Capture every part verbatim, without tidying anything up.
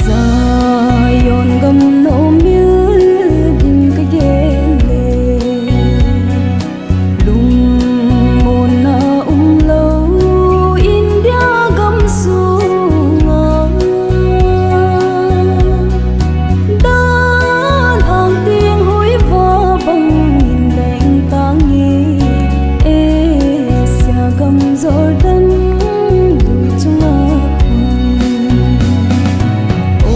Zion gam nomil ding ka gen le, lungmonna umlou India gam sunga, dan ang ting hoi va bang in leng tangi, Asia gam Jordan dui chunga khun. O,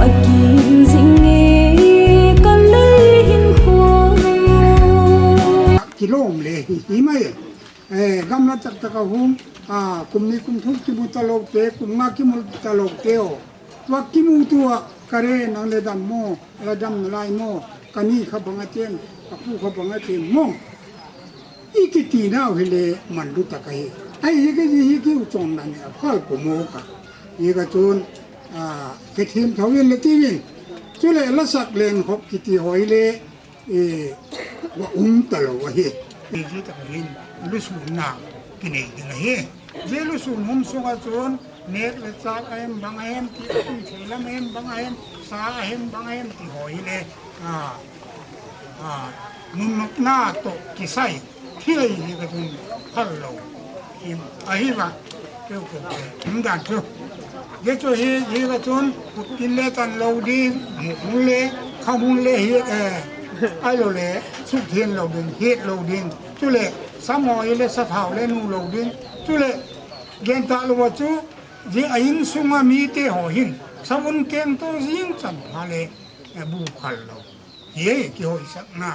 akin jing e ka lei hin khun. Kilom le hi, hi mai. Eh, gamla tak tak a hung, ah, kum ni kum thum kimu talou te, kum nga kimu talou te o. Tua kimu tua, ka re nang le dam mo, la dam nalai mo, ka ni kha bang a tem, ka pu kha bang a tem mo. I kiti nau hi le manlu tak ahi. Ahi hi ka ji hi kiu chom na ni a phal ko mo ka. Hi ka chun, ah, ka thim thawin le tiwin. Chule la sak len khop kiti hoi le, eh, va um talou ahi. Hi ji tak hin, lusun na, kinei ding ahi. Ji lusun hum sunga chun, nek le chak ahem bang ahem ti, ti thei lam ahem bang ahem, sa ahem bang ahem ti hoi le, ah, ah, nunna to kisai, thil hi ka chun phal lou. Hi, ahi va, keu ko, um dan chu. Ji chu hi, hi ka chun, tin le tan lou ding, mu le, kha mun le hi, eh, ai lou le, suk thien lou ding, hiet lou ding. Chule, sa mo hi le, sa thau le, nu lou ding. Chule, gen ta lou chu, ji a insunga mite ho hin, sa un keng to jing chan pha le, eh, bu khal lou. Hi, kihoisakna,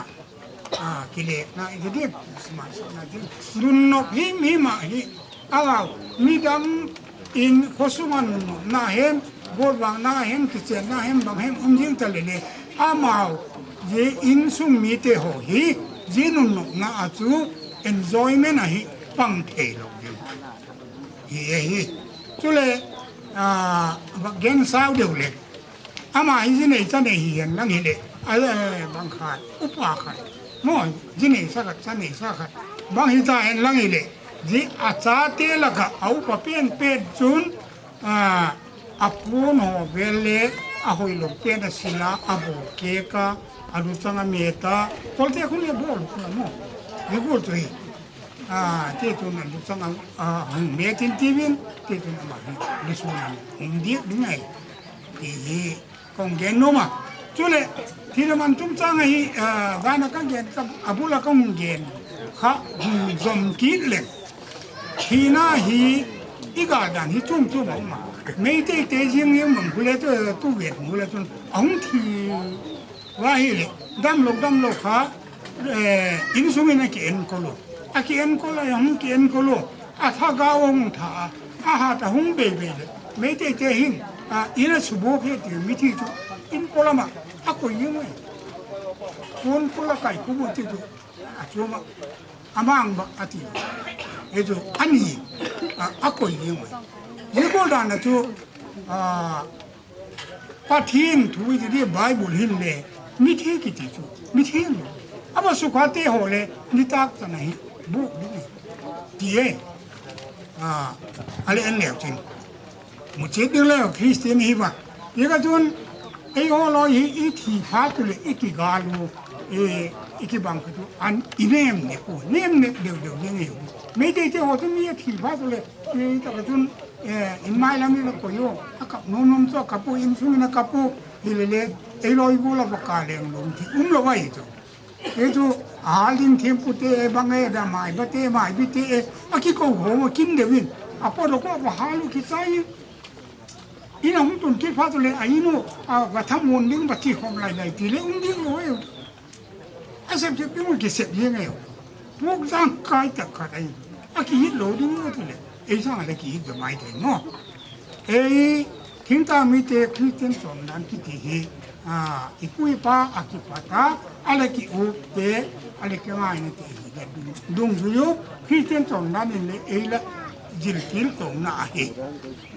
ah, kiletna, i ti, sma sakna, ti. Dun nok him him a hi, Amau, midang in khosung a nunnom na hen, bol vang na hen, kichenna hen, bang hen, um jing ta le le. Amau, ji insung mite ho hi, ji nunnom na a chu enjoyment a hi pang thei lou ding. Hi e hi. Chule, ah, va gen sau deu le. Ama hi ji nei cha nei hi hen lang hi le. A, eh, bang khat, upa khat. Mo, ji nei sa khat, cha nei sa khat. Bang hi ta hen lang hi le. Ji a chate laka, a upa pen pen chun, a, a pon ho vel le, a hoilou pen a sila, a bol keka, a luchang a meta. Kolte khun le bol khun la mo. Ji gol chu hi. A, ti tun a luchang a, a, hung metin tiwin, ti tun ama hi, lusun a hung dik ding ahi. Ti hi, kong gen nom a. Chule, thina man chungchang ahi, a, vana ka gen, ka, a bula ka hung gen. Kha, hung jom kit le. Thina hi, i gal dan hi chum chum a um a. Meitei te jing jing mang hule tu, tu vet hule tu, a hung thi. Va hi le, damlou, damlou kha, eh, insung in a ki enkol u. A ki enkol a, a hung ki enkol u. A thagau a hung tha a, a hat a hung bei bei le. Meitei te hin, a, in a subok hi ti mithi chu, in polam a, a koi jing e. Kon pola kai kubu ti chu, a chuma, a mang ba a ti. E chu, a ni, a, a koi jing e. Ji kol dan a chu, a, Pathen thu i ti di Bible hin le, mithi kiti chu, mithi lo. Ama sukha te ho le, nitak chan a hi, bu, bu, ti e. A, ale en leu chin. Mu che ding le Christian hi va. I ka chun, ei ho lo hi, i thi pha tu le, i ki ga lu, e, i ki bang ka tu, an i nem ne ku, nem ne deu deu ne ne. Meitei te ho tu mi i thi pha tu le, i ta ka chun, Eh, in mai lam in a koi u, a kap nom nom chu a kap u, insung in a kap u, hi le le, ei loi gol a va ka leng lom ti, um lou a hi chu. Ei chu, a hal ding thempu te, e bang e, da mai ba te, mai bi te, e, a ki ko ho, a kin de win, a po do ko va hal u ki chai. In a hung tun kit pha tu le, a in u, a va tham mon ding va ti khom lai lai ti le, um ding lou e. A sep sep ding u kisep jeng e. Puk jang kai tak khat ahi. A kihit lou ding u ti le. Ei sang a le kihit jo mai thei mo. Ei, thingtang mite Christian chondan kiti hi. A, i pu i pa a kipat a, a le ki up te, a le ki ngai na te hi le. Dungjui u, Christian chondan in le ei le. jilkil tona ahi.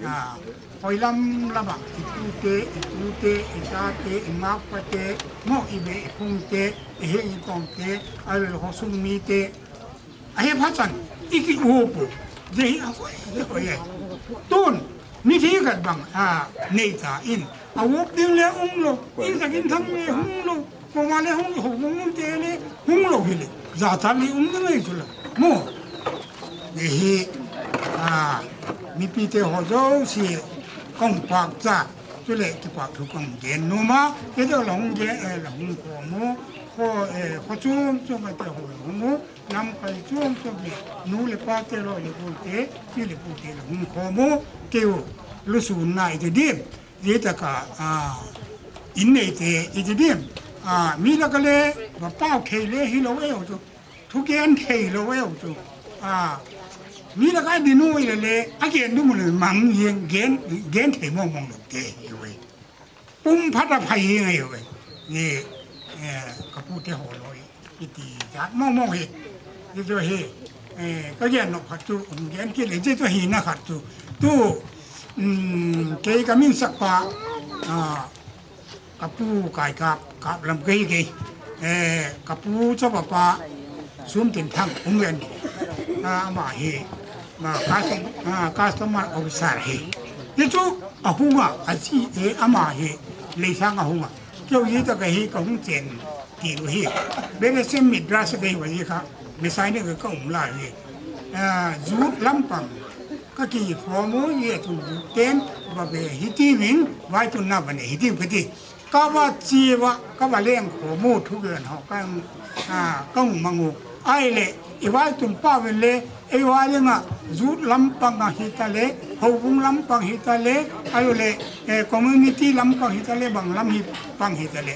A, hoilam lama, i pute, i pute, i tate, i makpate, mo i be i phungte, i heng i kongte, a le khosung mite, ahi phat chan, i ki upu, je hi a hoi, je hoi e. Tun, mithi khat bang, a, nei ta in, a up ding le um lou, in sak in thang le hung lou, Koima le hung, hung, hung, hung te le hung lou hi le. Jachat le um ding ahi chu la. Mo. Ni hi, a, mipi te ho jouse kong pak cha. Chule kipahthu kong gen nom a. Kei te la hung gen, eh, la hung khomu. Kho, eh, kho chom chom te ho la hung mu. Lamkai chom chom le. Nu le pa te lo le pu te. Pi le pu te la hung khomu. Keu. Lusun na i te dim. Hijeh a, a, in neite, iti dim. A, mi laka le, va pao thei le hilou e u chu. Thugen thei lou e u chu. A, mi laka dinu ile le, a gen du mu le mang yen, gen, gen thei mong mong lou te hi u e. Pum phat a phai hi ngai u e. Ni, eh, ka pu te ho loi. Iti jat mong mong hi. Hichu hi, eh, ka gen nop khat chu, um, gen kit le, hichu hina khat chu. Tu, um, kei ka min sak pa, ah, ka pu kai kap, kap lam kei kei. Eh, ka pu chapa pa, Sum Tin Thang, um, ven. Ah, ama hi, ma, custom-, ah, customer officer hi. Hichu, a hunga, a chi, eh, ama hi, Leisang a hunga. Keu hi ta ka hi, ka hung chen. Ti u hi. Bethlehem Midrash kei va hi kha. Messiah ne ka um lai u hi. Ah, Jude lampang. Ka ki form u hi a tu Jude ten va ve hi ti vin, vai tu na va ne hi ti u ka ti. Ka va chi va, ka va leng khomu thugen ho ka, ah, ka um mang u. Ai le, i vai tun pa vin le, Ei va dinga, Jude lampang a hi ta le, Houbung lampang hi ta le, ayo le, eh, community lampang hi ta le, bang lam hi pang hi ta le.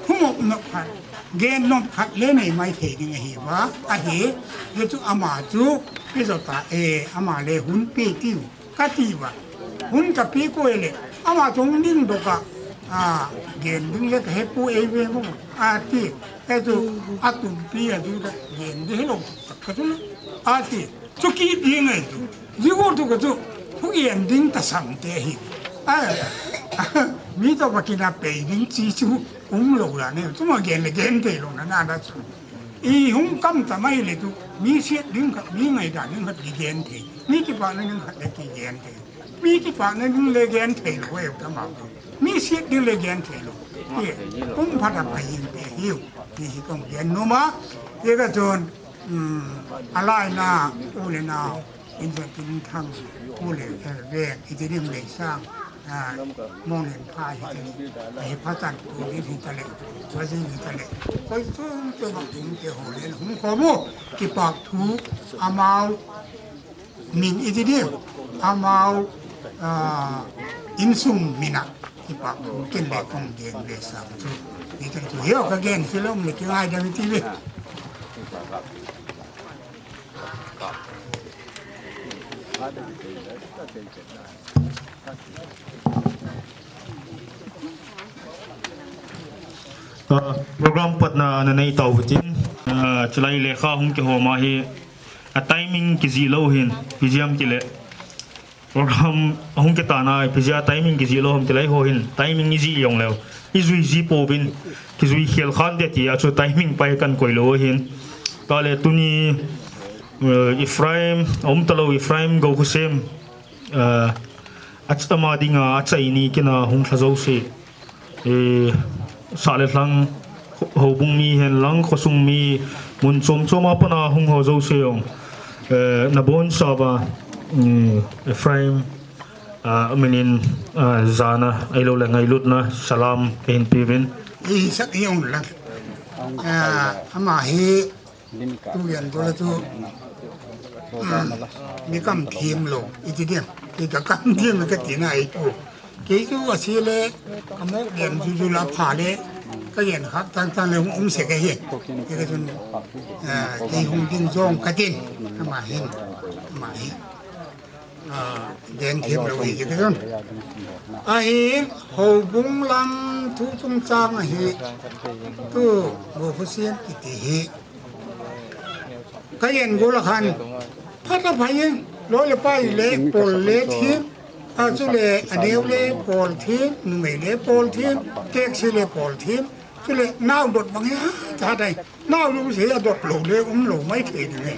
Humop nop khat, gen nop khat le nei mai thei ding ahi va, ahi, hichu ama chu, pi jo ta, eh, ama le hun pe tiu, ka ti va. Hun ka pe ko le, ama chu hung ding doka, a, gen ding le ka he pu ei ve mo, a ti, hichu, a tum pi a Jude, gen ding hilou, ka chu le, a ti. Chu kiti ngai chu. Jigo tu ka chu. Hung gen ding ta sam te hi. A, mi to pa kina pe ding chi chu um lou la ne. Chu ma gen le gen te lou na na da chu. I hung kam ta mai le chu. Mi siet ding khat, mi ngaidam ding khat ki gen te. Mi kipana ding khat le ki gen te. Mi kipana ding le gen te lou e ta ma. Mi siet ding le gen te lou. Ye, um phat a pa yin pe hiu. Ni hi kong gen nom a. Ye ka chun. Um, a lai na, u le nao, in ven kin thang, u le, eh, ven, i ti dim le sang, ah, mong len pha hi ti, hi pha tan, u din hi ta le, wa zin hi ta le. Koi chom chom a um te ho le, hung khomu, kipahthu, amau, min i ti dim, amau, ah, insung min a, kipahthu, ken le kong gen le sang chu. Ni ta chu, hio ka gen, silom le ki ngai dam i ti ve. Ah, program patna na nei tau hitin, ah, chulai lekha hung kihom a hi, a timing kijih lou hin, P G M kile. Program ahung kit tana, ipi jeh a timing kijih lou ham tilai ho hin, timing ijih jong leu. Ijui ji pouvin, kijui khel khan te ti a chu timing pai kan koi lou hin. Tale tuni, eh, Ephraim, aum talou Ephraim Gokhosem, eh, ach-, ama dinga, achai ni kina hung lha jouse. Eh, sah le lhang, ho-, houbung mi hen lang, khosung mi, mun chom chom a pat a hung ho jouse jong. Eh, na bon sah uva, eh, Ephraim, ah, minin, ah, jana, ahilou le ngailutna, salam, kahin pe uvin. I sak i ong lang. Ah, ama hi, Tu gen ko la chu, um, mi kam thim lou, i ti diam, i ka kam thim ka ti na i ku. Kei chu a si le, ka mo gen chu chu la pha le, ka gen khak tang tang le um se ka hi. Kei ka chun, eh, kei hung ding jong ka tin, ama hin, ama hin. A, gen thim lou hi, kei ka chun. Ahin, houbung lam thu chungchang ahi, tu, Gokhosem kiti hi. Ka gen gol a khan, phat a phai e, Loi le pai le pol le thim, a chule aneo le pol thim, numei le pol thim, taxi le pol thim, chule nao dot bang hi a, ta dai. Nao lu se a dot lo le um lo mai thei ding e.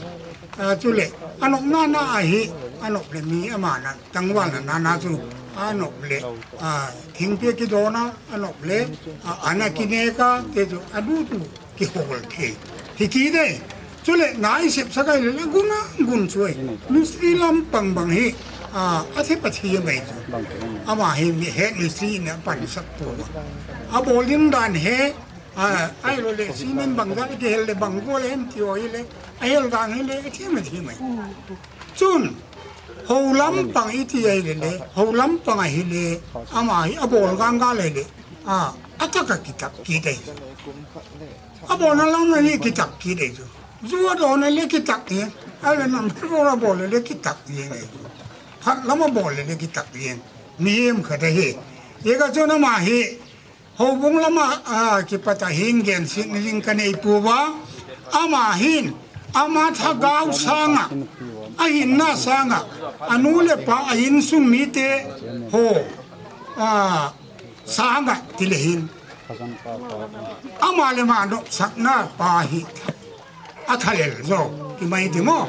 A chule anop na na a hi, anop le mi ama na tangwal na na na chu, anop le, a, thingpi kidona, anop le, a, ana kineka te chu adu tu kihol thei. Hi ki dei. Chule nai sep sakai le le guna gun chuai. Mistri lampang bang hi, a, a the pa thi mai chu. Ama hi mi he mistri na pan sak pu. A bol ding dan he, a, ai lo le cement bang da kihel le bang go le em ti o hi le. A hel dan hi le, a thi mai thi mai. Chun, ho lampang i ti ai le le, ho lampang a hi le, ama hi a bol gang ga le le, a, a tak a kitak ki dei. A bol na lam na ni kitak ki dei chu. Zu a do na le kitak ni, a le nam chu a bol le le kitak ni ngai chu. Phat lam a bol le le kitak ni. Mi em kha da hi. Ye ka chu na ma hi, Houbung lama, a, kipat a hin gensetna ding ka nei pouva. Ama hin, ama thagau sanga, a hinna sanga, a nu le pa, a insung mite ho, a, sanga ti le hin. Ama le ama nopsakna pa hi. A thalel jo, i mai ti mo.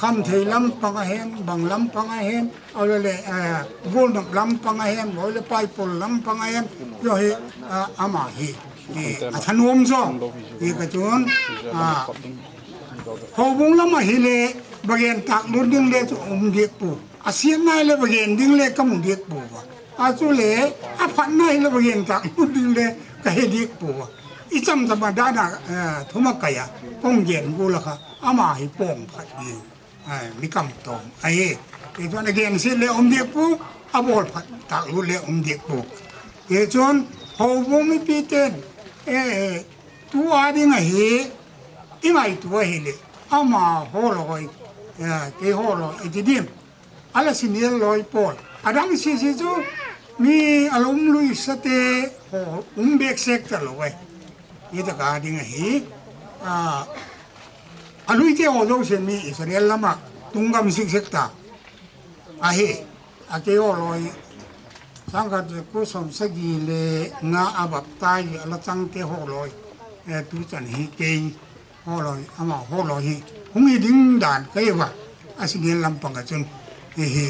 Khamthei lampang a hem, bang lampang a hem, a le le, eh, golnop lampang a hem, loi le pai pol lampang a hem, jo hi, ah, ama hi, eh, a thanom jo. Hi ka chun, ah, houbung lam a hi le, va gen tak lut ding le chu um dik pu. A siam nai le va gen ding le ka mu dik pu va. A chu le, a phat nai le va gen tak lut ding le ka he dik pu va. I cham cham a dan a, eh, thuma kai a, kong gen gu la kha, ama hi pong phat ding. Ai, mi kam tong. Ai, e chuan a genset le um dik pu, a bol phat tak lut le um dik pu. E chuan, houbung mipi ten, e, e, tu a ding a hi, i ngaitu a hi le, ama ho loi, e, kei ho loi, i ti dim. A la senior loi pawl. A dang si si chu, mi a lum lui sa te, ho, um bek sek ta lo ai. Hi ta ka ding a hi, a, a lui te ho zo se mi Israel lama, tung gam sik sek ta. A hi, a kei ho loi, sangkhat le ku som sagi le nga a baptize a la chang te ho loi, e, tu chan hi kei ho loi, ama ho loi hi, hung hi ding dan ka hi va, a senior lampang a chun, hi hi,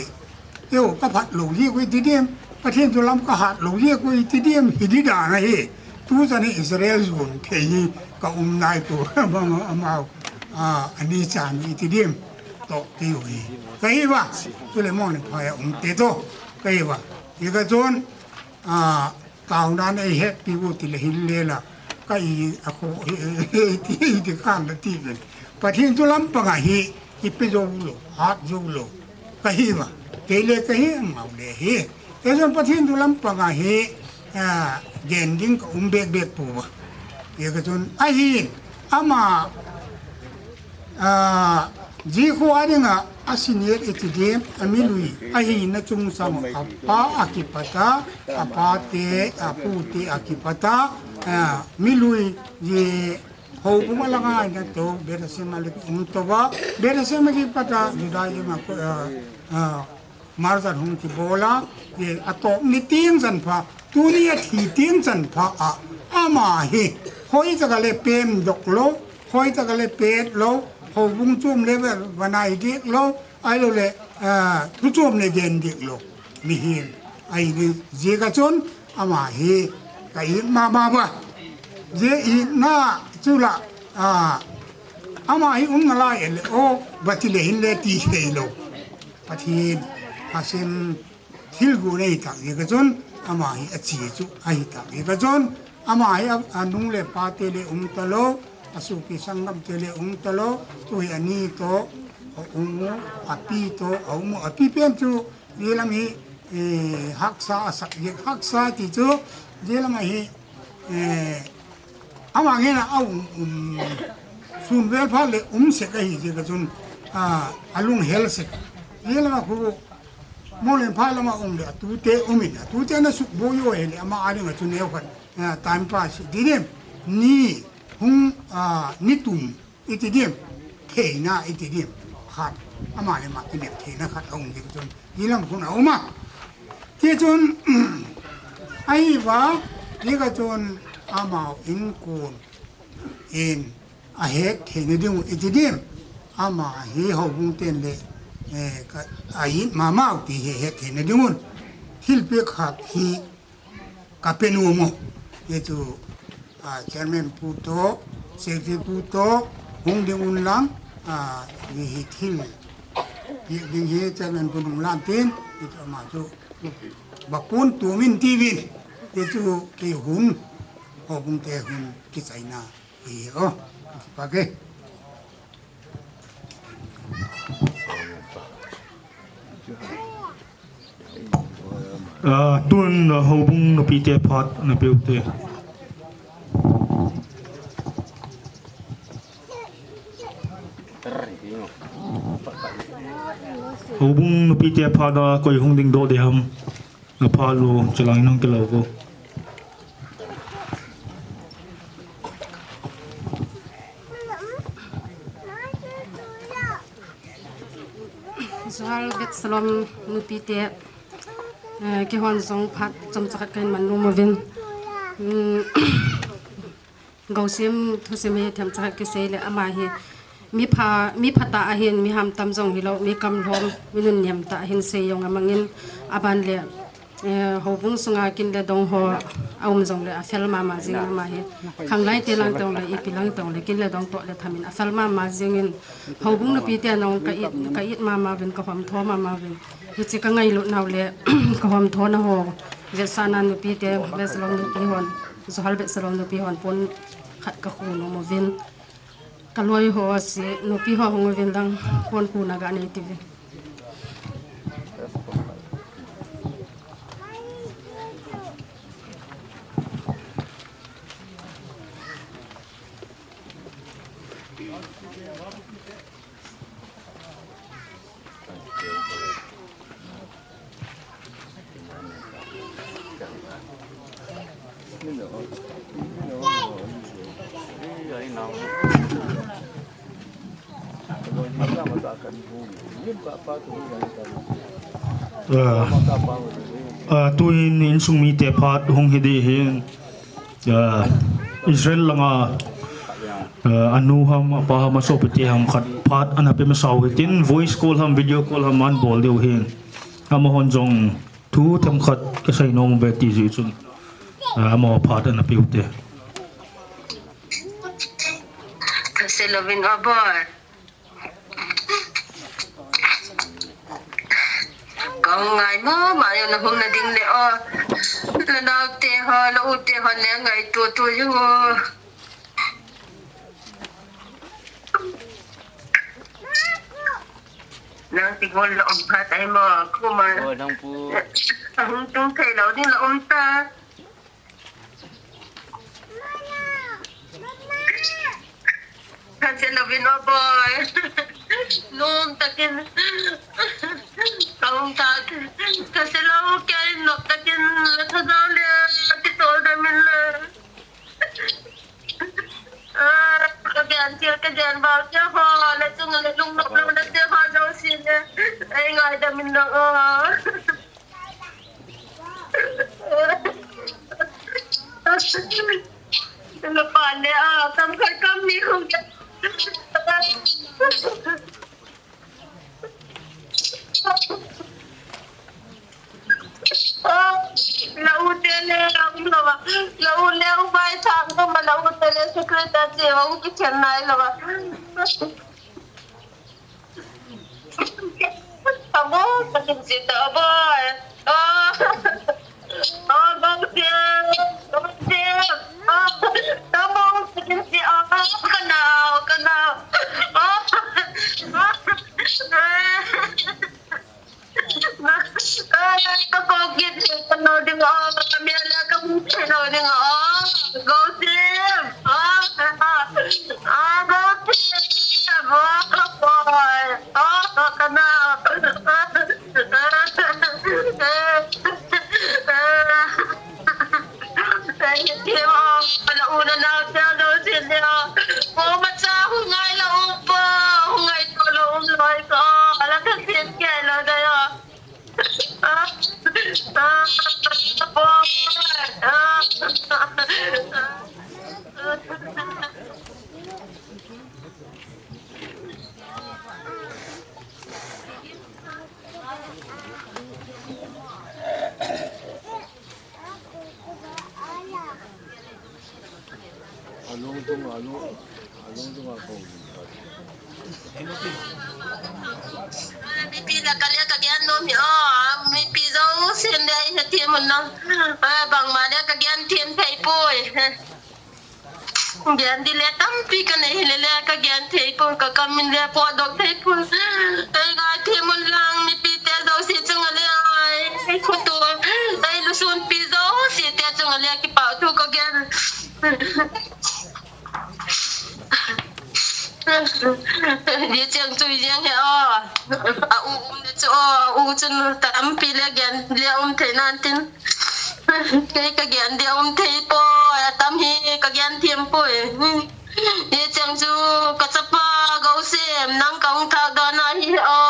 teu ka phat lo hi ku i ti diam, Pathian thu lam ka hat lo hi ku i ti diam, hi di dan a hi, tu chan hi Israel zun thei hi ka um nai tu, ama, ama, a, ani chan i ti diam, to ti u hi. Ka hi va, tu le mo ne pha ya um te to, ka hi va, hi ka chun, a, Taunan ei hetpi u ti le hin le la, ka i a kho, ti, ti khan la ti ven. Pathian thu lampang a hi, i pe zo lo, hat zo lo. Ka hi va, kei le ka hi, mau le hi. Kei zon Pathian thu lampang a hi, a, gen ding ka um bek bek pu va. Ye ka chun, a hin, ama, A, zikhu a dinga a senior i ti diam, a milui, a hina chungchang a pa a kipata, a pa te, a pu te a kipata, a, milui, zi, houbung a langa ina to, Bethlehem a le um to va, Bethlehem a kipata, Judaism a, a, a, Marjan hung kibol a, e, a tawp ni tieng chan pha, tuni a thi tieng chan pha a, ama hi, hoi taka le pem dok lo, hoi taka le pet lo, houbung chom le va, va nai dik lo, ai lo le, a, thu chom le gen dik lo, mihem, ai ni, zia ka chun, ama hi, ka it ma ma va, zia itna chu la, a, ama hi um na lai e le, o, va ti le hin le ti thei lo. Pathian, Hashem, thil gu nei tak hi ka chun, ama hi a chi chu, a hi tak hi ka chun, ama hi a, a nung le pa te le um ta lo, a suki sangam te le um ta lo, tu hi a ni to, a um u, a pi to, a um u, a pi pen chu, zia lam hi, eh, haksa a sak, zia haksa ti chu, zia lam a hi, eh, Ama ngen a, a um, um, sun vel pha le um sek a hi zia ka chun, a, a lung hel sek. Zia lama khu, mo len pha lama um le, a tute um in, a tute na suk bo yo he le, ama a ding a chun neu khat, a, time pass, ti dim, ni, hung, a, ni tum, i ti dim, theina, i ti dim. khat, ama le ama kinep theina khat aum ding chun, hilang khun aum a. Tichun, ahi va, tika chun, amau in kun, in, ahet theina ding u iti dim, ama hi houbung ten le, eh, ka, a it mama u ti hi het theina ding un, thilpeh khat hi, ka pe nom u. Hichu, ah, chairman pu toh, secretary pu toh, hung ding un lang, ah, hiche thil, hi ding hi chairman pu nung lan tin, hichu ama chu, ba pun tu min ti vin, hichu kei hun, houbung te hun kichaina hi o. Pa ke. Ah, tun, ah, houbung nupite phat ana pe u te. Houbung nupite phat a koi hung ding doh ding ham. Apha lou, chulang in hung kilo ko. Johar Beit Shalom nupite, eh, keihon jong phat chomcha khat kahin man nom uvin. Hmm. Gousim thusim hi themcha khat kisei le ama hi mi pha, mi phatah ahin, mi hamtam jong hilou, mi kamlhom, mi nunnem tah ahin sei jong amangin aban le, eh, houbung sunga kin le dong ho aum jong le afel mama jing ama hi. Khanglai te lang tong le, ipi lang tong le, kin le dong toh le thamin afel mama jingin houbung nupite nong ka it, ka it mama uvin, ka hom tho mama uvin. Hiche ka ngailut nau le ka hom tho na ho, vetsahna nupite, Beit Shalom nupi hon, Johar Beit Shalom nupi hon pon khat ka khu nom uvin. Ka loi ho si, nupi ho hung uvin lang, pon khu na ga nei ti uvin. Ah, ah, tuin insung mite phat hung hi ding ahin. Ah, Israel langa, ah, anu ham, apa ham, asopite ham khat phat ana pe masa u hitin, voice call ham, video call ham ana bol diu ahin. Amahon jong thu themkhat kasei nom uve ti jeh chun, ah, amaho phat ana pe u te. Thase louvin o boi. Ka hung ngai mama u, na hung na ding le o. La nao te ho, la u te ho le ngaito to u. Nang ti gol la um phat ahi mo, kuma. O, nang pu. Hung tung thei lou ding la um ta. Thase louvin o boi. Nom takin. Ka um ta. Thase lou kei nom takin la tha dau le. Ti tol da min le. Ah, ka gen thil, ka gen val thil ho, le chung le lung nop lou na thil ho jouse le. Ei ngaidam in lang o. Lapa le, ah, kam khat kam ni hung. Ah, la u te le, la um lou va. La u le, u bai thang ko ma, la u te le, secretary che, u ki chen nai lou va. Abo, takin si ta, abo. Ah. Oh, Gousim, Gousim. Oh, tabang, sige, sige. Oh, kana, kana. Oh, oh, ah, ka ko kit, ka no ding, oh, mi ala ka mu, no ding, oh, Gousim. Oh, oh, Gousim. Oh, boy. Oh, kana. Thank you. Ala una na, tell those in there. Oh, macha, hung ngai la um pa, hung ngai to la um loi Mipi la kale ka gen nom hi o, mipi jousen le i he ti mun na. Bangma le ka gen thim thei poi. Gen di le tampi ka nei hi le le ka gen thei poi, ka kam in le po dok thei poi. Ei ga thim mun lang mipi te jouse chunga le ai, ei khutu, ei lusun pi jouse te chunga le kipah thu ka gen. Di cheng chu i jeng he o. A u um le chu o, a u chun tampi le gen le um thei nan tin. Kei ka gen di um thei poi, a tam hi ka gen thim poi. Di cheng chu ka chapa Gousem nang ka hung thak dan ahi o,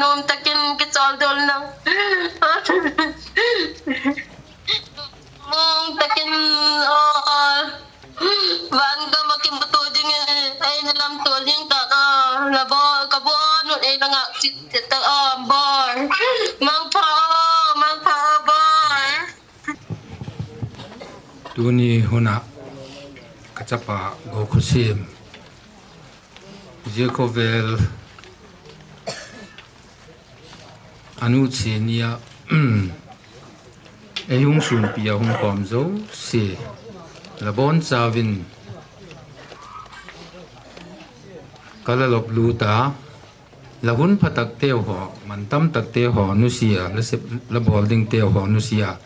nom takin kichol dol nang. Mong takin o, van gam a kimuto ding e, ei na lam tol ding ta ka, la bol, ka bol, nun ei na ngak chit chit ta o, bol. Mangpha o, mangpha o, bol. Tuni huna ka chapa Gokhusim, Jekhovel, anu chenia, ei hung sunpi a hung khom jouse, la bon chauvin, ka la lop lut a, la hun pha tak teu ho, man tam tak teu ho nusia, la sep, la bol ding teu ho nusia,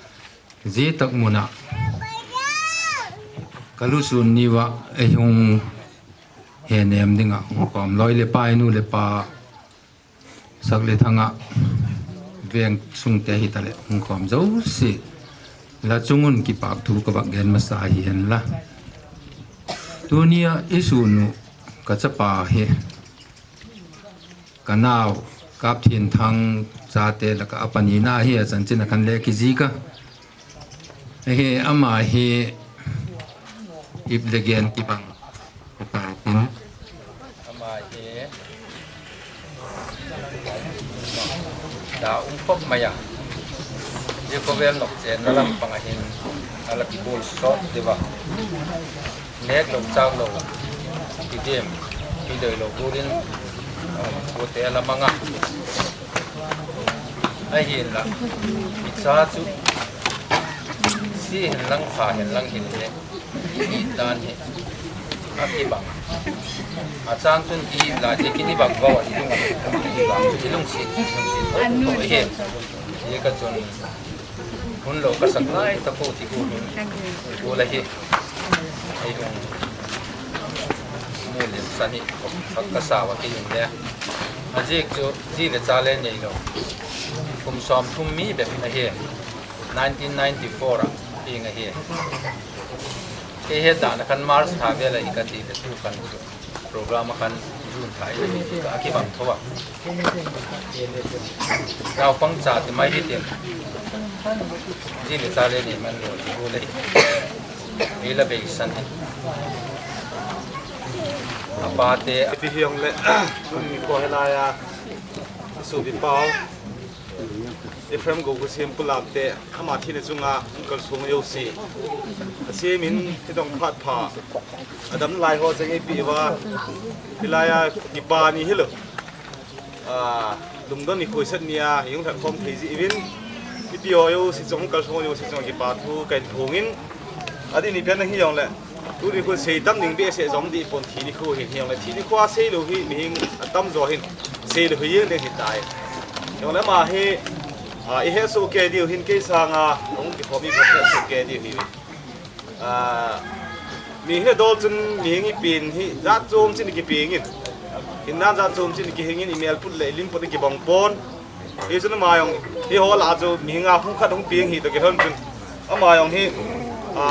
ji tak muna, ka lusun niva, ei hung he nem dinga, hung khom loi le pai nu le pa, sak le thanga veng sung te hi ta le hung khom jouse. La chungun kipak thu ka vak gen masa hi hen la. Tunia i sunu ka chapa hi. Ka nau Kap Thin Thang chate la ka apa ni na hi a chan chin a khan le ki ji ka. Hi ama hi ip le gen kibang. Ka tin. Ama hi da um khop mai a. Jekhovel nok chen na lam pang a hin ala kibol sot deuva. Nek lo chak lo. Kidem. Kidoi lo bulin. Ko te la manga. Ahin la. Icha chu. Si hin lang pha hin lang hin le. Itan hi. Aki bang. A chang chun i la je kini bang bang i dung a. I bang i lung si. I lung si. Anu. Ye ka chun. Hun lo ka sak lai ta ko ti ko hun. Ko la hi. Ei hung. Mu len sa ni. Ka sa wa ki yung le. A jik chu ji le cha le nei lo. Kum som thum mi bep na hi. Nineteen ninety-four a. Pi nga hi. Kei he dan a khan March tha vel a hi ka ti le tu khan chu. Program a khan June tha hi ka kibang tho a. Naupang cha ti mai hi tin. Ji le cha le ni man lo ti ko le. Ei la bei san hi. A pa te. Ti hiong le. Ko he la ya. Su bi pau. Ephraim Gokhusim Pulak te, ama thina chunga hung kalsong jouse. Asemin, hidong phat pha. Adam lai ho chang ipi uva. Hilai a, kipa ni hilo. Ah, lungdon ni khoisat nia, hung lhat khom thei ji uvin. Ipi ho jouse chang kalsong jouse chang kipa thu kahin thongin. Adin ni pen hi jong le. Tuni khu sei tam ding behseh jong dih pon thi ni khu hin hiong le thi ni khu a sei lou hi mihing a tam jo hin sei lou hi jeng ding hi tai. Hiong le ama hi, a, i he soh kei diu hin kei sanga hung kikhom i he soh kei diu hi. A, mi he dol chun mihing i pin hi jat chom chin ki pin in. Hin nan jat chom chin ki hing in i mel put le i lim put ki bong pon. Hi chun ama jong hi ho la chu mihing a hung khat hung pin hi to ki hon chun. Ama jong hi, a,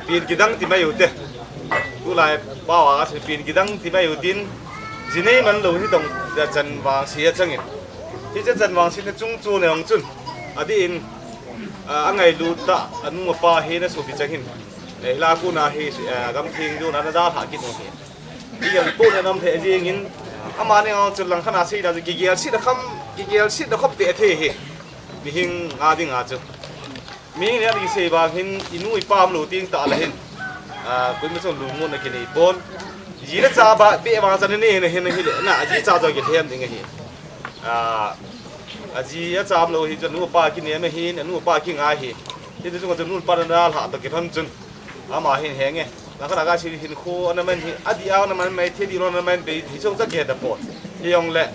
Pin kidang ti mai u te. Tulai pau a, pin kidang ti mai u tin. Jinei man lou hi dong, ja chan vangse a changin. Hi cha chan vangse na chung chu ne hong chun. Adin, a, a ngailut ta, anu apa hi na sopi changin. Eh, la ku na hi, eh, gam thing du na na da ha ki no hi. Hi yang ko na nam the jingin. Ama ne ang chun lang khana sei da ki gel si da kham, ki gel si da khop te the hi. Mihing a ding a chu. Mi ni a ding sei vang hin, i nu i pa um lou ting ta la hin. A, koima chun lungmonna kinei pon. Ji le cha ba, pe vang chan ni, ni, ni, hi le, na, a ji cha jo kilhem ding ahi. A, a ji a cham lou hi chu anu pa kinem ahi, anu pa kingai hi. Hichu chu anu pa na la to kilhon chun. Ama hin henge. La ka la ka si hin khu ana man hi, a di a ana man mai, the di lo ana man bei, hi chong cha ke da po. Hi jong le.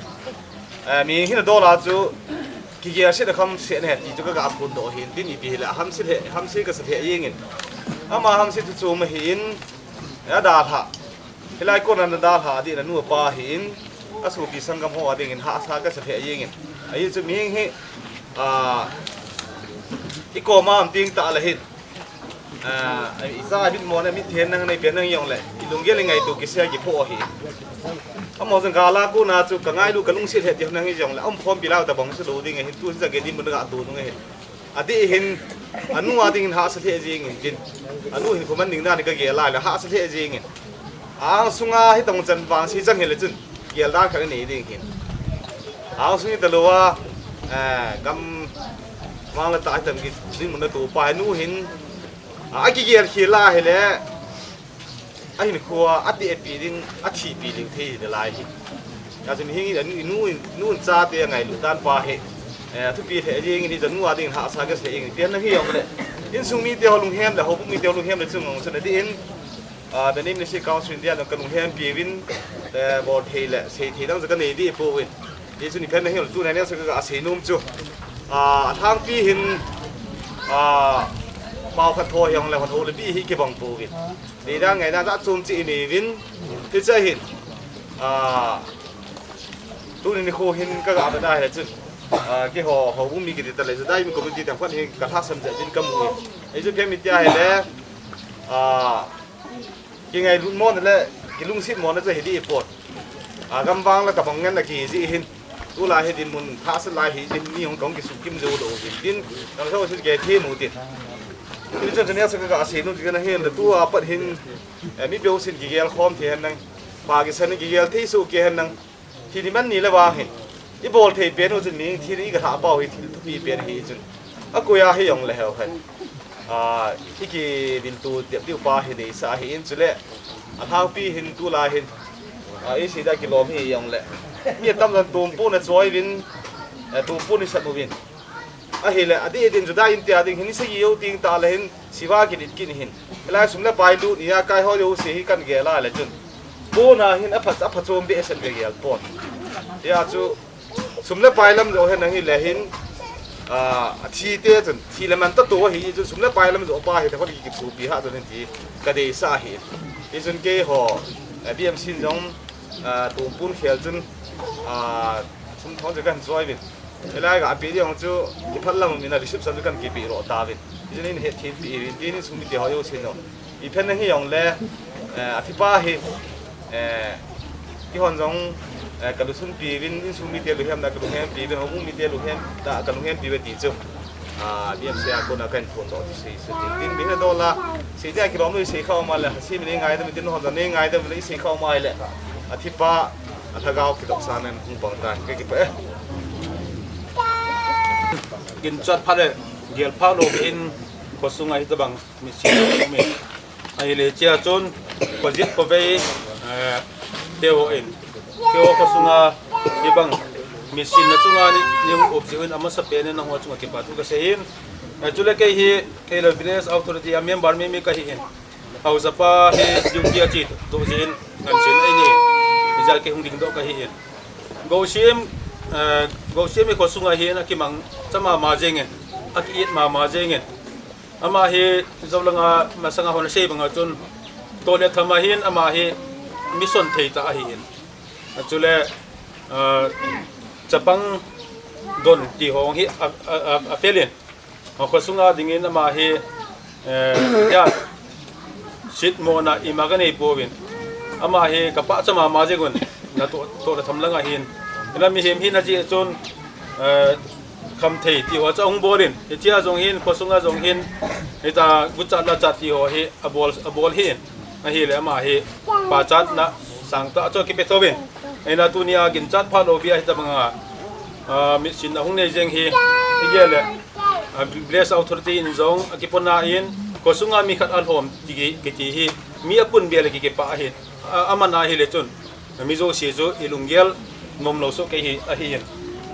Eh, mi hin a dol a chu, kigel se da kham se ne, ti chu ka ga phun doh hin, tin ipi hi le, ham se le, ham se ka sa le jing in. Ama ham se chu chu ma hin, a dalha. Hilai kon a dalha ding anu pa hin, a sopi sanggam ho a ding in hahsa ka sa le jing in. Ahi chu mi hi, a, i kom a um ting ta le hin. A, i cha bit mo na mi thian nang nei pian nang jong le. I lunggel i ngaito kisei kipho hi. Amaho jong ka la kon a chu ka ngailu ka lungset he ti nang jong le. Um khom pi lau ta bang se lo ding hin tu sa ke din mun ga tu nung hin. A di hin, anu a ding hin hahsa le jing in tin. Anu hin khoman ding dan ka gel lai le hahsa le jing in. Ang sunga hi tong chan vang si chang hi le chun. Gel dan khat nei ding hin. Ang sung hi ta lo a, eh, gam mang la ta tam ki ding mun na tu pa nu hin. A kigel khel a hi le. A hin khua, a ti pi ding, a thi pi ding thei de lai hi. Ya chu mi hin, nu, nu cha te ngailu dan pa hi. Eh, thupi the jing ni cha nu a ding hahsa ka se ing. Pian na hi jong le. Insung mite ho lunghem le, houbung mite ho lunghem le chung ngong chana di in. A, the name ni si Council India jong ka lunghem pi vin, eh, bol thei le, sei thei dang chu ka nei di po vin. Ti chu ni phen na hi tu na ne sa ka sei nom chu. A, a thang pi hin, a, pau khat tho jong le, khat tho le pi hi kibang po vin. Ti dang ngai na da chum chi i nei vin. Ti cha hin. A, tuni nikho hin ka ga ba da he chu. A, keiho, houbung mi kiti ta le chu dai mi committee tang khat hin ka lhasam je vin ka mu. Ei chu phe mi tia he le. A, kingailut mo na le, kilungset mo na chu hi di i pon. A, gam vang la ka bang ngen na ki ji hin. Tu la hi din mun tha sa lai hi din ni hong kong kisu kim jo lo hi din. Nam sa su ke thi mu tin. Ni chan chan ya sa ka sei nu ti na hin le tu a pat hin, eh, mi peo sin kigel khom thi hen nang. Pa ki san kigel thi su ke hen nang. Thi ni man ni le vang hin. I bol thei pen u chun mi thi i ka tha pau hi thil thupi pen hi chun. A koi a hi jong le heu hen. A, i ki vil tu tiap diu pa hi nei sa hi in chu le. A thang pi hin tu la hin. A, i si da kilom hi jong le. Mi tam dan tum pu na choi vin. Eh, tum pu ni sat u vin. Ahile, a di din chu dai in tia ding hin, i sagi yo ting ta le hin, siva ki dit kin hin. Hilai sum le pai lut ni a kai ho yo si hi kan gel a le chun. Pona hin a pha, a pha chom be sen be gel pon. Tia chu, sum le pai lam jo hen nang hi le hin, a, a thi te chun, thi le man ta to hi chun, sum le pai lam jo pa hi ta hot ki ki thu pi ha chun hin ti, ka dei sa hi. Hi chun kei ho, a, B M C in jong, a, tum pun khel chun, a, sum thong je kan joy vin. Hilai ga api ding chu, kiphat lam min a reception chu kan kipe lo ta vin. Hi jong in het thim pi vin, tin insung mite ho yo sin lo. I phen na hi jong le, eh, a thipa hi, eh, kihon jong, eh, ka lusun pi vin, insung mite luhem da ka luhem pi vin, homu mite luhem da ka luhem pi ve ti chu. Ah, B M C a kona kan phun do ti sei sei tin, tin bi he do la, sei dia kilom lo sei kha ma le, sei mi ngai da mi tin hon da ngai da mi sei kha ma le. A thipa, a thagau kidop sa nen hung pang ta, ke kipe. Ginchat phat le, gel phat lo in, khosunga hi tabang, mi si lo mi. Ahile chia chun, khojit khovei, eh, te ho in. Ke ho khosunga, hibang, mi sin na chunga ni, ni hung up jiu in, amasa pen in, na ho chunga kipa thu ka sei in. Eh, chule kei hi, kei le village authority a member mi mi ka hi in. Haosa pa hi duty a che toh jeh in, ngan sin ei ni. Ijat kei hung ding doh ka hi in. Gousim, eh, Gousim hi khosunga hi na kimang cha mama jeng in, a ki-it mama jeng in. Ama hi Zolang a masanga hon sei banga chun, toh le tham a hin ama hi mission thei ta ahi in. Chule, eh, chapang don ti hong hi a, a, a, a fel in. Khosunga dingin ama hi, eh, ya, sit mona ima ka nei pouvin. Ama hi ka pachat mama jeng un, na toh, toh le tham langa hin. Ina mihem hina jeh chun, eh, khamthei ti ho chu ahung bol in. Hichea jong hin, khosunga jong hin, hita guchat lachat ti ho hi, abol, abol hin. Ahile ama hi, pachatna sangtah chu kipe thouvin. Eina tunia ginchat phat lou via hitabanga, ah, mitsin ahung nei jeng hi, igel le. A, Village Authority in jong akipona in, khosunga mi khat alhom ti ki, kiti hi, mi apun bel a kikipah ahi, a, aman ahile chun, mi jouse chu ilunggel nomlou soh kei hi, ahi in.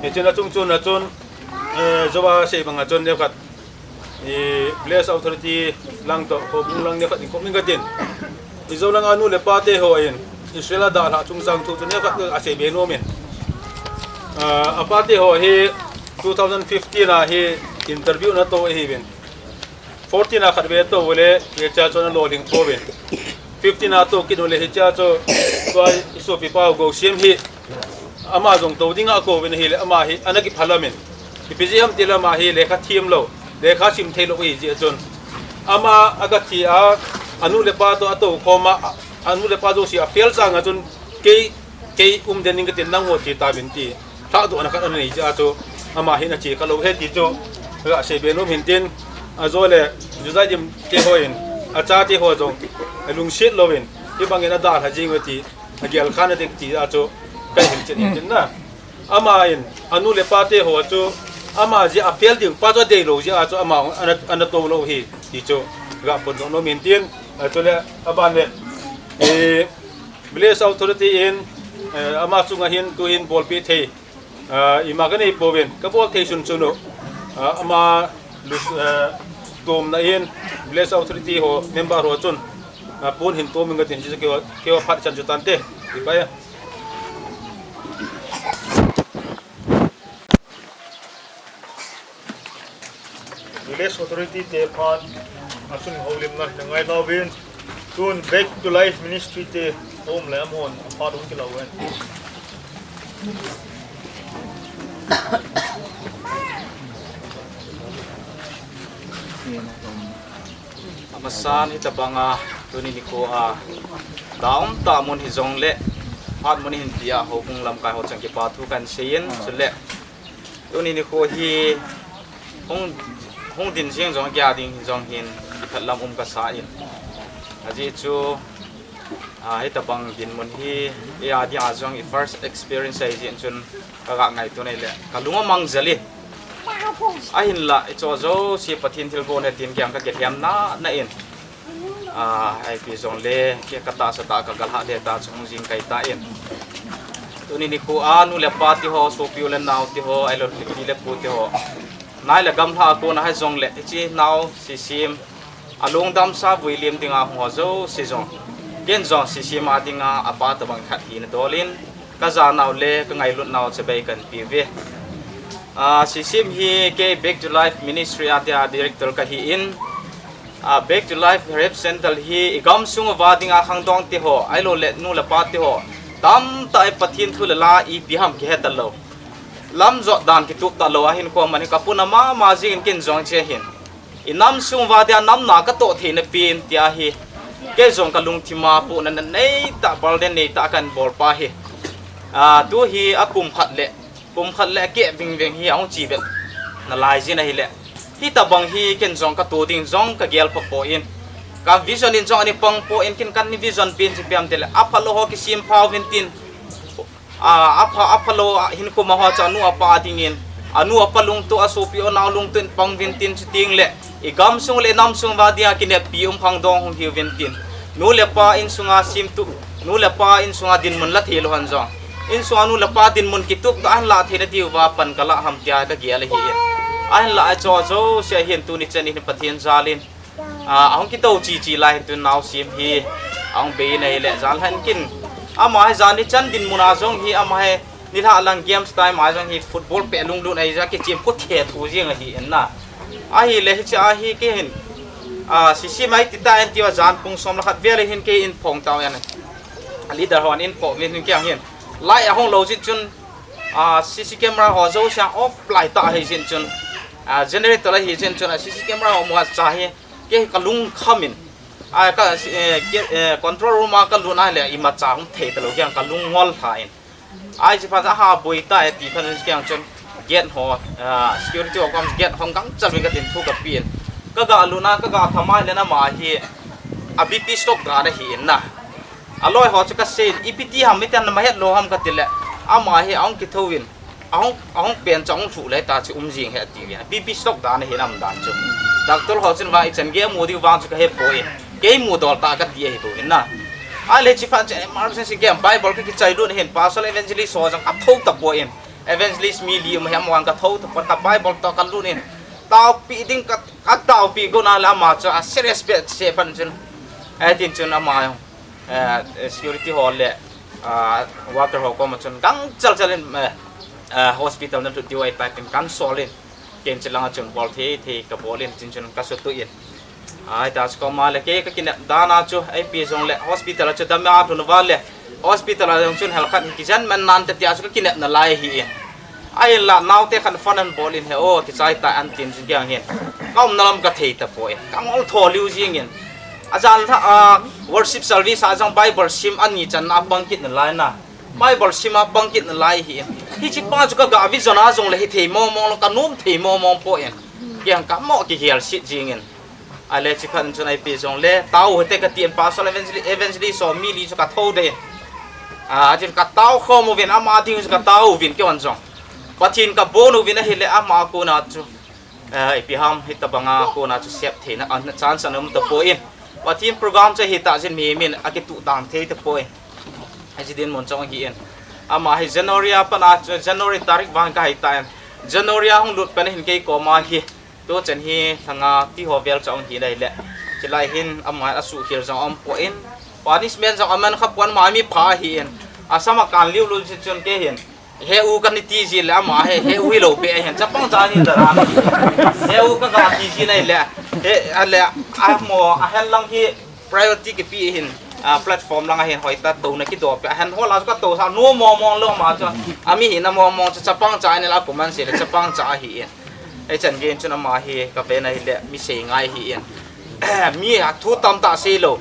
Hichun achung chun achun, eh, jouva sei banga chun neokhat, eh, Village Authority lang toh, houbung lang neokhat in khom in katin. Ijo langa nu le pate ho in, Israel a dalhah chungchang thu chu neokhat asei be nom in. Ah, apate ho hi two thousand fifteen a hi interview nato ahiuvin. Fourteen a khat ve ato ule, hichea chu analolhing pouvin. Fifteen a ato kit ule hichea chu, tua isopipa u Gosiem hi, ama jong tou dinga akouvin ahile, ama hi ana kiphalam in. Ipi jeh ham tile ama hi lekha themlou, lekha sim theilou ahi jeh chun. Ama agathi a, anu le apa toh atou khom a, anu le apa jouse afail sanga chun kei, kei umden ding katin nangho che tauvin ti lhahdohna khat ananei jeh a chu, ama hi nache khalou ahi ti chu, kasei be nom in tin, ajole, Jujaidim te ho in, achate ho jong, alungset louvin, hibangin adalha jing uve ti, agel kha nading ti a chu, kahin hilchen in tin na. Ama in, anu le apate ho chu, ama jeh a afail ding pa chu adeilou jeh a chu, ama ana, ana toulou ahi ti chu, kaphondoh nom in tin, achule, aban le, eh, Village Authority in, eh, ama chunga hin tuhin bolpeh thei, ah, ima kanei pouvin, kabol thei sunsun u, ah, ama lus-, eh, tomna in, Village Authority ho, member ho chun, ah, pon hin tomin katin, hiche keiho, keiho phat chan chu tante, kipa e. Village Authority te phat, achun houlimna nangai lauvin, tun Back to Life Ministry te um le amahon aphat hung kilou hen. Amasan hitabanga tuni nikho a, taum tamun hijongle, phat mun hin tia houbung lamkai ho chang kipa thu kahin seiyin, chule, tuni nikho hi hung, hung din jing jong, agia ding jong hin, kiphatlam um kasa in. Ajeh chu, ah, hitabang dinmun hi, eia dinga jong i first experience ahi jeh chun, kaga ngaito nai le, kalung amang jel in. Ahinla, icho jouse Pathen thilgon ahi tin kiang kakilhem nana in. Ah, ipi jongle, kei katahsa tah a kagalhah le tah chu hung jing kahi tan. Tuni nikho a nu le pa te ho, sopi u le nao te ho, ahilou le pi le pu te ho, nai le gamlha a kona hijongle, hiche nao Sisim, alungdamsa vuilim dinga hung ho jouse jong, ken jong Sisim a dinga apa tobang khat hina dol in, kajanau le kangailutnau chibai kahin pe uve. Ah, Sisim hi kei Back to Life Ministry a tia director kahi in, ah, Back to Life Rehab Center hi i gamsung uva dinga khangdong te ho, ahilou le nu le pa te ho, tamtah in Pathen thu le la ipi ham kihe talou, lamjot dan kitup talou ahin, khoman hi kapuna mama jing in, ken jong hiche hin i namsung uva dia namna katoh theina pen tia hi, kei jong kalungthim a pohna neitah, burden neitah kahin bol pa hi, ah, tu hi akum khat le, kum khat le akeh vingveng hi ahung che vet nalai jin ahile, hitabang hi ken jong kato ding jong kagel pha poi, ka vision in jong ana pang poi, ken ka vision pen chu ipi ham tile, aphalou ho kisem pha uvin tin, ah, apha, aphalou, ah, hinkho ma ho chu anu apa dingin, anu apa lungtup, asopi anao lungtup in pang uvin tin, chuteng le i gamsung le i namsung uva dia kineppi um khangdong hung hiuvin tin, nu le pa insunga semtup, nu le pa insunga dinmun la theilou hon jong, insunga nu le pa dinmun kitup tah ahin lah theina diuva pan kalah ham tia kagel ahi in. Ahinla icho jouse hin tuni chan in Pathen jal in, ah, ahung kitou cheche lai hin tun naosen hi ahung bei in ahile, janhi ken, ama hi jani chan dinmun a jong hi, ama hi nilhah lang games time a jong hi football pet lunglut ahi jeh a kichem khu thethu jing ahi in na. Ahile hiche a hi kei hin, ah, Sisim a iti tan tiuva jan pung som le khat vel hin kei in phong tau ahi. Leader hon in phong uvin hin kei hin, light ahung lou jeh chun, ah, C C camera ho jouse a off lai tah ahi jeh chun, ah, generator ahi jeh chun, ah, C C camera ho mu a cha hi, kei kalung kham in, ah, ka, eh, ke, eh, control room a kalut a le imacha hung thei talou, kei kalung ngol lha in. Ahi, hiche phat a ha boi tai ti phat in kei chun gate ho, ah, security ho kom gate ho gangchal uvin katin thu kapen. Kaga lut a, kaga tham a le ama hi a B P stroke dan ahi in na. Aloi ho chu kasei in, ipi ti ham, miten nama hetlou ham katile, ama hi ahung kithou in, Ahung, ahung pen chu ahung lhuh le ta chu um jing ahi ati ve. B P stock dan ahi nam dan chu. Doctor ho chun vang ichan gei mu diu vang chu ka he poi. Kei mu dol ta ka ti ahi bou in na. Ahile chuphat chun emergency gei Bible ka kichai lut in, Pastor Evangelist ho jong ka tho ta poi. Evangelist mi li um ahi, amahon ka tho ta poi, ka Bible toh ka lut in. Taopi ding ka, ka taopi go na le ama chu a serious beh se pan chun. Ahi tin chun ama jong, eh, security ho le, ah, worker ho koma chun gang chal chal in, eh, eh, hospital na lut diu ahi tia tin kan sol in. Ken chu langa chun bol thei thei ka bol in tin chun ka sutu in. Ahi ta chu koma le kei ka kinep dan a chu, ipi jong le hospital a chu dam a lhun uva le hospital a jong chun hel khat hi kijen man nante tia chu ka kinep nalai ahi in. Ahinla naote khat phone an bol in he o, kichai ta an tin chun kei jong hin ka umna lam ka thei ta poi. Ka ngol tho liu jing in. Ajan lha, ah, worship service a jong Bible sim ani chan a pang kit nalai na. Bible sim a pang kit nalai ahi in. Hiche pa chu ka ga vision a jong le hithei mong mong lou, ka nom thei mong mong poi. Kei jong ka mo kihel sit jing in. Ahile chuphat chun ipi jong le tao hite ka ti in, Pastor Evangeli-, Evangelist ho mi li chu ka tho de in. Ah, tin ka tao khom uvin, ama ding chu ka tao uvin kei hon jong. Pathen ka bon uvin ahile ama kona chu. Eh, ipi ham, hitabanga kona chu sep theina, ah, chance ana um ta poi. Pathen program chu hita jin mi min a kituh dan thei ta poi. Hiche dinmun chu ahi in. Ama hi January a pat a chu, January tarik vang ka hai ta in. January a hung lut pen hin kei koma hi. Tu chan hi lhanga ti ho vel chu ahi nai le. Chulai hin ama asuhkhel jong aum poi. Punishment jong aman kha pon, ama mi pha ahi in. Asam a kan liu lou chun kei hin. He u ka ni ti ji le ama he, he u hilou beh ahin, chapang cha ni da ran. He u ka ga ti ji nai le. He, ahile, amo, ahen lang hi priority kipe hin, ah, platform lang ahin hoi ta to na kido pe. Ahen ho la ka to sa, no mo mo lou ma cha. Ami hi na mo mo cha, chapang cha ni la kuman se le, chapang cha ahi in. Hichan gei chun ama hi ka ve na hile, mi sei ngai ahi in. Mi a thu tamtah sei lou.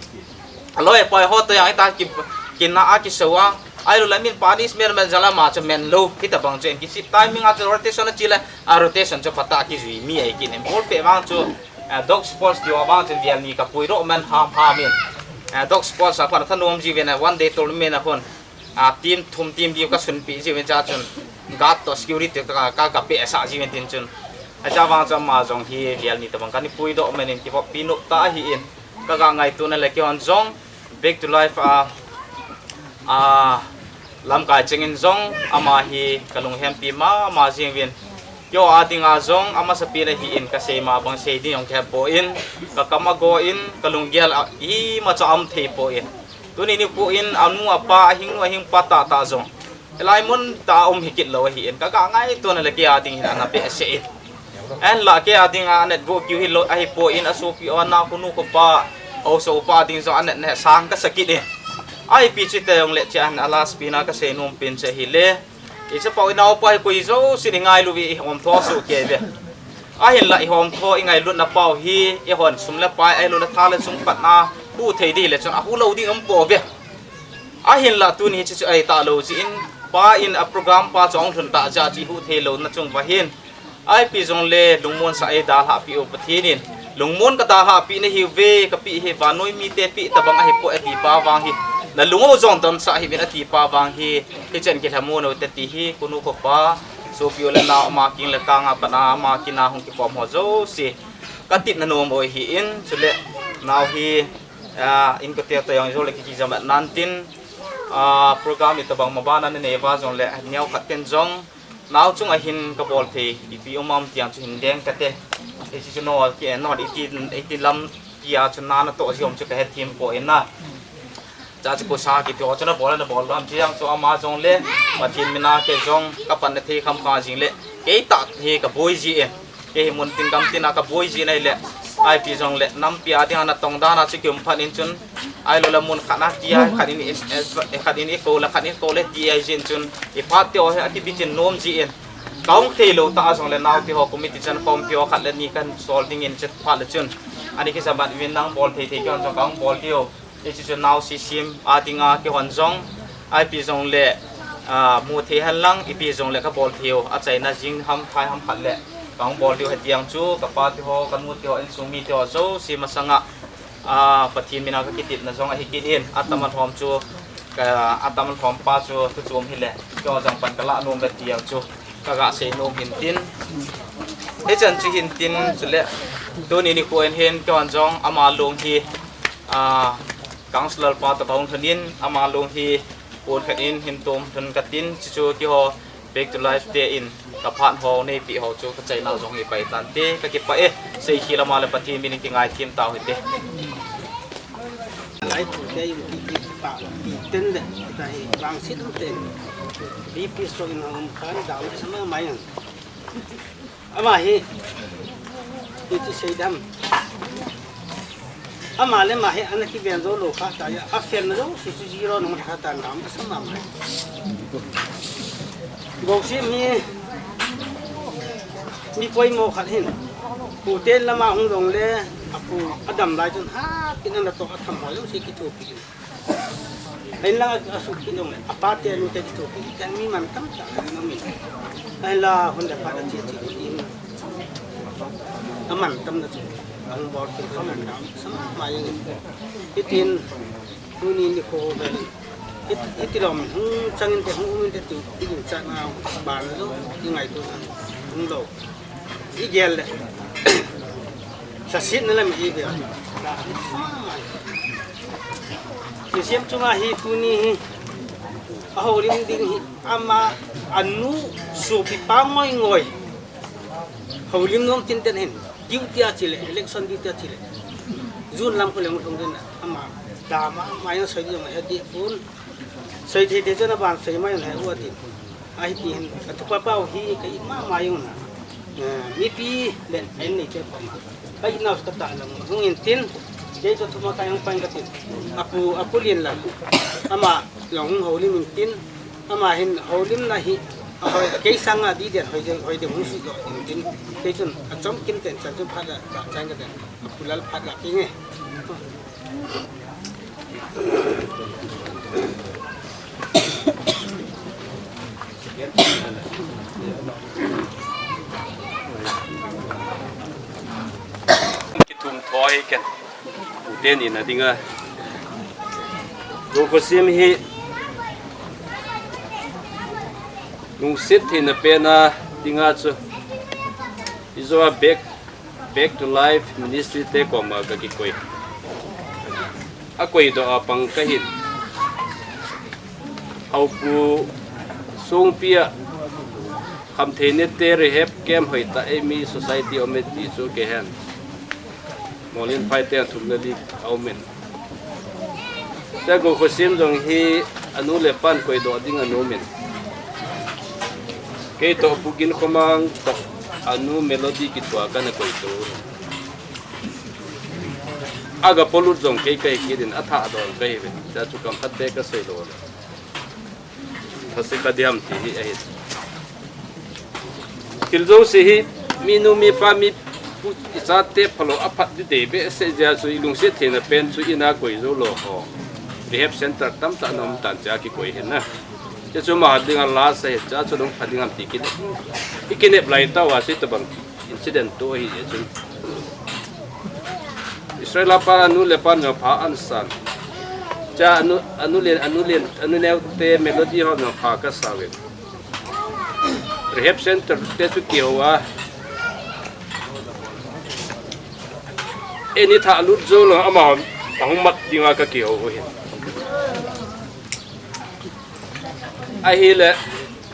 Aloi poi ho to yang ita ki, kina a kiso a. Ahilou le min punishment man jal a ama chu man lou. Hitabang chu in kisip timing a chu rotation a chi le, a rotation chu phatah a kijui mi ahi kit in. Ball peh vang chu, eh, dog sports ti ho vang chu vial ni ka puidoh man ham ham in. Eh, dog sports a khun a thanom ji uvin a one day tournament a khun. A team thum team diu ka sunpi ji uvin cha chun. Guard to security ka, ka, ka peh sah ji uvin tin chun. Acha vang chu ama jong hi vial ni tabang ka ni puidoh man in kivoppi nop tah ahi in. Ka ga ngaito na le kei hon jong back to life a, a, lamkai cheng in jong ama hi ka lunghempi mama jing uvin. Keiho a dinga jong amasapen ahi in ka sei ma bang sei ding jong ka he poi, ka kam a go in ka lunggel a imacha um thei poi. Tuni nikho in anu apa, ahing nu ahing pa tahtah jong hilai mun tah a um hi kit lou ahi in ka ga ngaito na le kei a ding hin ana behseh in. Ahinla kei a dinga anet go kiu hilou ahi poi, asopi ho, ana kunu khopa, asopi pa ding jong anet na sang ka sa kit in. Ipi chu tijong le chun a last pen a ka sei nom pen chu ahile. I chapau i naopa hi koi jouse in i ngailu uve, i homtho soh kei uve. Ahinla i homtho i ngailutna pau hi, eihon sum le pai, ahilou le tha le sum patna, hu thei ding le chun a hu lou ding um pouve. Ahinla tuni hiche chu ahi talou jeh in, pa in a program pa chu ahung lhun tah jeh a chu i hu thei louna chung uva hin. Ipi jong le lungmon sa ei dalhah peh u Pathen in. Lungmon ka dalhah peh nahiuve, ka peh hi vannoi mite peh tabang ahi poi ati pa vang hi. Na lung u jong donsah hih un ati pa vang hi. Hichan kilhamon u te ti hi, kunu khopa, sopi u le nao ama kin le kang a pat a ama kin a hung kikhom ho jouse. Ka titna nom u ahi in, chule nao hi, ah, inkote toh jong jou le ki, kijam nan tin, ah, program itobang ma bana na nei uva jong le, neo khat ten jong, nao chunga hin ka bol thei, ipi um am ti ang chu hin deng kate. Hiche chu no, ki, no, iti, iti lam, ki a chu na, na toh ji um chu ka he thim poi na. Cha chu ko sa kiti ho chu na bol, na bol lam ti ang chu ama jong le, Pathen mina kei jong ka pan na thei kham kha jing le, kei tah hi ka boi ji e. Kei hi mun tin gam tin a ka boi ji nai le, ipi jong le, nampi a ding a na tong dan a chu kium phat in chun, ahilou le mun khat na ti a, khat in i, khat in i ko le, khat in ko le ti a jin chun, i phat te o hi a kibitin nom ji in. Ka hung thei lou ta jong le nao ti ho committee chan khompi ho khat le ni kan sol ding in chet phat le chun. Ani kisa ban win nang bol thei thei kei hon jong ka hung bol diu. Hiche chu nao sisim a dinga kei hon jong, ipi jong le, ah, mu thei hen lang, ipi jong le ka bol thei u, achaina jing ham, phai ham khat le, ka hung bol diu hiti ang chu, ka pa ti ho, ka nu ti ho, insung mi ti ho, jouse masanga, ah, Pathen mina ka kitepna jong ahi kit in, atam alhom chu, ka, atam alhom pa chu, thu chom hile, kei ho jong pan ka lah nom ve ti ang chu. Ka ga sei nom hin tin. Hichan chu hin tin chule. Tuni nikho in hin keiman jong ama long hi, ah, councillor pa toh kahung lhon in ama long hi pon khat in hin tom lhon katin, chuchu keiho Back to Life te in ka phat ho neipi ho chu ka chaina jong hi pai tante, ka kipah e, sei khel ama le Pathen min in kingai them tau hite. Lai tu te in ki ki pa ki ten le ta hi bang sit um ten. B P stroke in hung kan da le sama mai. Ama hi, iti seidam. Ama le ama hi ana kiven jou lou kha ta ya, a fen na jou, si si zero nung kha ta dam ka sama mai. Gousim hi, mi poimo khat hin. Pu ten lama hung jong le, a pu a dam lai chun ha, kin ana to a tham ho jou si kithopi. Ahin lang a, a suk kit jong le, a pa te a nu te kithopi, ken mi mantam tah a um in. Ahin la, hun le phat a che che kit in. A mantam na chu, a hung bol kit kha mantam, sama ma jeng in. Hitin, tuni nikho vel in. Hit, hiti lom, hung chang in te, hung um in te tu, i ding chat na, ban lou, i ngaito na, hung lou. I gel le. Sa sit na lam i be. Museum chunga hi tuni hi. A houlim ding hi ama anu sopi pa ngoi ngoi. Houlim nom tin ten hin. Duty a chile, election duty a chile. Jun lam ko le ngul hong den ama. Dama, ma yang soi di ma he di pun. Soi thei thei chun aban soi mai un he u ati. Ahi ti hin, ka thupa pau hi ka it mama jong na. Eh, mipi le en nei te koma. Ka it nau ka ta lang hung in tin. Kei chu thuma ka jong pan ka tin. Apu, apu lien lang. Ama jong hung houlim in tin. Ama hin houlim na hi. A hoi, kei sanga di den hoi den, hoi den hung si lo in tin. Kei chun achom kim ten chan chun phat la, chan ka den. Apu lal phat la ki nge. Kithum thoi ken. Uten in a dinga. Gokhusim hi lungset theina pen a dinga chu. Ijo a bek Back to Life Ministry te koma ka kikoi. A koi doh a pang ka hin. Haupu sungpi a khamtheina te rehab camp hoi ta ei mi society om e ti chu kei hen. Molin phai te an thum le li a um in. Te Gokhusim jong hi anu le pan koi doh ding a nom in. Kei toh Pu Ginkhomang toh anu Melody kithua kana koi to. Aga polut jong kei kai kidin a tha don kai ve. Te chu kam khat be ka sei lo. Thase ka diam ti hi ahi. Thil jouse hi, mi nu, mi pa, mi pu, i chate phalo a phat di dei behseh jeh a chu i lungset theina pen chu ina koi jou lou ho. Rehab center tamtah na um tan cha kikoi hin na. Che chu ma dinga la sa hi cha chu lung pha ding am ti kin. I kinep lai tau a si tabang. Incident tu ahi e chun. Israel a pa anu le pan jong pha an san. Cha anu, anu le, anu le, anu neo te Melody ho jong pha ka sa ve. Rehab center te chu kihou a. Eni tha lut jou lou ama hon, ahung mat dinga ka kihou u hin. Ahile,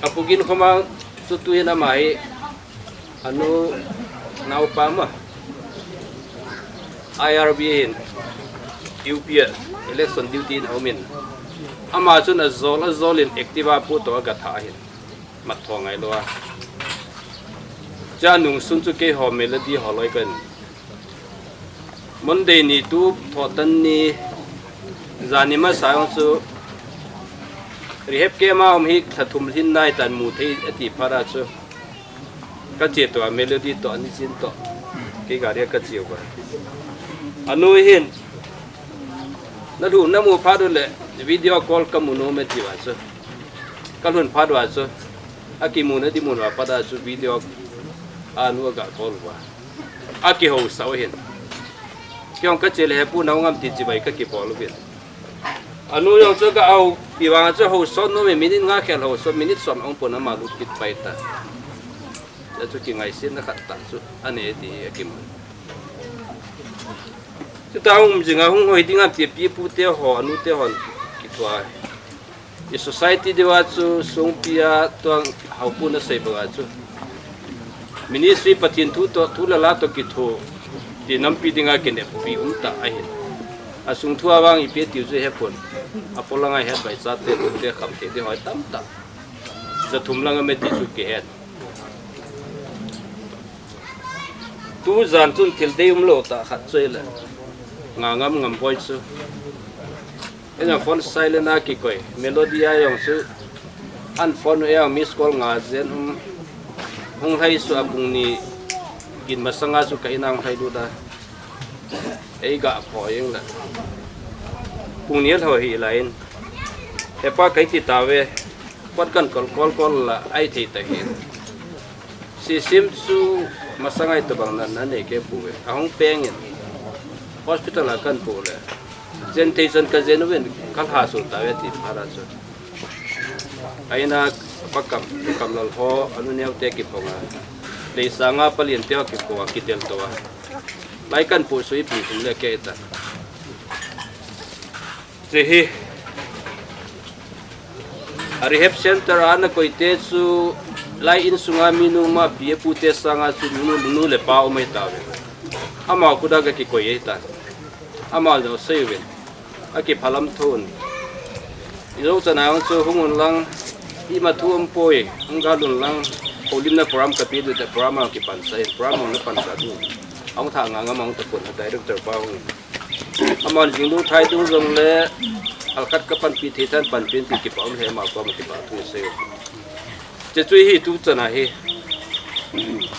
a Pu Ginkhomang chu tuin ama hi, anu naopa ma, I R B hin, U P a, election duty in a um in. Ama chun a jol, a jol in Activa pu toh a ga tha hin. Mat tho ngai lou a. Cha nung sun chu kei ho Melody ho loi kan. Monday ni tu thotan ni jani masa jong chu rehab camp a um hi thla thum lhin nai tan mu thei ati phat a chu ka che to a Melody to ani chin to kei gari a ka che uva. Anu hin na lu na mu phat u le video call ka mu nom e ti uva chu. Ka lhun phat uva chu. A kimu na di mun uva phat a chu video a nu a ga call uva. A kihou sa u hin. Kei jong ka che le he pu nau ngam ti chibai ka kibol u hin. Anu jong chu ka au pi vang chu hou sot nom e minute nga khel hou sot minute som ong pon ama lut kit pai ta. Chu kingaisetna khat tah chu anei ti akimun. Chuta um jinga hung hoi dinga pipi pute ho, anute hon kithua. I society deuva chu songpia tuang haopu nasei banga chu ministry Pathen thu to, thu le la to kitho ti nampi dinga kineppi umtah ahin. Asung thu avang ipi tiu chu hepon. Apolanga het bai chate tute kham thei di hoi tamtah. Jathum langa me ti chu kihet. Tujan chun thil dei umlou tah khat chu ahile, Ngangam Ngamboi chu. Eina phone silent a kikoi. Melody a jong chu. An phone u a jong miss call nga jen um. Hung lhai chu a pung ni gin masanga chu ka ina hung lhai lut a. Eiga pho jeng le. Pung ni lhou hi lain. Hepa kei ti tave. Pot kan kol kol kol la ai thei ta hi. Sisim chu masanga itobang na, nanei kei pouve. Ahung pengin. Hospital a kan pu le. Jen thei chan ka jen uvin ka lha su tave ti phara chu. Aina pakam, Kamlal ho, anu neo te kiphonga. Leisanga palien te ho kiphonga, kitel toa. Lai kan pu sui pu pu le kei ta. Chehi. A rehab center a nakoi te chu lai insunga minu ma pi pute sanga chu nu, nu le pa umai tave. Ama kuda ka kikoi ei ta. Ama jo sei uvin. Akiphalam thon. Ijo chana ang chu hung un lang, ima thu um poi, hung gal un lang, holimna program ka pi du te program ang kipansa, program ang na pansa du. Ang tha nga nga mang ta pun director pa hung. Aman jing du thai du jong le, alkhat ka panpi thei than panpi pi kipa um he ma pa ma kipa thu sei. Che chu hi tu chana hi.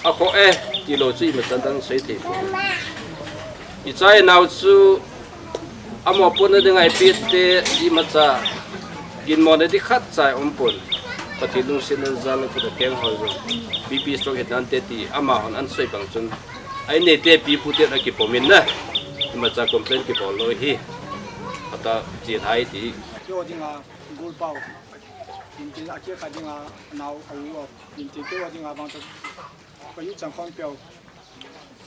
A kho e, ti lo chu ima chan dang sei thei poi. I chai nau chu Amo pona ding ai pi te imacha ginmo na di khat cha um pon. Pathen lungsetna jal a kut a keng hoi jong. B P stroke hi nante ti amahon an soi bang chun. Ai nei te pi pu te na kipom in na. Imacha complain kibol lou hi. Ata chin hai ti. Kio dinga gul pau. Intin a kia kha dinga nau a u o. Intin kio dinga bang chu. Ka yu chang khon piau.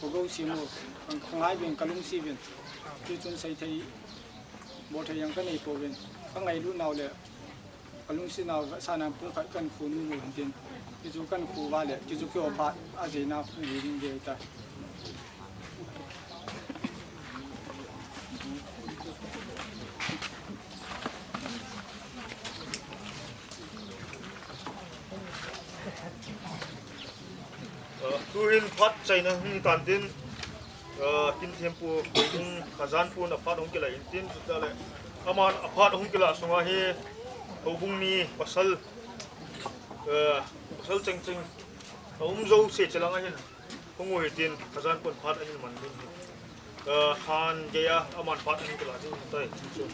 Ka go si mu, ka, ka ngai vin, ka lungsi vin. Ti chun sei thei, bol thei jong ka nei pouvin. Ka ngailut nau le, ka lungsi nau, sa nang pung khat kan khu nu nu hin tin. Ti chu kan khu va le, ti chu kio phat, a jei na khu ni ding dei ta. Aa, tuhin phat chaina hung tan tin, aa, kin thempu hung khajan pu na phat hung kila in tin, chuta le, aman a phat hung kila sunga hi, houbung mi pasal, aa, pasal cheng cheng, a um jo se chelang ahin, hung u hitin, khajan pun phat ahin man ding hi. Aa, han gei a, aman phat ahin kila ding tai, chu.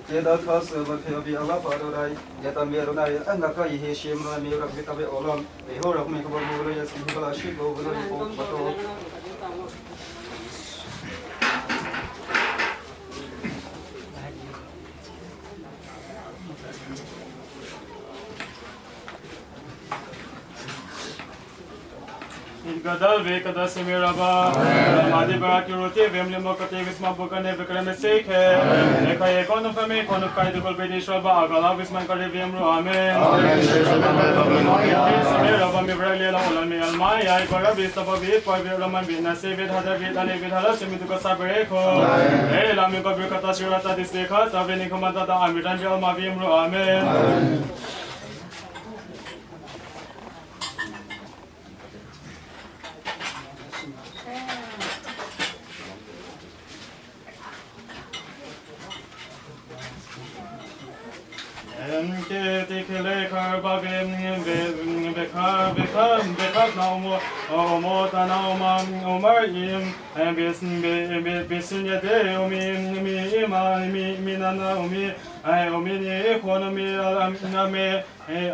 Keda khas ba khe abi ala pa do dai, ya tam be ro nai, an na ka hi shem na mi rak bit abe olam, e ho rak mi ka ba mo lo ya si ba la shi ko ba lo ko ba to. Gadal ve kada semira ba. Madi bara ki roti vem le mo kate visma bukane vikram se khe. Ekha ekon of me kon of kai dukul bedi shwa ba agala visman kare vem ru. Amen. Semira ba mi bara le la ola mi almai ai bara vista ba vi pa vi raman vi na se vi hada vi dale vi dala sumi duka sabere ko. E la mi ba vi kata shirata disbekha ta vi ni kamata ta amiran vi alma vem ru. Amen. Em ke te ke le kar ba be be be kar be kar be kar na omo omo ta na oma omar im em be be be sin ya de omi mi ima mi mi na na omi ai omi ni ko na mi ala na me eh,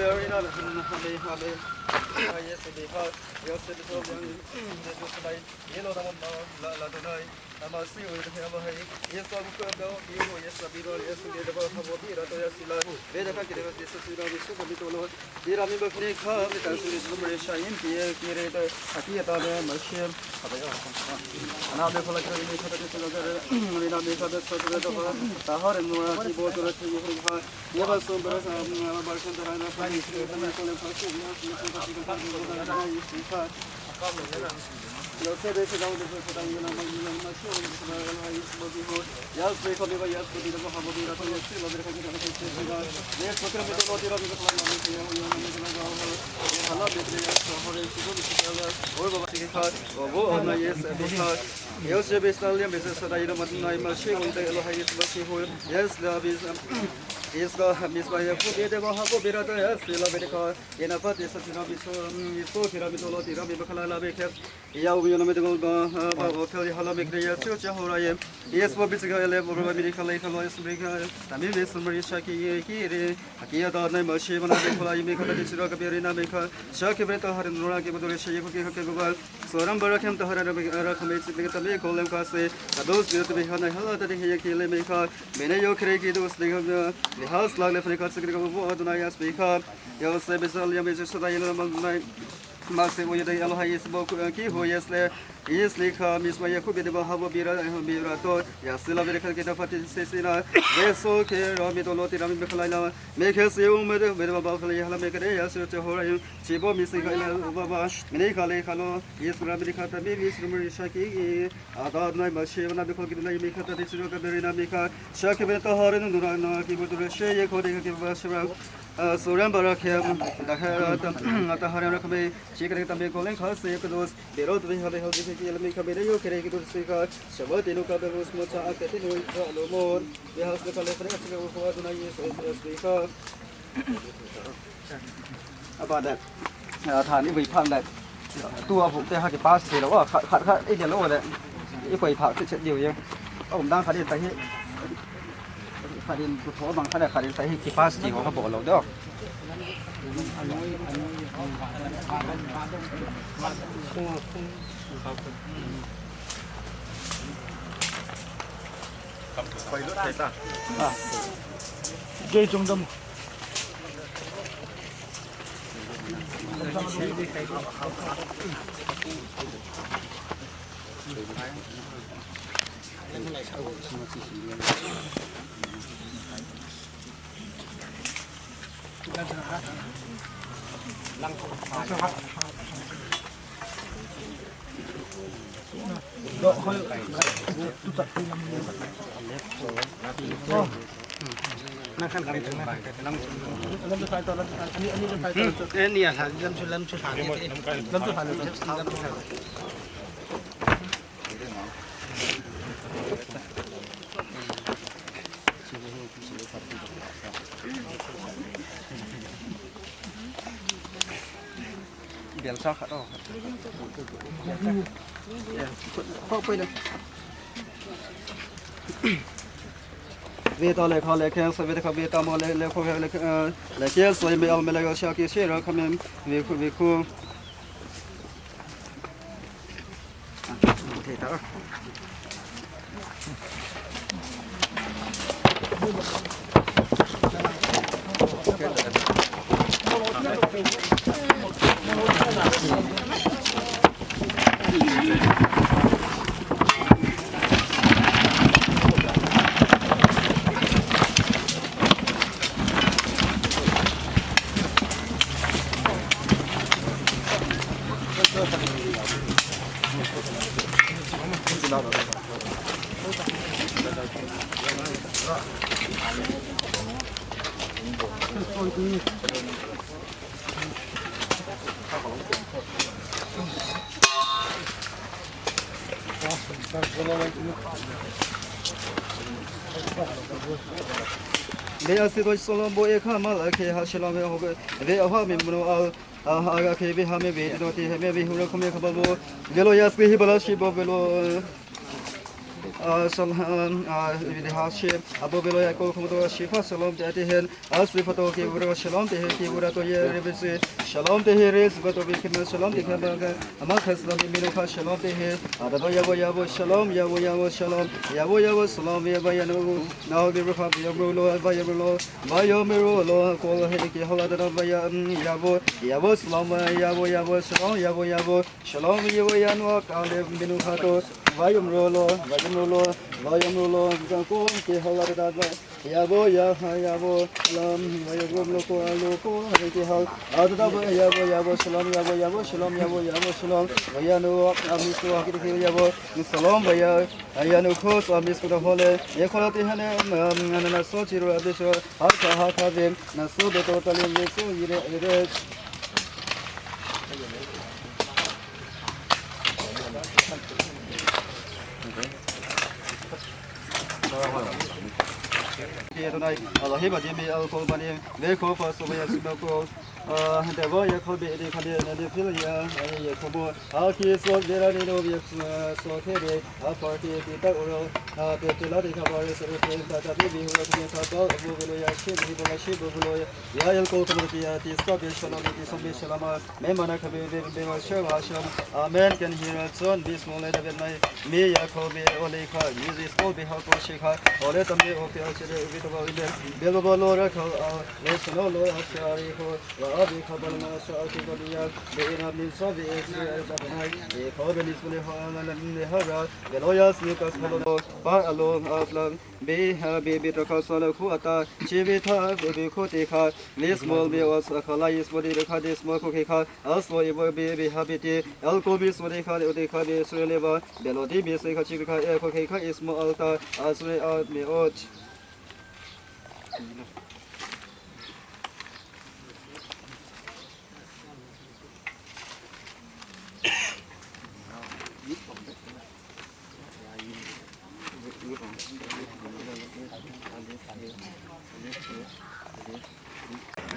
Kabe arena na hale hale. Yes, Adonai. Yes, Adonai. Yes, Adonai. Ama si oi de helo hai. Yes, Abu Kabe. Yes, Abiba. Yes, Adonai. Hamo bira to yes la. Veda ka kire yes, Adonai. Yes, Adonai. Tirami bakne kha, mi tan suri suri mare shayin, ti e, ti re ta, aki ta ne, mashem. Ana be phala kha, mi kha ta sura ga, mi na mi kha ta sura ga, ta har no ki bo to ra ki ho ha. Ye ba sum bara sa, ma ba shan ta ra na, pa ni ko le pha su, ma su ko ta ki ka ta ko ta, ye si kha. Yes, Ina pati sa tina biso, mm, biso kira biso lo tira bi bakhala la be khe. Ya u yo na me de go ba, ah, ba o fel hala me kre ya chu cha ho ra ye. Yes, bo biso ga le bo ba mi khala khala yes mi ga. Ta mi be sum ri sha ki ye ki re. Aki ya da nai ma she ba na be khala ye mi kha ta de sura ka be re na me kha. Sha ke be ta har no ra ke bo do re she ye ko ke kha ke go ba. Soram bara khem ta har ra ra kha me chi be ta me ko lem ka se. Ta dos be ta be ha nai hala ta de he ye ki le me kha. Me ne yo kre ki dos le ga. Le has la le fre ka se ke go bo Adonai yes me kha. Yose Bezalel ya Bezalel ya Adonai. Mase o yedai Elohai Yisbo ki ho yes le. Yes le kha misma ya khu bede ba habo bira, eh, bira to. Ya sila bede kha kita fati se sina. Yeso ke rami to lo ti rami be khalai la. Me khe se u me de bede ba ba khalai hala me kre ya se te ho ra yu. Chibo mi se kha ila ba ba. Me ne kha le kha lo. Yes ra bede kha ta mi mi sru mi shaki. Adonai Mashiach, na bikho ki dunai mi kha ta de siro ka beri na mi kha. Sha ke beta hare nu dura na ki bu dura she ye kho de ki ba shira. Ah, Soram bara khem, da ha ta, ta hare ra khame, chi kare ta me ko len kha se ka dos. Bero tu ha de ha de ki le mi kha bere yo kere ki du se kha. Shabbat nu ka be mus mo cha a ke te nu ka lo mo. Be has de ka le kare ka se ko Adonai Yesu Yesu kha. About that. Ah, tha ni bui phang that. Tu a vuk te ha kipass thei lou a, khat, khat, khat, i le lou le. I koi phak chet chet diu jeng. A um dang khat in ta hi. Khat in tu tho bang khat le khat in ta hi kipass ti ho ka bol lou deu. Koi lut thei ta. Jai Chongdam. Belsa khat o. Kho poi le. Ve ta le kha le khe, sa ve ta kha ve ta mo le, le kho le, eh, le khe, sa me al me le ga sha ki se ra kha me, ve khu, ve khu. Ve a si doi solom bo e kha mal a khe ha shalom ve ho ve a ha mi mno al a ha ga khe ve ha me ve no ti he me ve hu ra khum e kha bal bo ve lo ya si hi bala shi bo ve lo. Ah, sal-, ah, ah, Hashem, abo velo Yaakov, komoto Shifa, Shalom te ati hen, ah, Srifato, Kivura, Shalom te he, Kivura to ye, Rebesi, Shalom te he, Res, Vato, Vikima, Shalom te he, Baga, Amaka, Shalom, Minuka, Shalom te he, Adaba, Yabo, Yabo, Shalom, Yabo, Yabo, Shalom, Yabo, Yabo, Shalom, Yabo, Yanu, Nao, Viruha, Yamrulo, Vayamrulo, Vayamrulo, Kol, Heki, Hola, Dada, Vaya, mm, Yabo, Yabo, Shalom, Yabo, Yabo, Shalom, Yabo, Yabo, Shalom, Yabo, Yanu, Kale, Minuka, to, Vayamrulo, Vayamrulo, Vayamrulo, Kol, Heki, Hola, Dada, Yabo, ya, ha, yabo, lam, vaya, gom, loko, aloko, heki, hal, adada, vaya, yabo, yabo, shalom, yabo, yabo, shalom, yabo, yabo, shalom, vaya, no, amisu, hakiti, yabo, shalom, vaya, aya, no, kos, amisu, da, hole, ye, kola, ti, hane, um, na, na, so, chiru, abisu, haka, haka, vim, na, so, beto, talim, vesu, yire, ire. Adonai, Elohim, Adimi, Elkol, Bani, Veko, Faso, Vaya, Simako, ah, Devo, Yakobi, Edi, Kali, Nadi, Filia, Yakobo, Aki, So, Vera, Nino, Via, So, Kede, Afarki, Pita, Uro, ah, Petila, Di, Kabari, Sere, Penta, Tabi, Vihura, Kumi, Kapal, Abu, Velo, Yashi, Vihibala, Shibu, Velo, Ya, Elkol, Komati, Ati, Sabi, Shalom, Iti, Sobi, Shalama, Memana, Kabi, Vivimbi, Sheva, Hashem, Amen, Ken, Hira, Tson, Bismole, David, Mai, Mi, Yakobi, Olika, Mizis, Kobi, Hako, Shika, Ole, Tambi, Ofi, Ashire, Vitova, Ibe, Belova, Lora, Kal, Al, Lesano, Lora, Shari, Ho, Rabi, Kabalma, Shaki, Badia, Beina, Minsa, Vesi, Adonai, Eko, Benis, Mule, Ho, Alan, Nehara, Veloyas, Nikas, Holono, Pa, Alon, Aflan, Be, ha, be, be, Traka, Sala, Khu, Ata, Chivita, Be, Be, Khu, Te, Kha, Lismol, Be, Os, Akhala, Ismo, Di, Kha, Dismo, Khu, Ke, Kha, Asmo, Ibo, Be, Be, Habiti, Elko, Be, Suri, Kha, Udi, Kha, Be, Suri, Leva, Beloti, Be, Suri, Kha, Chivika, Eko, Ke, Kha, Ismo, Alta, Asuri, Al, Me, Ot.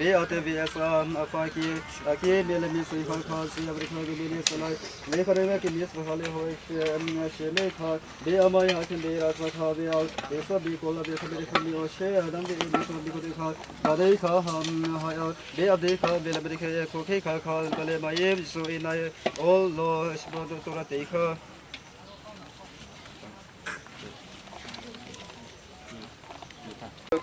Be ate ve asa, afa ki, aki mele mi sei kha kha, si abri kha ki mele salai. Ve kha re ve ki mis kha le hoi, she, em, she me kha. Be amai ha kin be ra kha kha be al. Be sa be kola be kha be kha mi o she, adam be mi kha be kha be kha. Ba dei kha ham ha ya. Be a dei kha be la be kha ko khe kha kha ka le ma ye so i nai all lo sbo to ra te kha.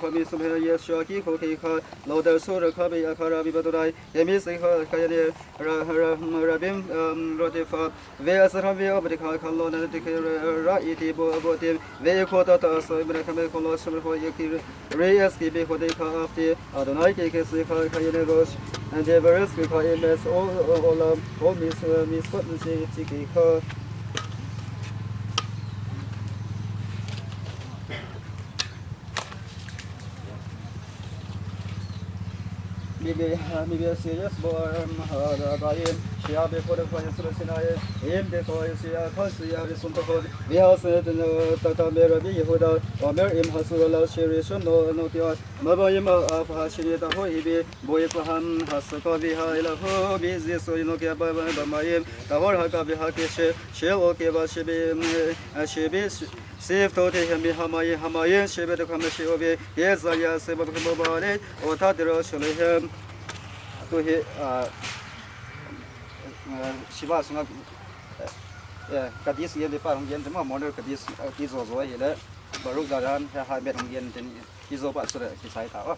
Khomi sum he Yeshua ki kho kei kha, lo der su ra kha be a kha ra bi ba tu rai, ye mi se kha ka ya ne ra, ra, ra bim, um, ro te fa, ve a sa ra ve a ba te kha kha lo na te kha ra, ra i ti bo, bo te, ve i kho ta ta sa, me ra kha me kho lo sum ra kho ye ki re, re es ki be kho te kha af te, Adonai ke ke se kha ka ya ne ro, and the verse ke kha i mes o, o, o la, o mi se, mi spot se ti ke kha. Mibe, mibe serious bo, em, ha, da, ba, em, shia be ko da ko Yesu Sina, em, de ko Yesu ya, ko Yesu ya, be sun to ko, be ha se, ta, ta, ta, me, Rabbi Yehuda, Omer, im, ha, su, la, shiri, shun, no, no, ki, ma, ba, im, a, a, ha, shiri, ta, ho, ibe, bo, ye, ko, han, ha, su, ko, be, ha, ila, ho, be, Yesu, ino, ki, ba, ba, ba, ma, im, ta, hor, ha, ka, be, ha, ke, she, she, o, ke, ba, she, be, em, a, she, be, she, Sif to te hem bi hama ye, hama ye, shebe to kame shi obe, ye za ya se ba ba ba le, o ta te ro shole hem. To he, a, a, Shiva sunga, eh, eh, Kadis ye le pa hung yen te ma, Moner Kadis, eh, ki zo zo ye le, Baruch Daran, he ha met hung yen te ni, ki zo pa sure, ki sai ta, oh.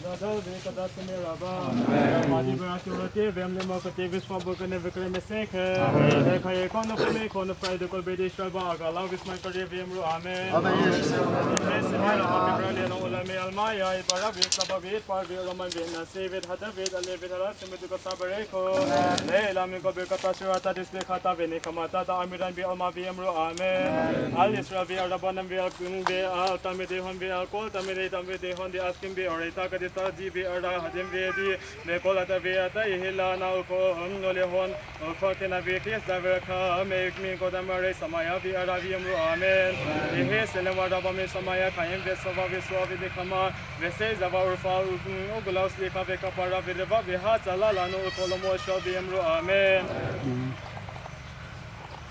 Gadol ve kada sene raba. Amen. Madi bera kirote vem le mo kate viswa bo kane vikre mesek. Amen. Khaye kono kame kono Friday kol bedi shaba agala visman kare vem ru. Amen. Amen. Sene raba bibra le no ulame almaya ibara vit saba vit par vit roman vit nasi vit hada vit ale vit hada seme duka sabare ko. Le ilami ko birkata surata disle khata vene kamata ta amiran bi alma vem ru. Amen. Al Israel ve Araba nam ve al kun ve al tamide hon ve al kol tamide tamide hon de askim ve oreta kadita di ve ara hadim ve di ve kol ata ve ata ihila na uko hon no le hon uko kena ve kis da ve kha me min ko da mare samaya ve ara ve amru. Amen. Ihe selem Araba me samaya kayem ve sova ve sova ve de kama ve se zava urfa u u gulaus le ka ve kapara ve deva ve ha chala la no uko lo mo shal ve amru. Amen.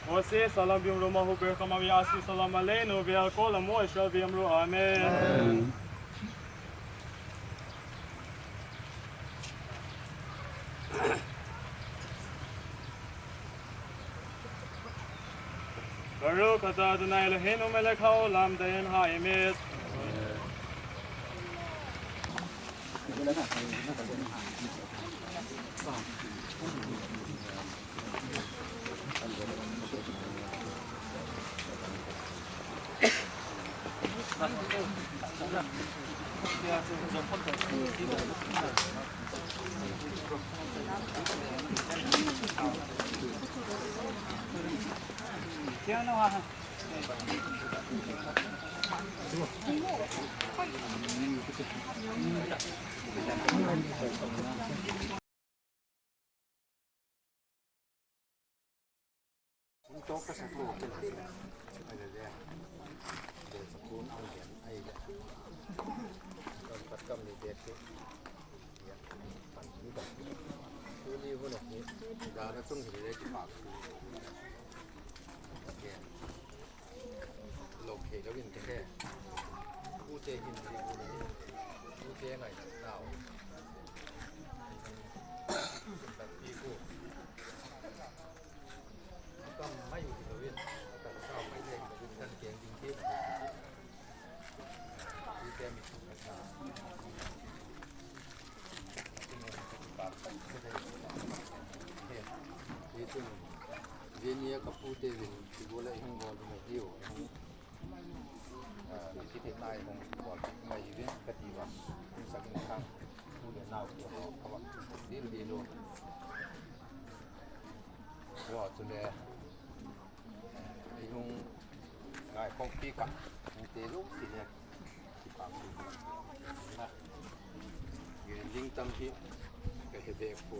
Ose salam bim ruma hu ber kama vi asi salam aleinu vi alkol amo Israel bim ru. Amen. Baruch atah Adonai Eloheinu melech haolam dayan ha'emet. Lo khei lo in te he. Ute hin hi u ni. Ute ngai na tao. Pi ku. Kam mai u lo in. Kam sa mai le lo in kan keng ding ke. Ute mi. Venia ka pute vin, ti gola hung gol mai diu. Ah, ki te nai hung gol mai vin ka ti va. Sa kin khang, pu le nau ki ho ka va. Dil dil lo. Wa tu le. Ei hung ngai khawmpi kah, hung te lung si le, si pang si na. Nge ling tam hi, ka he bek po.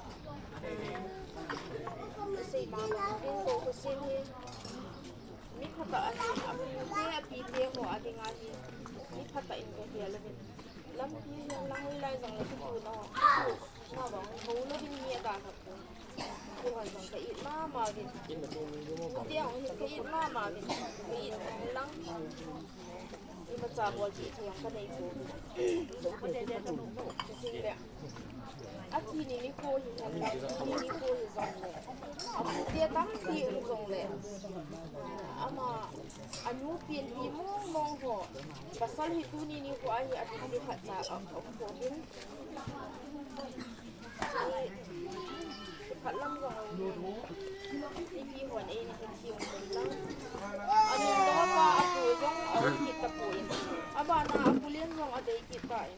Sei ma ma, kin ko ko sin hi. Mi phatah ahi, apute, apite ho adinga hi. Mi phatah in ka hia le. Lampi hi lang lai jong le kitu na ho. Kitu na bang ho lo ding mi ada ka. Kihon jong ka it mama uvin. Kute hung hin ka it mama uvin. Ka it lang. Imacha bol cheh thei jong ka nei poi. Athi ni nikho hi hen lang, tuni nikho hi jong le. Apute tampi um jong le. Ama, anu pen pi mong mong ho. Pasal hi tuni nikho a hi athi ni khat cha a um poi hin. Khat lam jong a um. Ipi hon eini hi thi um pon lang. Anu lo pa apu jong a um kit tapon. Abana apu lien jong adei kit tan.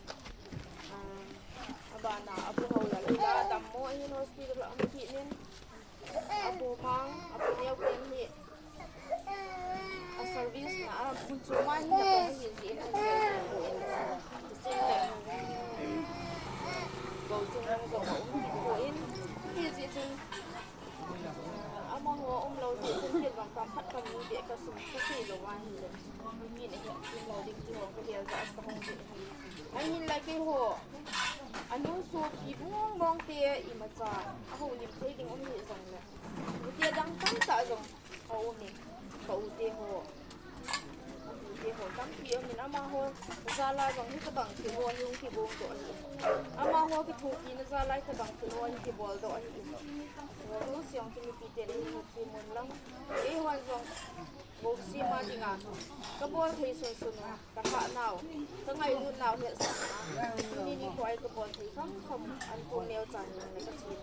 Abana apu ho la la dammo ahin hospital a um kit nin. Apu mang, apu neo pen hi. A service na, a, mun chu ma hin na ko hin ji in, a neo pen ko in. Ko chung lang jong a um ko in. Hi ji chun. Amaho um lou ji chun, kei bang kam phat kam ni be ka sum, ka sei lou ahi le. Min a hin um lou ding ti ho, ka gel ja ka hung ji. Ahin lai keiho. Anu sopi mong mong te imacha. A ho lim thei ding um hi jong le. Ute dang tamtah jong a um in, ka ute ho. Ka ute ho tampi um in, amaho jal a jong hitabang thil ho hi hung kibol doh ahi. Amaho kithopina jal a hitabang thil ho hi kibol doh ahi. Ho jong siang chu mipi te le hi thupi mun lang. Eihon jong Voksi ma dinga ka bol thei sun sun a, ka kha nau, ka ngailut nau hetsah a. Tuni nikho a ka bol thei kham kham an kum neo chan le ka chin.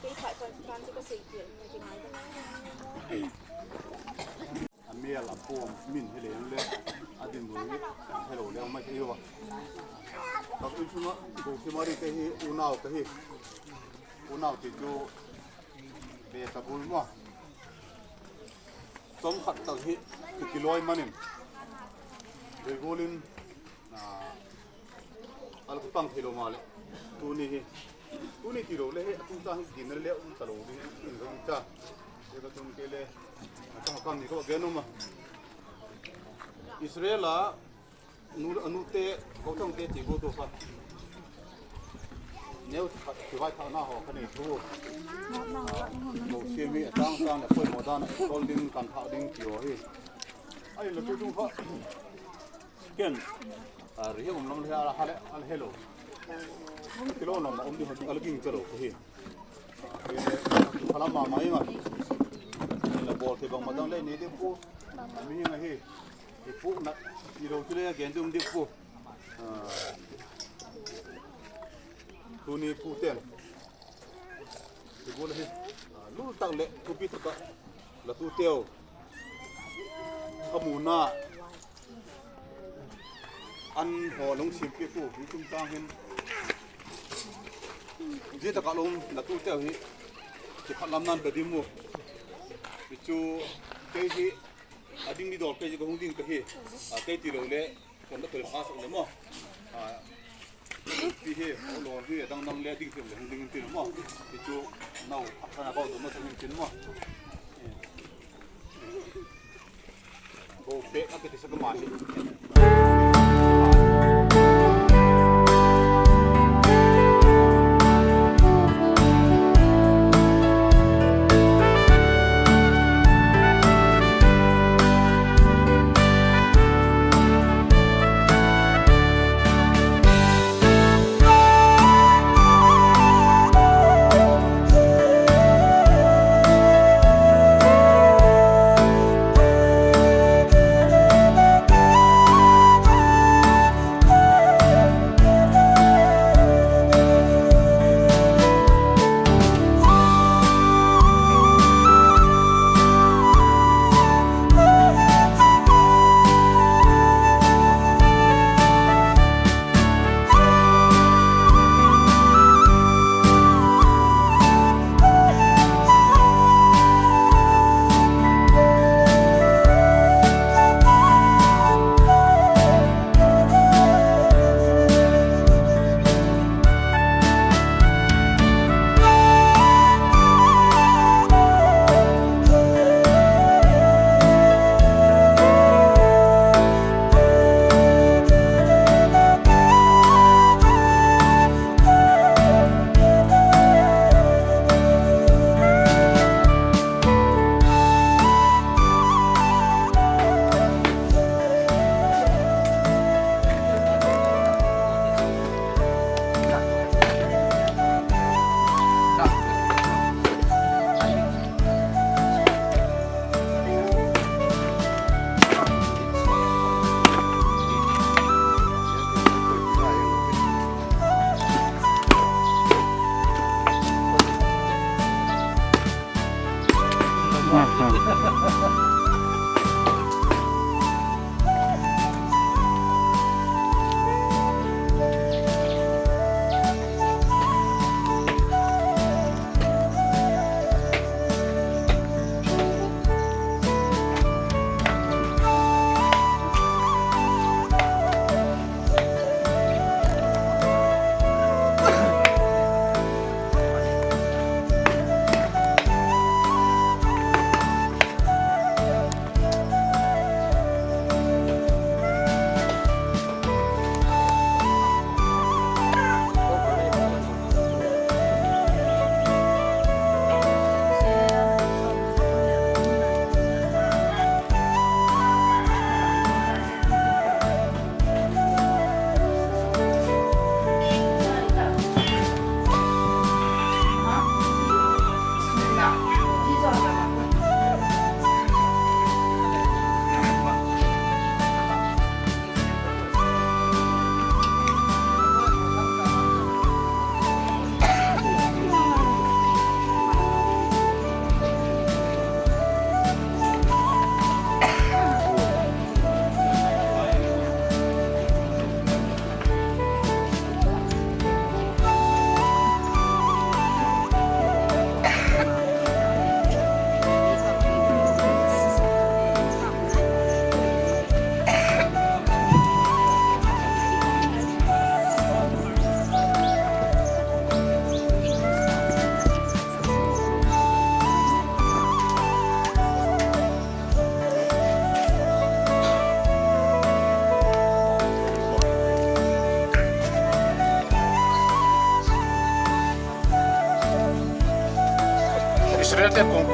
Kei phat chan chan chu ka sei tir, ka kingai ka. A mial a pom min hi le le, a dinmun hi hello le mai thei ho. Ka u chunga, Voksi ma ri ka hi, unau ka hi. Unau ti chu be ta bul mo. Chomkhat tah hi, ki, kiloi manin. Dei golin, ah, al kipang thei lou ma le. Tuni hi. Tuni ti lou le hi, atung ta hi, din le um ta lou ding, in rong ta. Ye ka tung ke le, ka kam ni ko gen um a. Israel a, Nu, anu te, ko tang te ti go to kha. Neo kha, ki vai kha na ho kha nei thu. Ko si mi tang tang na koi mo dan, kol ding kan tha ding ti ho hi. Ai lo tu tu kha. Ken. A ri um lang le ala hale, ala hello. Kilo no ma um di ho ala ging chalo hi. Phalam mama inga. La bol thei bang ma dang le nei ding pu. Mi inga hi. Ipu na, ilo chule gen ding um ding pu. Ah. Tuni pu ten. Ipu le hi. Ah, lul tak le, thupi tak a. La tu teu. Ka mu na. An ho lungsim pi pu, hi tum tang hin. Ji ta ka lung la tu teu hi. Ki phat lam nan ka dim mu. Hi chu kei hi a ding ni dol kei ji ka hung ding ka hi. A kei ti lo le, kon da ko le pa sa le mo. A Pi hi, o lo hi, dang dang le ding pi le hung ding pi mo. Pi chu, nau, a kana bau do mo sa ding pi mo. Bo pe a ke ti sa ka ma hi.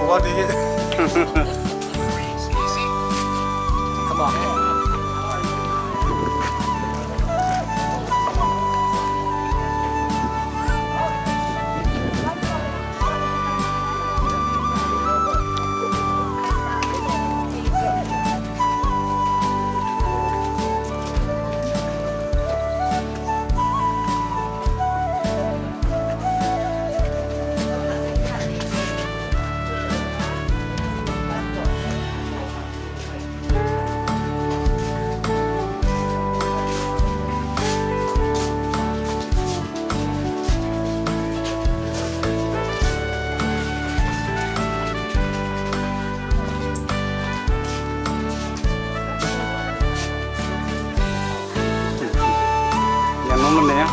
What is it? Come on. Yan mo muna yan.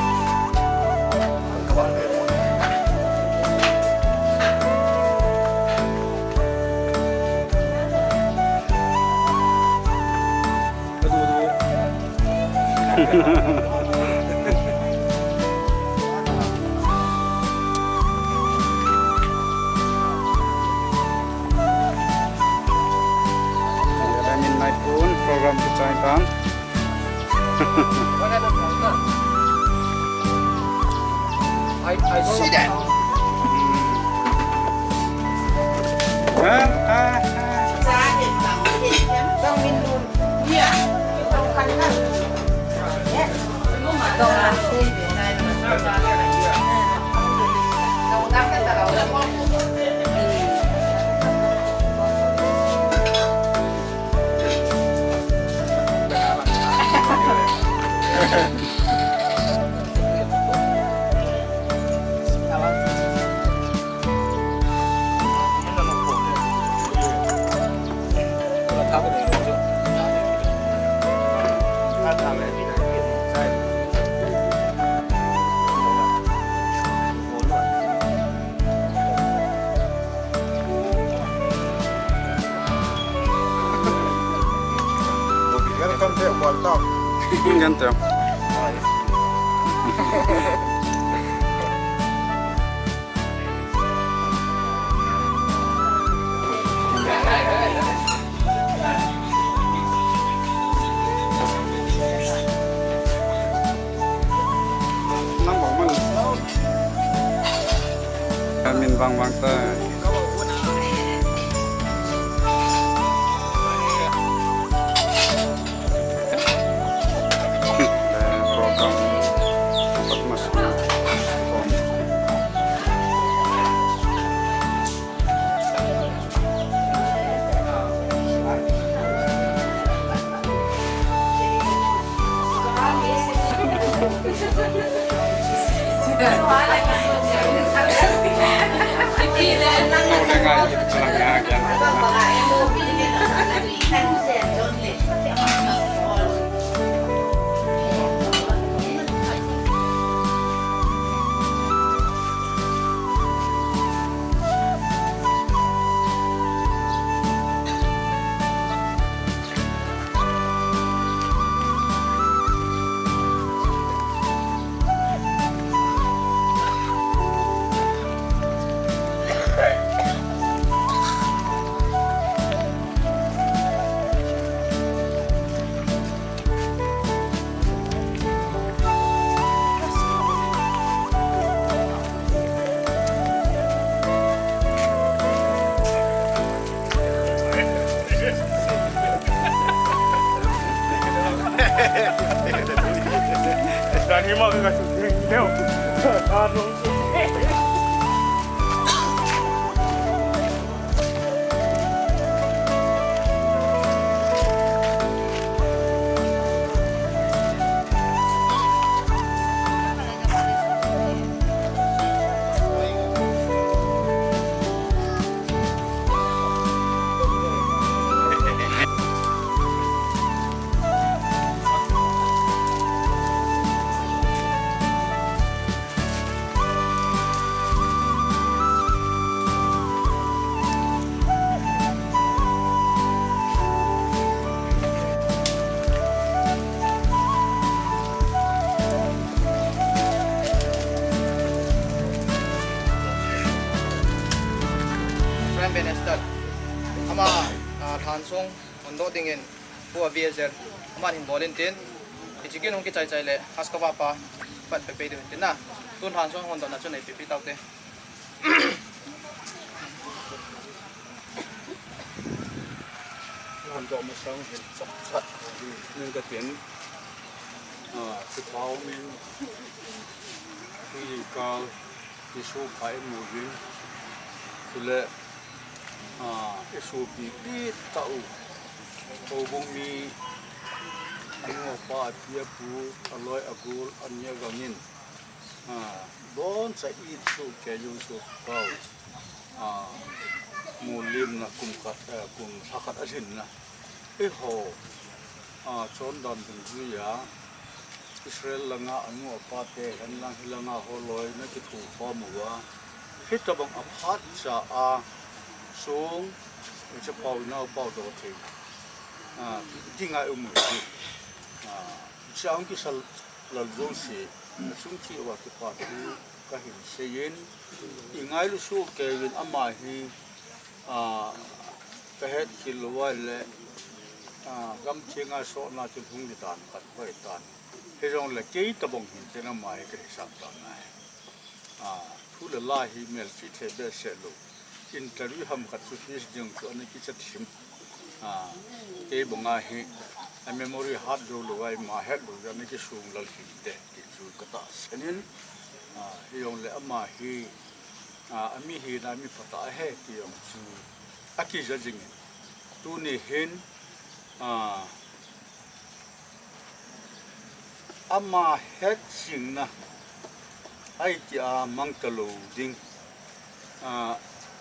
Program kita. Sit down. Welcome to Kuala Lumpur. Welcome. Min vang vang ta. Program. Doh dingin, Pu Aviazer, aman hin bol in tin, hiche kin hung kichai chai le, Haskova pa, pat pe pe ding tin na, tun han song hon dohna chu nei pe pe tau te. Hon doh masang hin chak chat, nin ka tin, ah, chu pau min, hi kal, Jesu kha i mu uvin, chule, ah, i sopipi tah u, houbung mi, anu apa, api apu, aloi agol, ani agangin, ah, boncha i soh kei u, sopipa u, ah, mulimna kum khat, eh, kum lha khat alhinna. Eiho, ah, chondan dungjuia, Israel langa anu apa te, henlang hilanga holoi na kithukhom uva. Hitabang aphatcha a song, hiche pau inao pau doh thei. Ah, dinga i um u hi. Ah, hiche a hung kisal lal jouse, achung cheh uva kipa thu kahin seiyin. I ngailu soh kei uvin ama hi, ah, ka het khel lou uva le, ah, gam thenga sohna thil hung di dan khat hoi tan. Hijongle kei tabang hin chen ama hi ka hisap tan ahi. Ah, thu le la hi melchih thei behseh lou. Interview ham khat chu face ding chu ana kichat thim. Ah, kei banga hi a memory hat jou lou a, ima het lou a ana kisung lal hinte ti chu ka tahsan in. Ah, hijongle ama hi, ah, ami hina mi phatah ahi ti jong chu akija jingin. Tuni hin, ah, ama hetjingna, ahi tia mang talou ding. Ah,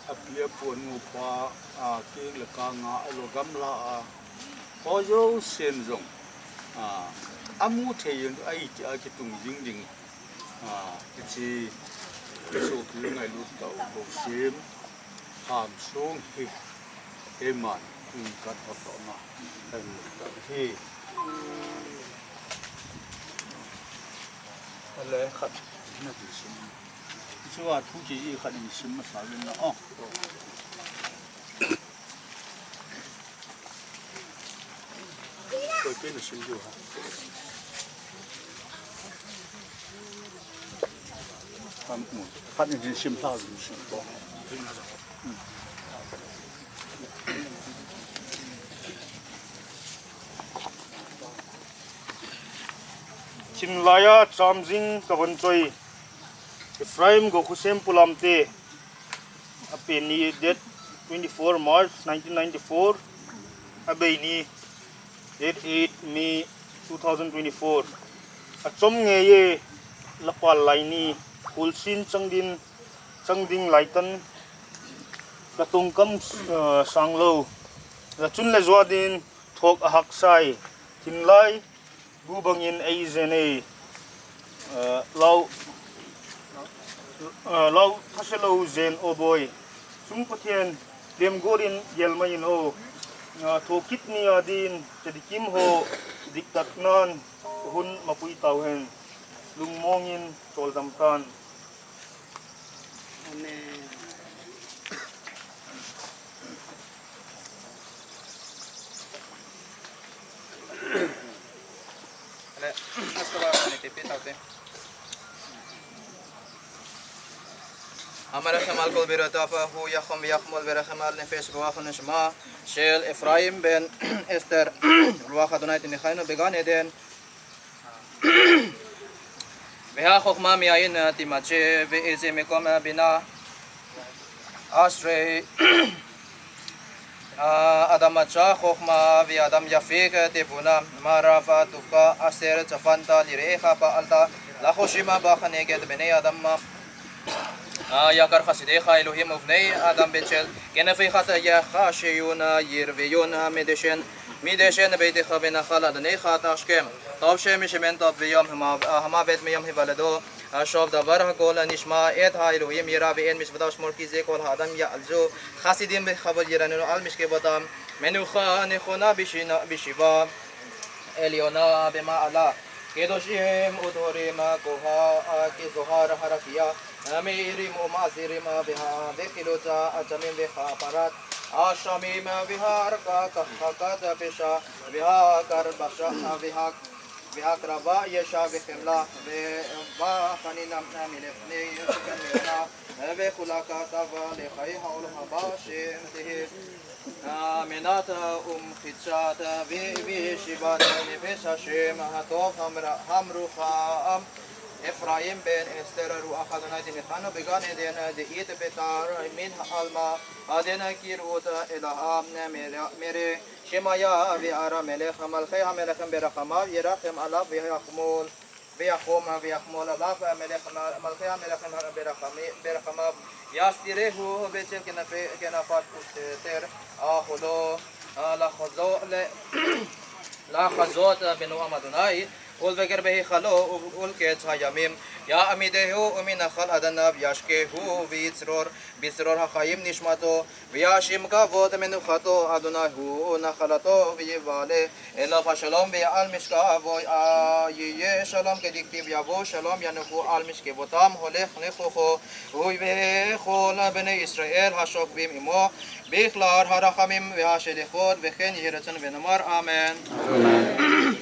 api apu anu apa, ah, keng le kanga, aloi gamla a, ho jousen jong, ah, amu thei in ahi tia kitung jing ding. Ah, hiche, sopi ngailut tah u, Bausim, Hamsong hi, keiman, hi kan hotdohna, kan hotdoh hi. Ale khat, na hi sim. Chua thu ki i khat in sim masa vin na, oh. Koi pen sim diu ha. Kan mu. Kan in sim hla sim sim to. Chinlaiya chamjing ka von choi. Ephraim Gokhosem Pulamte. Apen ni date twenty-four March nineteen ninety-four, abei ni date eight May two thousand twenty-four. Achom ngeiye lapal lai ni, kulsin changdin, changding laitan, latungkam, eh, sanglou, lachun le juadin thok ahaksai, thinlai, Gu bangin ei jen e, eh, lau, eh, lau thase lou jen o boi. Chung Pathen, lemgot in gelmai in o, eh, thokit ni a din, chadikim ho, diktatnan, hun mapui tau hen, lungmong in, choldam tan. Amen. Ale, askaba, ani pipi taute. Amar Hashem al kol berotava, hu yachom veyachmol verachem al nefesh ruach uneshama shel Efraim ben Esther, ruach Adonai tinichenu began Eden. והחכמה מאין תימצא, ואיזה מקום בינה, אשרי האדם מצא חכמה, ואדם יפיק תבונה, מה רב טובך אשר צפנת לרעך פעלת, לחושים בך נגד בני אדם. יקר חסדך אלוהים, ובני אדם בצל כנפי חטאיך שיון ירוויון מדשן, מדשן ביתך ונחל אדניך תשקם. טוב שמשמן טוב ביום המוות מיום היוולדו, שוב דבר הכל נשמע את האלוהים ירא ואין מצוותיו שמור, כי זה כל האדם יעלזו חסידים בכבוד ירננו על משכבותם, מנוחה נכונה בשינה, בשיבה עליונה במעלה. קדושים וטהורים כזוהר הרקיע, מאירים ומאזירים בחילוץ עצמים וכפרת השמים והרקה, חקת פשע והכרבשה, והקרבה ישע וחמלה, והחנינה מלפני שכן מרעה, וחולקה תאווה לחיי העולם הבא, שתהא מנת ומחיצת וישיבת נפש השם הטוב המרוחם. אפרים בן אסתר, רוח אדוני תניחנו בגן עדן, דאית בתר מן העלמא, עדן כראות אלהא, מרע שמעיה ויערה מלך מלכי המלכים ברחמיו, ירחם עליו ויחמול, ויחום, ויחמול עליו מלך מלכי המלכים ברחמיו, יסתירהו בצל כנפי, כנפת אסתר, אך לא לחזות, לחזות בנועם אדוני, ולבקר בהיכלו ולקץ הימים. יעמידהו ומנחל אדניו ישקהו, ויצרור בצרור החיים נשמתו, ויאשים כבוד מנוחתו, אדוני הוא נחלתו ויבעלה. אליו השלום ועל משכבו יהיה שלום, כדכתיב יבוא שלום ינוחו על משכבותם, הולך נכוחו, ובכל בני ישראל השוכבים עמו, בכלל הרחמים והשלכות, וכן יהי רצון ונאמר אמן. אמן.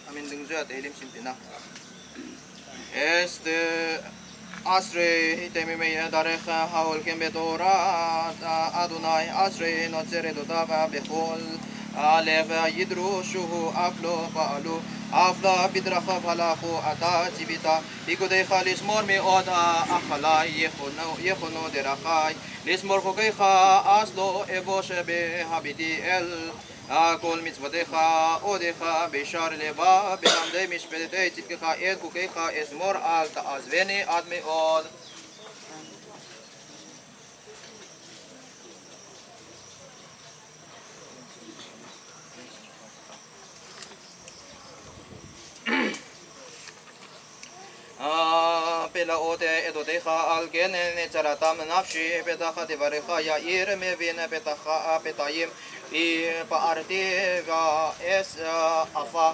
Amen. Dungjuia Tehillim simpi na. Este Ashrei te'imei da'arech ha'oshein betorat Adonai, Ashrei notzer edotav bechol lev yidroshuhu, af lo pa'alu, af la bidrachav halachu, ata tzivita pikudecha lishmor me'od, achal yechonu derachai, lishmor chukeicha, ach lo evosh beha beti el כל מצוותיך אודיך בישר לבב, ללמדי משפטי צדקך את חוקיך אשמור, אל תעזבני עד מאוד. פלאות עדותיך על כן נצרתם נפשי, פתח דבריך יאיר, מבין פתח, פתאים פערתי, ואעשה עפר,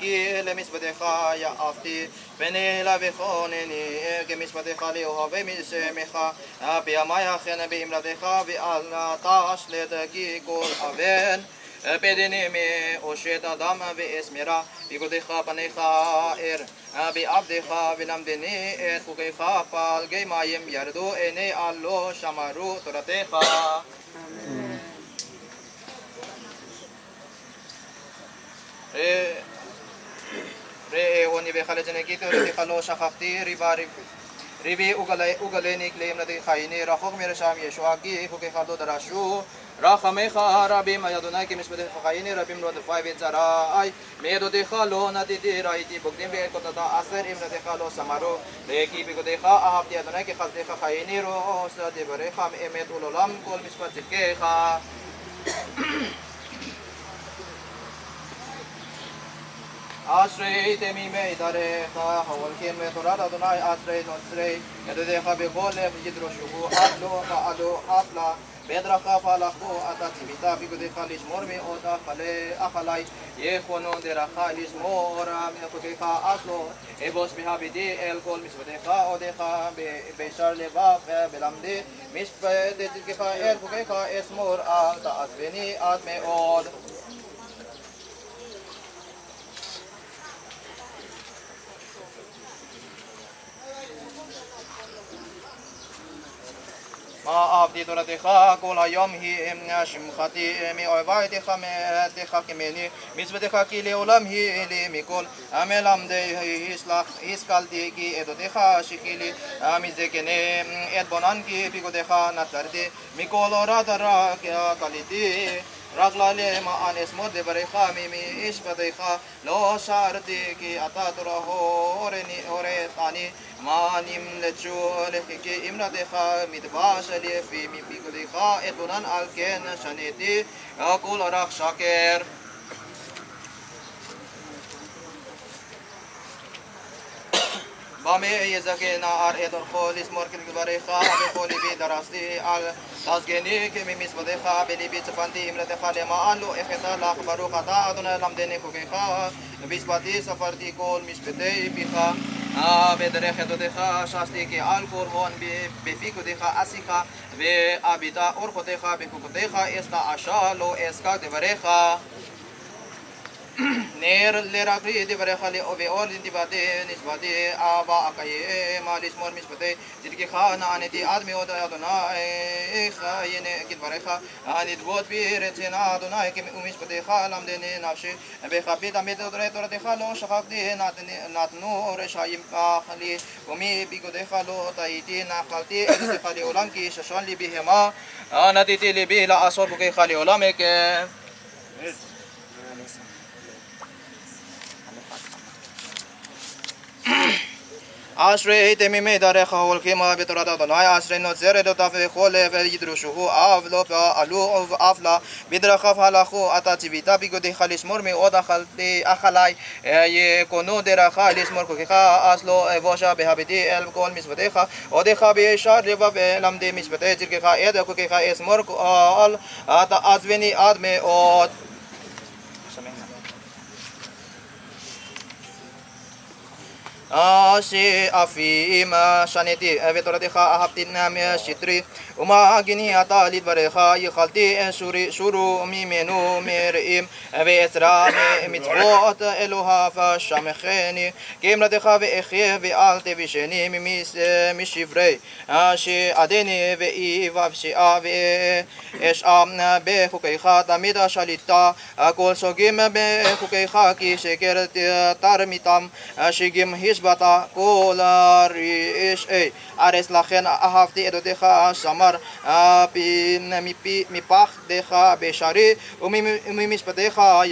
כי למצוותיך יאבתי, פני אליך ונני, כי מצוותיך לאהוב משמך, פעמי אכן באמרתך, ואל תשלט כי כל אבן פדני מעושת אדם ואשמרה, פקודיך פניך אראה בעבדך, ולמדני את חוקיך, פלגי מים ירדו עיני אל לא שמרו תורתך. Re'e oni vecha letzene ki Toratecha lo shachachti, rivi ugaleini kle imlatecha ini, rachok meresha yeshua, ki chukecha lo darashu, rachamecha rabim, Adonai, ki mishpatecha ini rabim, rodafai vetzara'ai, me'edotecha lo natiti, ra'iti bokdim ve'et kotata aser imlatecha lo shamaru, ve'e ki pikudecha ahavti, Adonai, ki chasadecha ini, rosh devarecha emet ulolam kol mishpat tzidkecha. אשרי תמימי דעתך, ההולכים לתורת אדוני, אשרי נוצרי עדותיך בכל לב ידרשוהו, אף לא פעלו, אף לה בדרכיו הלכו, אתה ציווית פקודיך לשמור מאוד, אך עלי, אך עלי יכונו דרכי לשמור, חוקיך אף לא אבוש בהביטי אל כל מצוותיך, אודיך ב-, בישר לבב, ולמדי משפטי צדקך, את חוקיך אשמור, אל תעזבני עד מאוד. מה אהבתי תורתך, כל היום היא שמחתי, מאויבי תחמ-, תחכמני, מצוותיך כי לעולם היא לי מכל מלמדי השכלתי, כי עדותיך שכילי מזקני אתבונן, כי פקודיך נצרתי, מכל אורת הרע קליתי, רק למען אשמור דבריך ממשפטיך לא שערתי, כי אתה תורה הורתני, מה נמלטו לחיקי אמרתך, מדבש לפי פקודיך אתבונן, על כן שניתי כל אורח שקר. במה יזכה נער את אורחו לשמור דבריך, בכל לבי דרשתי, אל תזגני ממצוותיך, בלבי צפנתי אמרתך, למען לא אחטא לך. ברוך אתה אדוני למדני חוקיך, בשפתי ספרתי כל משפטי פיך. ابي دريخ دوديخا شاستي كي الكور هون بي بيفيكو ديخا اسيخا ابي تا اورخو ديخا بيكوكو ديخا استا اشالو اسكاك دي بريخا نير ليراكري دي بريخا لي اوبي اور دي باتي نسباتي ابا اكاي ماليس مور ميسباتي تلكي خانا اني تي ادمي اودا ادوناي خايني كي بريخا اني تبوت بيرتين ادوناي كي اميسباتي خالم ديني نفسي Beha bita mita dore dore de halo shakak de nat nat no re shayim pa khali umi bigo de halo taiti na kalti de khali olam ki shashon li bihema. Ana titi li bila asor buke khali olam eke. Ashrei temimei darecha holchim betorat Adonai, ashrei notzerim lotafeh cholev yidrushuhu av lo pa'alu av la bidrachav halachu ata tzivita bigodecha lishmor me'od achalai yekonu deracha lishmor chokecha aslo vosha behabiti el kol mitzvotecha odecha beyishar levav lamde mitzvotei tzidkecha et chokecha eshmor kol ata atzveni ad me'od. Ashe afim shaneti vetoratecha ahavti nami shitri umagini ata lidvarecha yichalti shuri shuru mimenu mereim ve'ezra mitzvot Elohav shamecheni keimratecha ve'eche ve'al tevisheni mimis mishivrei Ashe adeni ve'ivav she'a ve'esh'a bechukecha tamid shalita kol shogim bechukecha ki sheker tarmitam shigim hishbata kol rish ei ares lachen ahavti edotecha shamar pi mipi mipach decha beshari umimishpatecha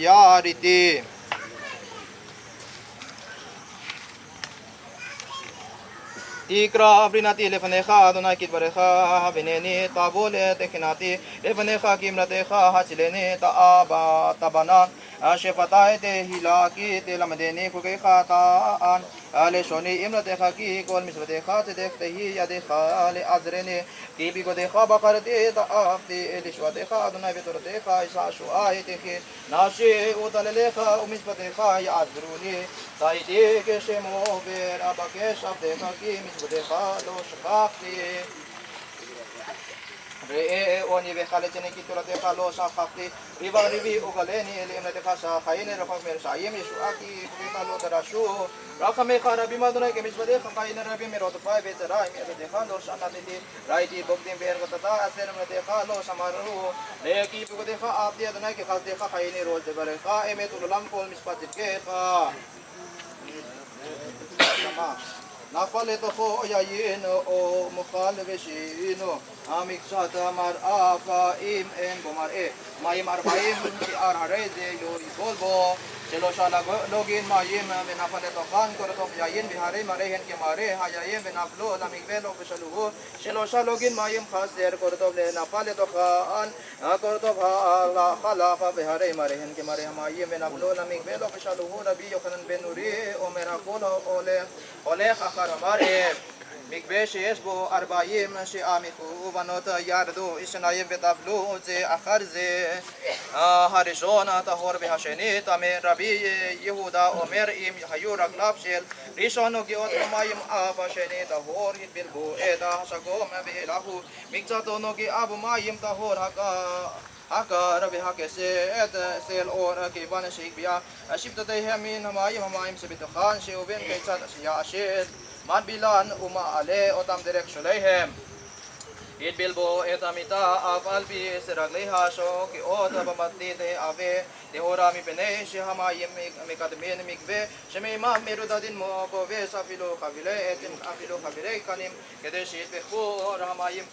yariti. Tikra avrinati lefanecha Adonai kidvarecha havineni tavo le tekhinati lefanecha kimratecha hachileni ta'aba tabana shefatai tehilaki telamdeni chukecha ta'an leshoni imratecha ki kol mitzvotecha tzedek tehi yadecha le'azreni ki bigodecha bacharti ta'avti lishuatecha Adonai vetoratecha isha shuai tehi Nashe utalelecha umitzvatecha ya'azruni taiti keshemo ver abakesh avdecha ki mitzvotecha lo shachakti. Re'e oni vecha lecheni ki toratecha lo shachakti. Riva rivi ugaleni le'emratecha shachaini rachak mer shayim Yeshua ki chukecha lo tarashu. Rachamecha rabim Adonai kemitzvatecha chachaini rabim merotofai vetzara im edotecha lo shanatiti. Raiti bokdim ve'er katata aser emratecha lo shamaru. Leki bugadecha avdi Adonai kechazdecha chaini rol tevarecha emet ulalam kol mishpat tzidkecha. Nafal letocho yayin o muchal veshinu. Hamiktsat amar afa im en bo mar'e. Mayim arbaim she'ar harei ze lo yibol bo. Shelosha login mayim venafal letochan korotov yayin veharei marehen kemare hayayin venaflo lamikve lo peshaluhu. Shelosha login mayim chaser korotov lenafal letochan korotov ha'ala chalacha veharei marehen kemare hamayim venaflo lamikve lo peshaluhu Rabbi Yochanan ben Nuri omer hakol ha'olech achar hamar'e. Mikve sheyesh bo arbaim she'amichu uvanot yardu ishnayim vetavlu ze achar ze harishon tahor vehasheni tame Rabbi Yehuda omer im hayu raklav shel rishon nogeot hamayim av hasheni tahor hitbilbu et hashagom ve'elahu miktsat nogeav mayim tahor haka hakar vehakeset sel or kivan sheikbia ashibtatei hemin hamayim hamayim shebetochan sheuvin keichat asheya ashet matbilan uma ale otam derek shuleihem. Itbilbu et amita av albi serak leiha shokeot bamatite ave tehora mipenei shehamayim mekadmin mikve shemeimam merudadin mo koves afilu chavile etim afilu chavile kanim kedeshit vechor hamayim.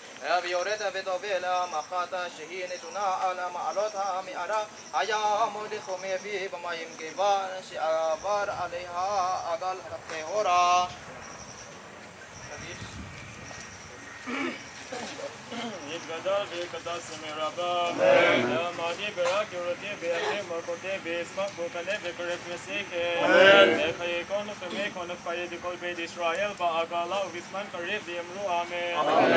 Vioret vetovel machat shehi netuna al ma'alot ha'me'ara haya molicho mevi bamayim kevan she'avar aleiha agal tehora. יתגדל ויקדש שמי רבה. אמן. מעדי ברק גאולתי וירחיב מלכותי וישמח בורקני וקרב נסיכי. אמן. וחיי כל נפמי כל נפחי דכל בית ישראל בעגלה ובזמן קריב ויאמרו אמן. אמן.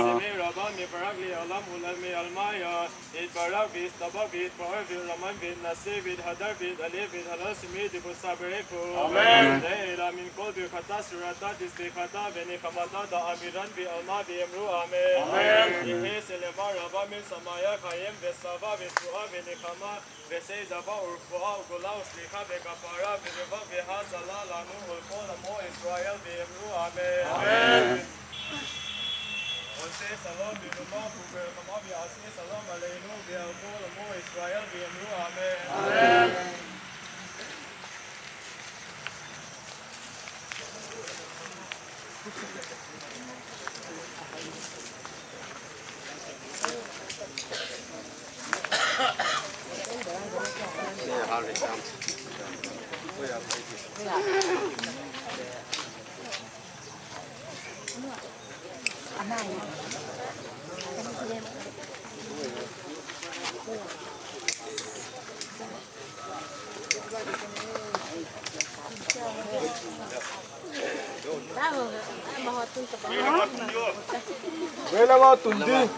שמי רבה Barak li olam ulal mi almaya, it barak vit, taba vit, pahar vit, raman vit, nase vit, hadar vit, ale vit, halal simi, dibut sabereku. Amen. Le ila min kol bi khata surata, disbi khata, veni khamata, da amiran bi alma bi emru. Amen. Amen. Ihe selema raba min samaya, kayem vesava, vesua, veni khama, Vesei zava urfua ugula usliha vekapara vereva veha zala lanu ulfo lamo Israel veemru. Amen. Amen. Ose salom binuma kuber kama ve ase salom aleinu vealfo lamo Israel veemru. Amen. Amen. Vela va tundi.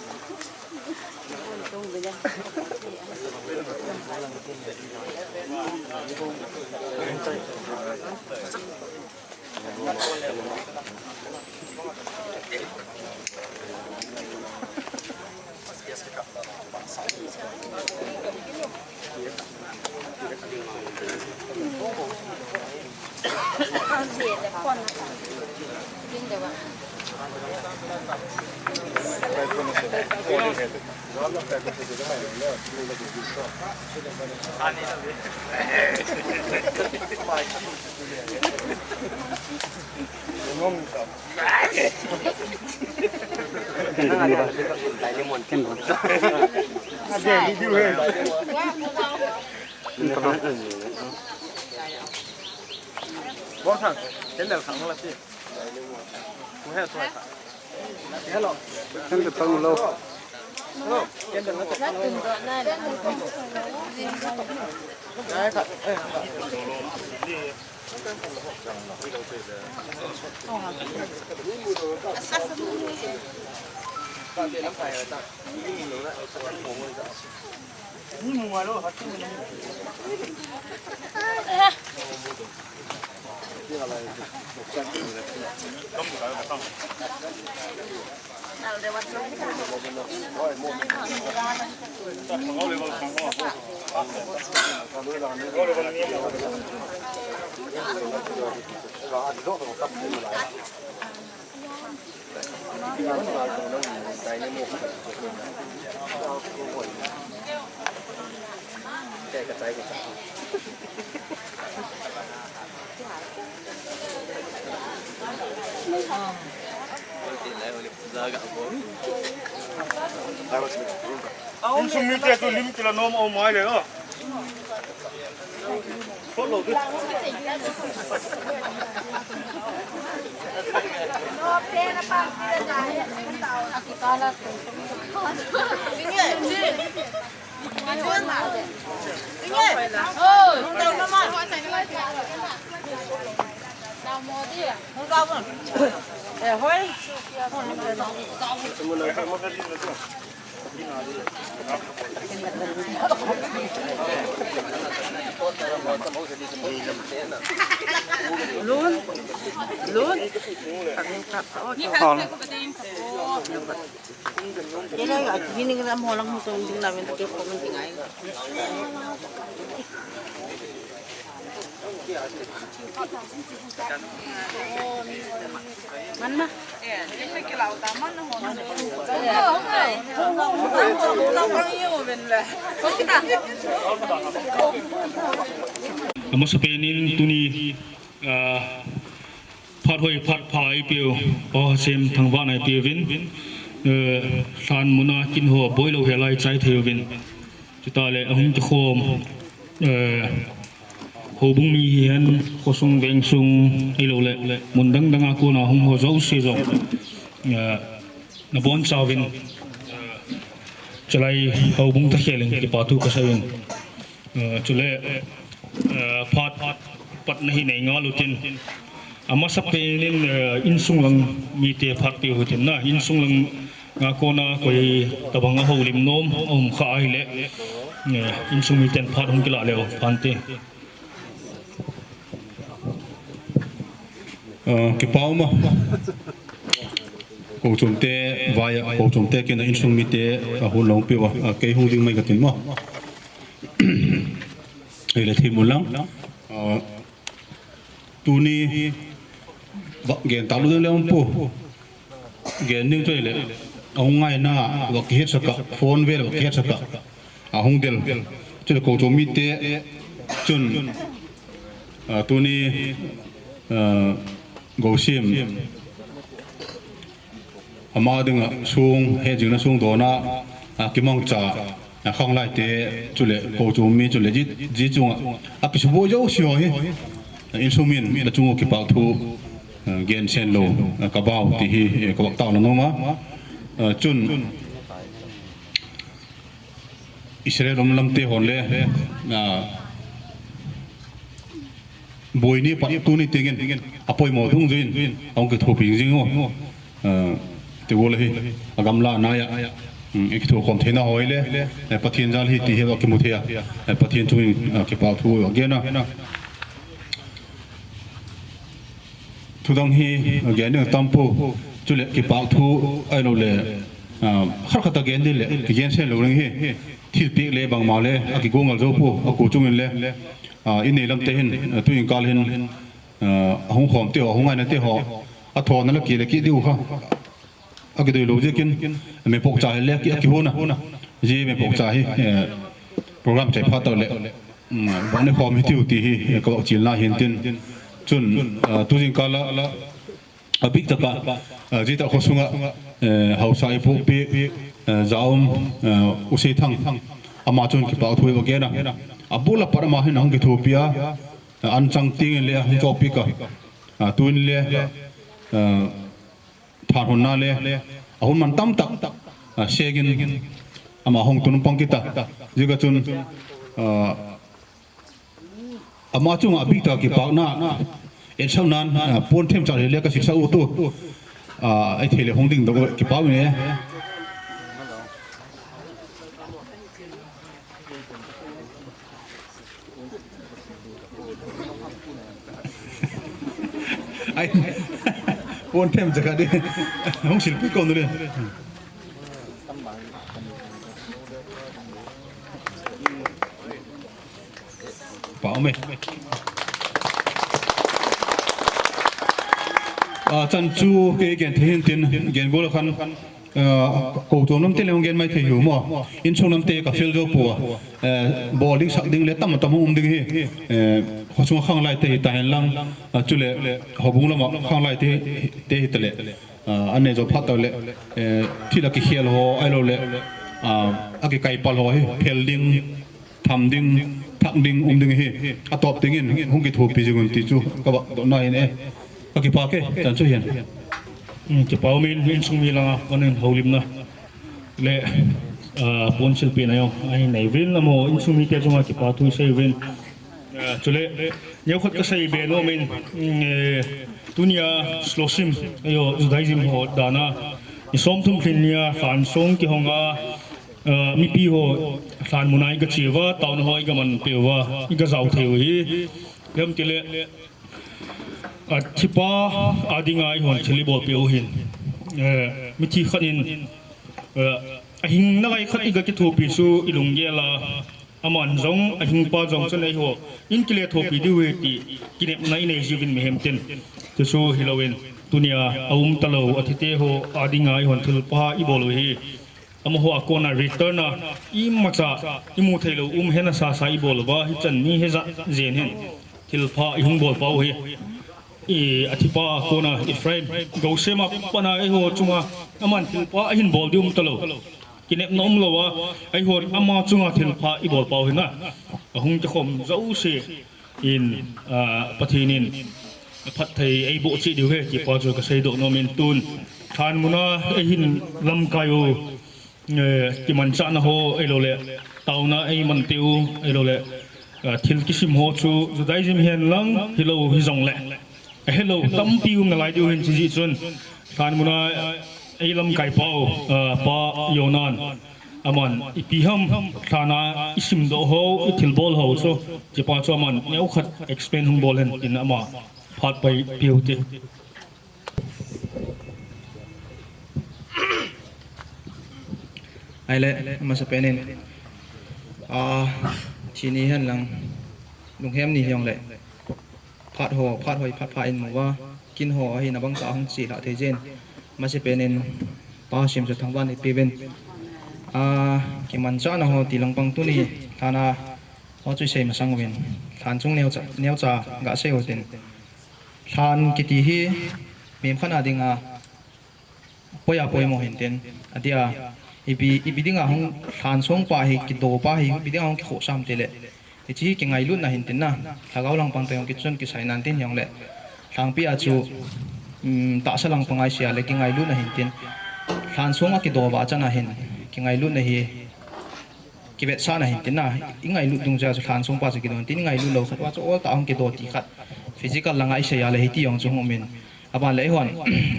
Insung mite chu lim kila nom um mai le o. Follow. Lun. Lun. Amasapen in tuni, ah, phat hoi phat pha eipeu, Pa Hasem thangvahna eipeuvin, eh, lhan muna kin ho boilou helai chai thei uvin. Chutah le ahung kikhom, eh, houbung mi hihen, khosung vengsung, ahilouleh mun dang dang a kona hung ho jouse jong, eh, nabonchauvin, eh, chulai houbung takhel in kipa thu kasei in. Eh, chule, eh, phat patna hi nei ngal utin. Amasapen in, eh, insung lang mite phat peh utin na, insung lang, Nga kona koi tabang a houlim nom, um kha ahile, eh, insung miten phat hung kila leu, phante. Ah, kipa um a. Kochom te, vai a, kochom te kina insung mite, ah, hung long piu a, ah, kei hung ding mai katin mo. Hile thim un lang. Ah, tuni, va, gen talu ding le um pu. Gen ding chu hile, ahung ngaina, va kihet saka, phone vel va kihet saka, ahung del. Chule kochom mite, chun, ah, tuni, ah, Gousim, ama dinga sung, he jingna sung dona, ah, kimangcha, ah, khanglai te, chule kochom mi, chule ji, ji chunga, ah, kisuboi jouse ho hi, ah, insung min, la chunga kipa thu, ah, gen sen lou, ah, kabau ti hi, eh, kavak tao la nom a. Ah, chun, Israel um lamte hon le, ah, boi ni pat tuni tengin, apoimo dungjuiyin, ahung kithopi jing u. Ah, ti gol hi, agamla nai a, um, ikithokhom theina hoi le, eh, Pathen jal hi ti hi akimu thei a, eh, Pathen chungin, ah, kipa thu agen a. Thudang hi, ah, gen ding tampu, chule kipa thu ahilou le, ah, khat khat a gen ding le, kigen sen lou ding hi, thilpeh le bangma le, akigongal jou pu, akochungin le, ah, inei lamte hin, ah, tuin kal hin, ah, ahung khom te ho, ahung ngaina te ho, athona la kile ki diu kha. Akidei lou jeh in, mepok cha hi le ki, akihona. Ji mepok cha hi, eh, program chai phat tau le, mm, bang ni khom hi tiu ti hi, eh, kavak chilna hin tin. Chun, ah, tujing kal a, abik taka, ah, jita khosunga, eh, haosa ipupi, eh, jaum, eh, Useithang, ama chun kipa thu agen a. Abul a pat ama hin ahung kithopi a, eh, anchang tengin le ahung chopi ka. Ah, tun le, eh, Thanhonna le, ahung man tamtah, ah, segin, ama hung tun pang kita. Jeh a chun, ah, ama chunga abik tah kipana, etsah nan, ah, pon them cha le ka siksa u tu. Ah, ai thei le hung ding doh kipa u ne. Ai, pon them cha ka di. Hung silpi ko nu le. Pa um e. Ah, chan chu kei gen thei hin tin, gen gol khan. Eh, kochom lamte le hung gen mai thei hiu mo. Insung lamte ka fel jou poi. Eh, bol ding sak ding le tam tam um ding hi. Eh, khosung khanglai te hi ta hen lang. Ah, chule houbung lama khanglai te, te hi ta le. Ah, anei jou phat tau le. Eh, thil a kikhel ho, ahilou le. Ah, akikai pal ho hi. Phel ding. Tham ding, thak ding, um ding hi. Atop dingin, hung kithopi jing un ti chu, kavak doh na hin e. Ka kipa ke, chan chu hin. Um, kipa um in, insung mi langa, kanin houlimna. Le, ah, pon silpi na jong, ahin nei uvin, amaho, insung mite chunga kipa thu sei uvin. Ah, chule, neokhat ka sei be nom in, um, eh, tunia, Shloshim, ajo, Judaism ho, dana, ni somthum lhin nia, Lhansong kihong a, Ah, mipi ho lhan muna iga che uva, taona ho iga manpeh uva, iga jao thei u hi. Hijeh chun tile, ah, thipa a dinga eihon thil ibol peh u hin. Eh, mithi khat in, eh, ahing nalai khat iga kithopi chu ilunggel a, aman jong, ahingpa jong chun eiho in kile thopi diu ahi ti, kinepna inei jiuvin mihem tin. Chuchu hilouvin, tunia aum talou, athite ho a dinga eihon thilpha ibol u hi. Amaho a kona return a, imacha, imu theilou, um hena sasa ibol uva, hichan ni heja jen hin. Thilpha ihung bol pau hi. I, athipa a kona Ephraim, Gosem a pat a eiho chunga, aman thilpha ahin bol diu um talou. Kinepna umlouva, eihon ama chunga thilpha ibol pau hi na. Ahung kikhom jouse. In, ah, Pathen in phatthei eiboh cheh diu ahi, kipa chu kasei doh nom in tun. Lhan muna eihin lamkai u, eh, kimanchahna ho, ahilouleh, taona eiman teh u, ahilouleh, ah, thil kisim ho chu, Judaism hihen lang, hilou hijongleh. Ahelou, tampi um nalai diu hin chu jeh chun. Lhan muna, Ei lamkai pau, ah, Pa Yonan, aman ipi ham lhan a isimdoh ho, ithilbol ho chu, hichepa chu aman neokhat explain hung bol hen tin ama phat pai piu te. Ahile, amasapen in, ah, thi ni hen lang, lunghem ni hijongle, phat ho, phat hoi, phat pha in mu uva, kin ho ahi nabang tah hung chi lha thei jin. Amasapen in, Pa Sim chu thangvah in ipi uvin. Ah, kimanchahna ho ti lang pang tuni, lhan a ho chu isei masang uvin. Lhan chung neocha, neocha ga sei u tin. Lhan kiti hi, mihem khat a dinga, poi a poimo hin tin, adia, ipi, ipi dinga hung lhan song pa hi, kido pa hi, ipi dinga hung kikhohsah ham tile. Hiche hi kingailutna hin tin na, lhagao lang pang tah jong kichun kisai nan tin hijongle. Lhangpi a chu, um, tahsa lang pang a isei a le kingailutna hin tin. Lhan song a kido va chan a hin, kingailutna hi, kivetsahna hin tin na, ingailut dungjuia chu lhan song pa chu kido hin tin, ingailut lou khat uva chu ol tah hung kido ti khat. Physical langa isei a le hiti jong chu hung um in. Aban le eihon,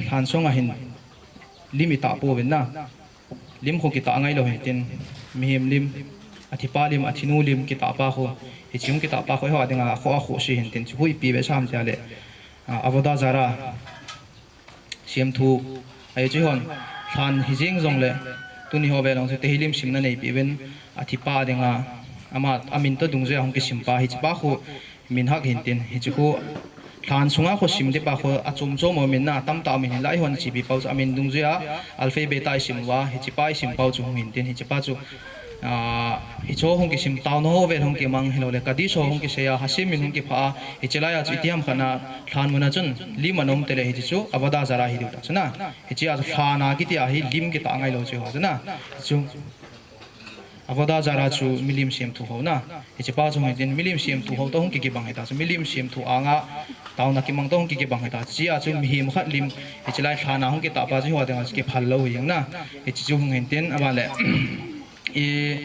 lhan song a hin lim itah pouvin na. Lim khu kitah ngai lou hin tin, mihem lim, athipa lim, athinu lim kitah pa khu, hiche hung kitah pa khu eiho a dinga khoh a khohse hin tin, chu khu ipi vetsah ham tia le, ah, Avodah Zarah, semthu, ahi chu eihon, lhan hijeng jongle, tuni ho vel jong chu Tehillim simna neipeh uvin, athipa a dinga, ama, amin toh dungjuia hung kisim pa, hichepa khu, minhag hin tin, hiche khu, lhan sunga khu sim ding pa khu, achom chom um in na, tamtah um in hinla eihon ichepi pau chu, amin dungjuia, alphabet a isim uva, hichepa isim pau chu hung hin tin, hichepa chu, ah, hiche hung kisim, taona ho vel hung kimang hilou le, Kaddish ho hung kisei a, Hashem min hung kiphah a, hiche lai a chu iti ham khat na, lhan mun a chun, lim ana um tile hiche chu, Avodah Zarah hi diu ta chu na. Hiche a chu lhan a kiti a hi lim kitah ngai lou chu ho chu na. Chu Avodah Zarah chu milim semthu ho na. Hichepa chu hung hin tin milim semthu ho toh hung kikibang hita chu milim semthu anga taona kimang toh hung kikibang hita. Hiche a chu mihem khat lim hiche lai lhan a hung kitah pa chu eiho a dinga chu kiphal lou hi jeng na. Hiche chu hung hin tin aban le i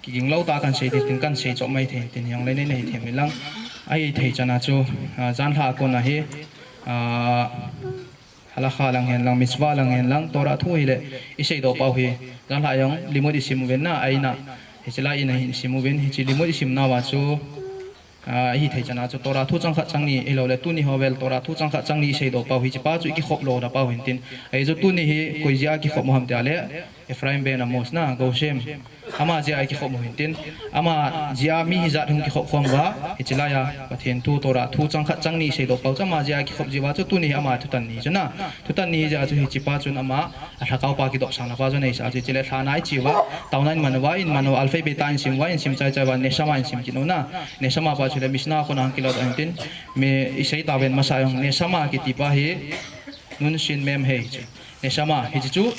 kiging lou tah a kan sei tin tin kan sei chom mai thei tin hijongle nei nei thei mi lang. Ahithei chan a chu, ah, janlhah a kon a hi, ah, Halakha lang hen lang, mitzvah lang hen lang, Torah thu hile, isei doh pau hi, janlhah jong, limud isim uvin na, a in a, hiche lai in a hin isim uvin, hiche limud isim nauva chu, ah, ahithei chan a chu, Torah thu chang khat chang ni, ahilou le, tuni ho vel, Torah thu chang khat chang ni isei doh pau hi, hichepa chu ikikhop lou da pau hin tin, ahi chu tuni hi, koi jeh a kikhop u ham tia le, Ephraim ben Amos na, Goshen. Ama jeh a ikikhop u hin tin. Ama jeh a mi hijat hung kikhop khom uva. Hiche lai a Pathen thu Torah thu chang khat chang ni isei doh pau chu ama jeh a kikhop jeh uva chu tuni hi ama thutan ni chu na. Thutan ni jeh a chu hichepa chun ama alhagao pa kidopsang na pa chu aneisah chu hiche le lhan a iche uva. Taona in man uva, in man uva, alphabet a in sim uva, in sim chai chai uva, neshama in sim kit u na. Neshama pa chu le Mishnah a kon a hung kilah doh hin tin. Mi isei tauvin masa jong neshama kiti pa hi. Nun shin mem hei chu. Neshama, hiche chu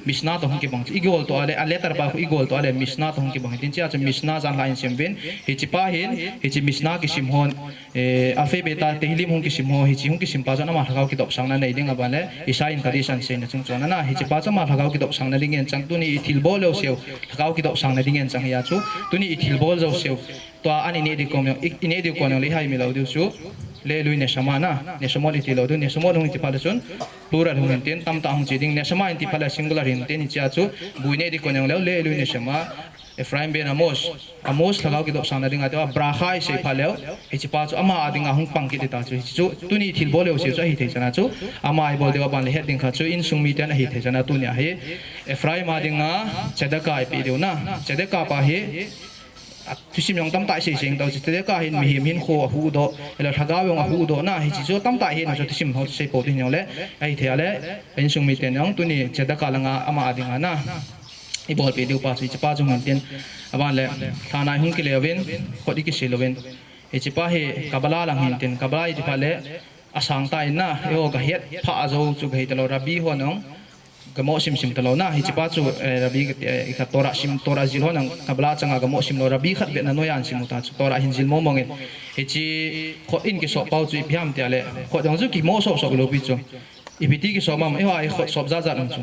Mishnah toh hung kibang chu. Igol toh a le, a letter pa khu igol toh a le, Mishnah toh hung kibang. Tin chea chu Mishnah janlhah in sim uvin. Hichepa hin, hiche Mishnah kisim hon, eh, alphabet a Tehillim hung kisim ho, hiche hung kisim pa chun ama lhagao kidopsang na nei ding aban le, Isaiah in Kaddish a aseina chung chon a na, hichepa chu ama lhagao kidopsang na ding in chang, tuni ithilbol jouseu, lhagao kidopsang na ding in chang hi a chu, tuni ithilbol jouseu. Tua an ineh ding kon jong, i, ineh ding kon jong le ihai mi lou diu chu. Le'ilui neshama na, neshamot iti lou diu, neshamot hung iti phat le chun, plural hung hin tin, tamtah hung che ding, neshama in ti phat le singular hin tin, hichea chu, bu ineh ding kon jong leu, le'ilui neshama, Ephraim ben Amos, Amos lhagao kidopsang na dinga tia, bracha isei phat leu, hichepa chu ama a dinga hung pang kit ding ta chu, hiche chu, tuni thilbol jouseu chu ahithei chan a chu, ama ibol diu aban le het ding kha chu, insung miten ahithei chan a tunia hi, Ephraim a dinga, tzedakah ipeh diu na, tzedakah pa hi, A, thusim jong tamtah isei sei tau chu, tzedakah hin mihem hinkho ahuhdoh, ahilou le lhagao jong ahuhdoh na, hiche chu tamtah hin chu thusim ho chu sei pou ding jong le, ahithei a le, insung miten jong tuni tzedakah langa ama a dinga na, ibolpeh diu pa chu, hichepa chu hung hin tin, aban le, lhan a hung kile uvin, khut ikisel uvin, hichepa hi Kabbalah lang hin tin, Kabbalah iti phat le, asang tah in na, eiho gahet pha jou chu gahet talou, Rabbi hon jong, Gamo simsim talou na, hichepa chu, eh, Rabbi, eh, ikha Torah sim, Torah jil hon ang Kabbalah changa gamo simlou, Rabbi khat beh na noiya asim u ta chu, Torah hin jil mong mong in. Hiche khut in kisop pau chu ipi ham tia le, khut jong chu kimo sop sop lou pi chu. Ipi ti kisop ham, eiho a khut sop jat jat um chu.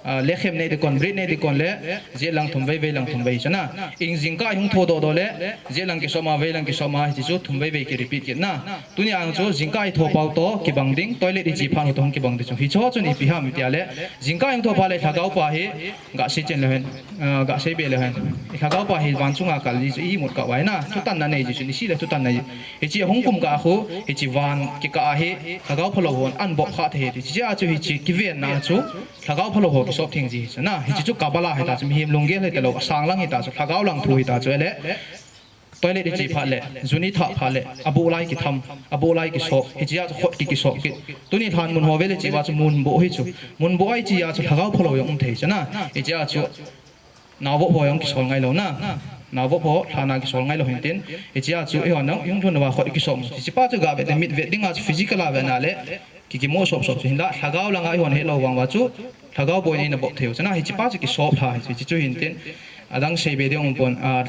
Ah, lekhem nei ding kon, bread nei ding kon le, jeh lang thum vei, vei lang thum vei chu na. Ing jingkah hung tho doh doh le, jeh lang kisop ma, vei lang kisop ma, hichu thum vei vei ki repeat kit na. Tuni ang chu jingkah i tho pau toh kibang ding, toilet i che phat u toh hung kibang ding chu. Hichu chun ipi ham tia le, jingkah hung tho phat le lhagao pa hi, ga sei chen le hen, ah, ga sei be le hen. I lhagao pa hi van chunga kal ji chu imut kah uva na. Thutanna nei ji chu, isi le thutanna ji. Hiche hung kum kah khu, hiche van kikah a hi, lhagao phalou hon, an bop kha thei hi. Hiche a chu hiche kiven na chu, lhagao phalou ho kisop theng ji hi chu na. Hiche chu Kabbalah hi ta chu, mihem lunggel hi ta lou, asang lang hi ta chu, lhagao lang thu hi ta chu, ele. Toilet i che phat le, jun i thah phat le, abuh lai kitham, abuh lai kisop, hiche a chu khut ki kisop kit. Tuni lhan mun ho vele che uva chu mun boh hi chu. Mun boh a i che a chu lhagao phalou jong um thei chu na. Hiche a chu naovop ho jong kisol ngai lou na. Naovop ho lhan a kisol ngai lou hin tin. Hiche a chu eihon jong, jong lhun uva khut i kisop. Hiche pa chu ga vet le mit vet ding a chu physical a vet na le. Ki, kimo sop sop chu hinla, lhagao langa eihon helou vang uva chu, lhagao boina in abop thei u chu na, hiche pa chu kisop lha, hiche, hiche chu hin tin, adang sei be ding um pon, a,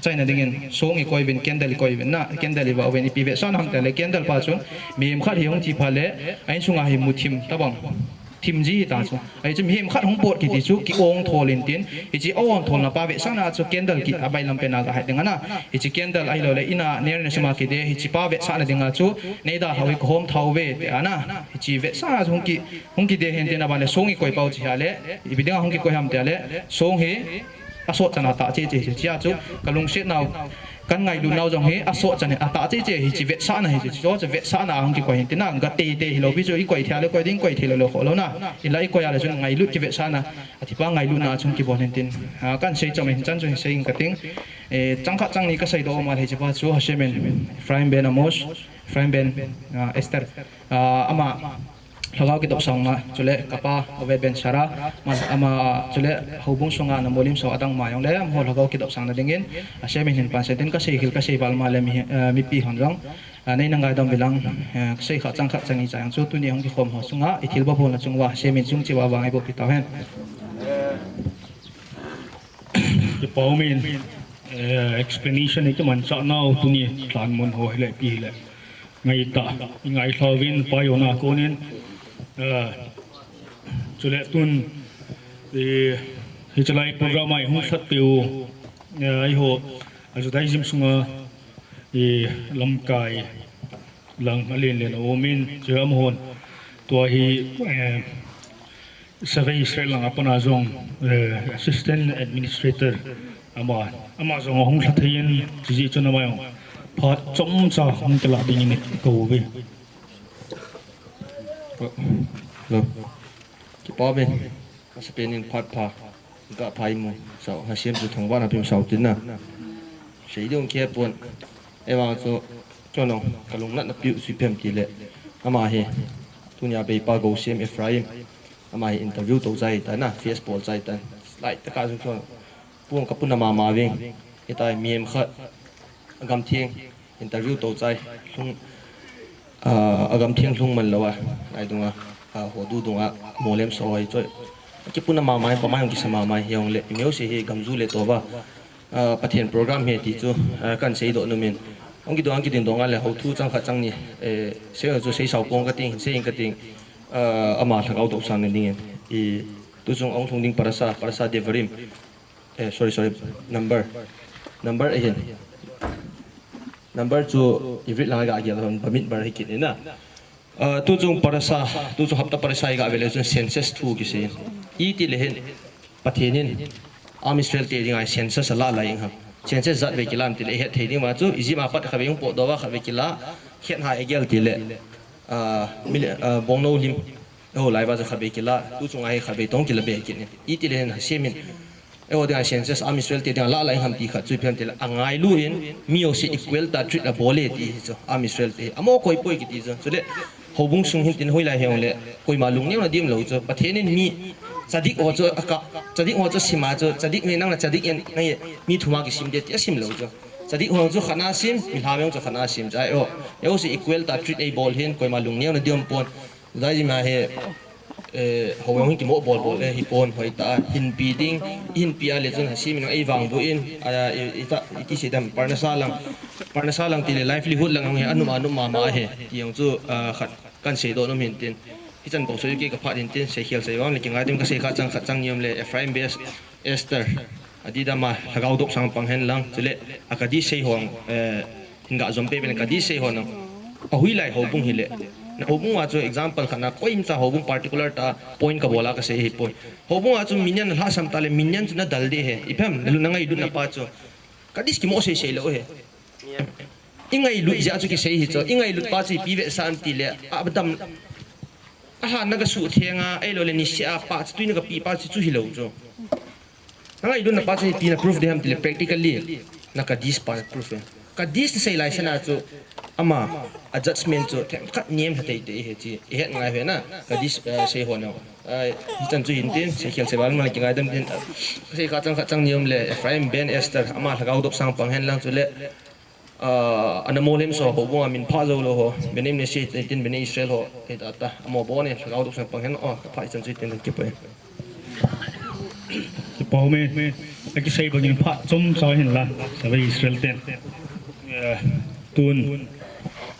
chaina dingin, song i koi uvin, candle i koi uvin na, candle i vah uvin, ipi vetsahna ham tia le, candle pa chun, mihem khat hi hung thi phat le, a insunga hi muthim tabang, thim ji hi ta chu. Ahi chu mihem khat hung pot kiti chu, ki-ong thol in tin, hiche a-ong tholna pa vetsahna chu, candle ki, abailam pen a ga het ding ana, hiche candle ahilou le, ina, ner na sima kide, hiche pa vetsahna dinga chu, Nei dalhau hi kahom thau ve, tia na. Hiche vetsahna chu hung ki, hung kide hen tin aban le song i koi pau chu hia le. Ipi dinga hung kikoi ham tia le. Song hi asot chan atah cheh cheh hiche a chu. Ka lungset nau, ka ngailut nau jong hi asot chan atah cheh cheh hiche vetsahna hiche. Chu chu vetsahna hung kikoi hen tin na. Ga tei tei hilou pi chu i koi thei le koi ding koi thei lou lou kho lou na. Hinla i koi a le chun ngailut kivetsahna. Athi pa ngailutna chu hung kibol hen tin. A, kan sei chom hin chan chu hin sei in ka ting. Eh, chang khat chang ni ka sei doh ma le hiche pa chu Hashem in Ephraim ben Amos. Ephraim ben, ah, Esther, ah, ama lhagao kidopsang ma, chule kapa Obed ben Sarah, ma, ama, chule houbung sunga na molim so adang ma jong le, amaho lhagao kidopsang na dingin, Hashem in hin pan sei tin ka sei khel ka sei val ma le mi, eh, mipi hon jong, ah, nei na ngaidam ulang, eh, ka sei khat chang khat chang ni cha jong chu tuni hung kikhom ho sunga, i thilbol na chunga, Hashem in chung cheh uva vang eiboh pi tau hen. Kipa um in, eh, explanation i kimanchah nau tuni lhan mun ho hile ipi hile. Ngai ta, i ngai lhau vin pa jona konin, eh, chule tun, eh, hichelai program a i hung lhat peh u, eh, eiho, a Judaism sunga, eh, lamkai, lang alen len a um in, chu amahon. Tua hi, eh, Survey Israel lang a pat a jong, eh, Assistant Administrator ama, ama jong ahung lha thei in, chuti chun ama jong phat chomcha hung kila dingin i kou ve. Hello. Kipa um in. Masapen in phat pha, ga pha imu, sao, Hashem chu thangvahna pia in sao tin na. Sei ding kei pon, ahivang chu, kei jong, ka lungnatna piu sui pem tile, ama hi, tunia bei pa Gosem Ephraim, ama hi interview to chai ta na, face bol chai ta, slide taka chu kei jong, puang ka puna mama ving, hitia mihem khat, agam theng, interview to chai, lhung, ah, agam theng lhung man lou a, lai dunga, ah, hodu dunga, molem so hoi choi. Kipuna mama, pamai hung kisa mama, hijongle, imeu se hi gamju le to va. Ah, Pathen program hi ti chu, ah, kan sei doh nom in. Hung kidong, hung kiding dong a le, ho thu chang khat chang ni, eh, sei chu sei sao pong ka ting, sei in ka ting, ah, ama lhagao to sang na dingin. I, tu chung ong thung ding parasa, parasa Devarim. Eh, sorry, sorry, number. Number ahin. Number chu Ivrit lang a ga gel hon, Bamidbar hi kit in na. Ah, tu chung parasa, tu chung hapta parasa i ga ve le chun census thu kisei. Iti le hin, Pathen in, Am Israel te dinga census ala lai ing ham. Census jat ve kila am tile het thei ding ma chu, Egypt a pat kha ve ung po do va kha ve kila, khet ha egel tile. Ah, mil-, ah, bongno lim. Eiho lai va chu kha ve kila, tu chunga hi kha ve tong kila be kit in. Iti le hin Hashem in, Eiho dinga census, Am Israel te dinga la la ing ham ti khat chu ipi ham tile, angailu in, mi ho se equal ta treat abol e ti hi chu, Am Israel te, amo koi poi kiti chu. Chule, houbung sung hin tin hoilai hijongle, koima lungneo na dim lou chu. Pathen in mi, tzadik ho chu, aka, tzadik ho chu sima chu, tzadik mi nang na tzadik in, nang ye, mi thuma kisim de ti asim lou chu. Tzadik ho chu khat na sim, mi lham jong chu khat na sim chu. Eiho, eiho se equal ta treat eibol hin, koima lungneo na dim pon. Judaism a hi, eh, hou jong hi kimo bol bol, eh, hi pon hoi ta, hinpi ding, hinpi a le chun Hashem in ei vangboh in, a, i, i ta, i ti sei dam, parnasa lang, parnasa lang ti le livelihood lang jong hi, anum, anum mama hi, ti jong chu, ah, khat kan sei doh nom hin tin. Hichan bou soi kei ka phat in tin, seikhel sei vang le kingai ding ka sei kha chang khat chang ni um le, Ephraim Bey Esther. Adih dam a, lhagao dopsang pang hen lang, chule, a Kaddish sei hon, eh, hin ga jom pe pen Kaddish sei hon. A hui lai houbung hi le. Na houbung a chu example khat na, koima cha houbung particular ta point ka bol a ka sei hi poi. Houbung a chu minyan lhasam ta le, minyan chu na dal ding ahi. Iphem, na ngailut na pa chu. Kaddish kimo sei sei lou ahi. I ngailut jeh a chu kisei hi chu. I ngailut pa chu ipi vetsah em ti le. A dam, a ha na ka suh theng a, ahilou le niseh a pa chu, tui na ka pi pa chu, chu hi lou chu. Na ngailut na pa chu ipi na proof ding ham ti le practically. Na Kaddish pa na proof e. Kaddish na sei lai sen a chu ama a judgment chu themkhat nem lha tei tei ahi chu. I het ngai ahi na. Kaddish, eh, sei hon. Ai, hichan chu hin tin, seikhel sei vang le kingai dam tin. Sei kha chang khat chang ni um le, Ephraim Bey Esther, ama lhagao dopsang pang hen lang chule. Ah, ana molhem so houbung a min pha jou lou ho, Bnei Menashe tin Bnei Israel ho, hita ta, amo bon e, lhagao dopsang pang hen, oh, ka pha ichan chu tin kipe. Kipe me, a kisei bang in pha chomcha hin la, Bnei Israel ten. Eh, tun,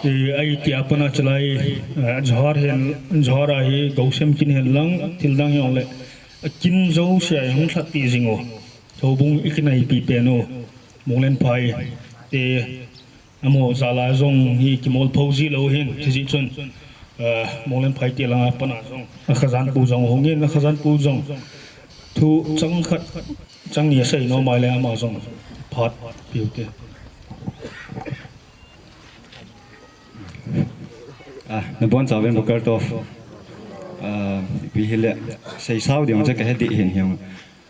eh, a iti a pat a chalai, eh, Zohar hin, Zohar a hi, gosem kin hen lang, thil dang jong le, a kin jouse a hung lhatpi jing u. Houbung i kinaipi pen u. Monglenphai te, amo jal a jong hi kimol pho ji lou hin, ti ji chun, eh, Monglenphai te lang a pat a jong, a Khazanpu jong hung in, a Khazanpu jong thu chang khat, chang ni a sei nom a le ama jong phat piu te. Ah, na bon chauvin Boker Tov. Ah, ipi hi le, sei sao ding chu ka he ding hin hiam.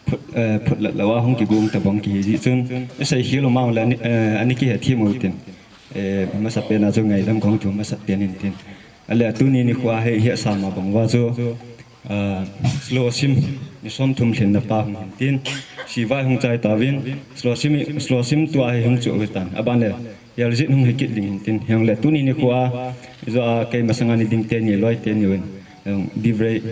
Phut, eh, phutlat lou a hung kigung ta bang kihi ji chun, eh, seikhel u mang le ani, eh, ani kihe thim u tin. Eh, masa pen a chu ngaidam kong thu masa pen in tin. A le tuni nikho a hi, hi sa ma bang uva chu, ah, Shloshim, ni som thum lhin na pa hung hin tin. Sivai hung chai tauvin, Shloshim, Shloshim tua hi hung chu u tan. A ban le, Yaljit hung hi kit ding hin tin. Hiang le tuni nikho a, ijo a kei masang a ni ding teni, loi teni un. Hiang divrei,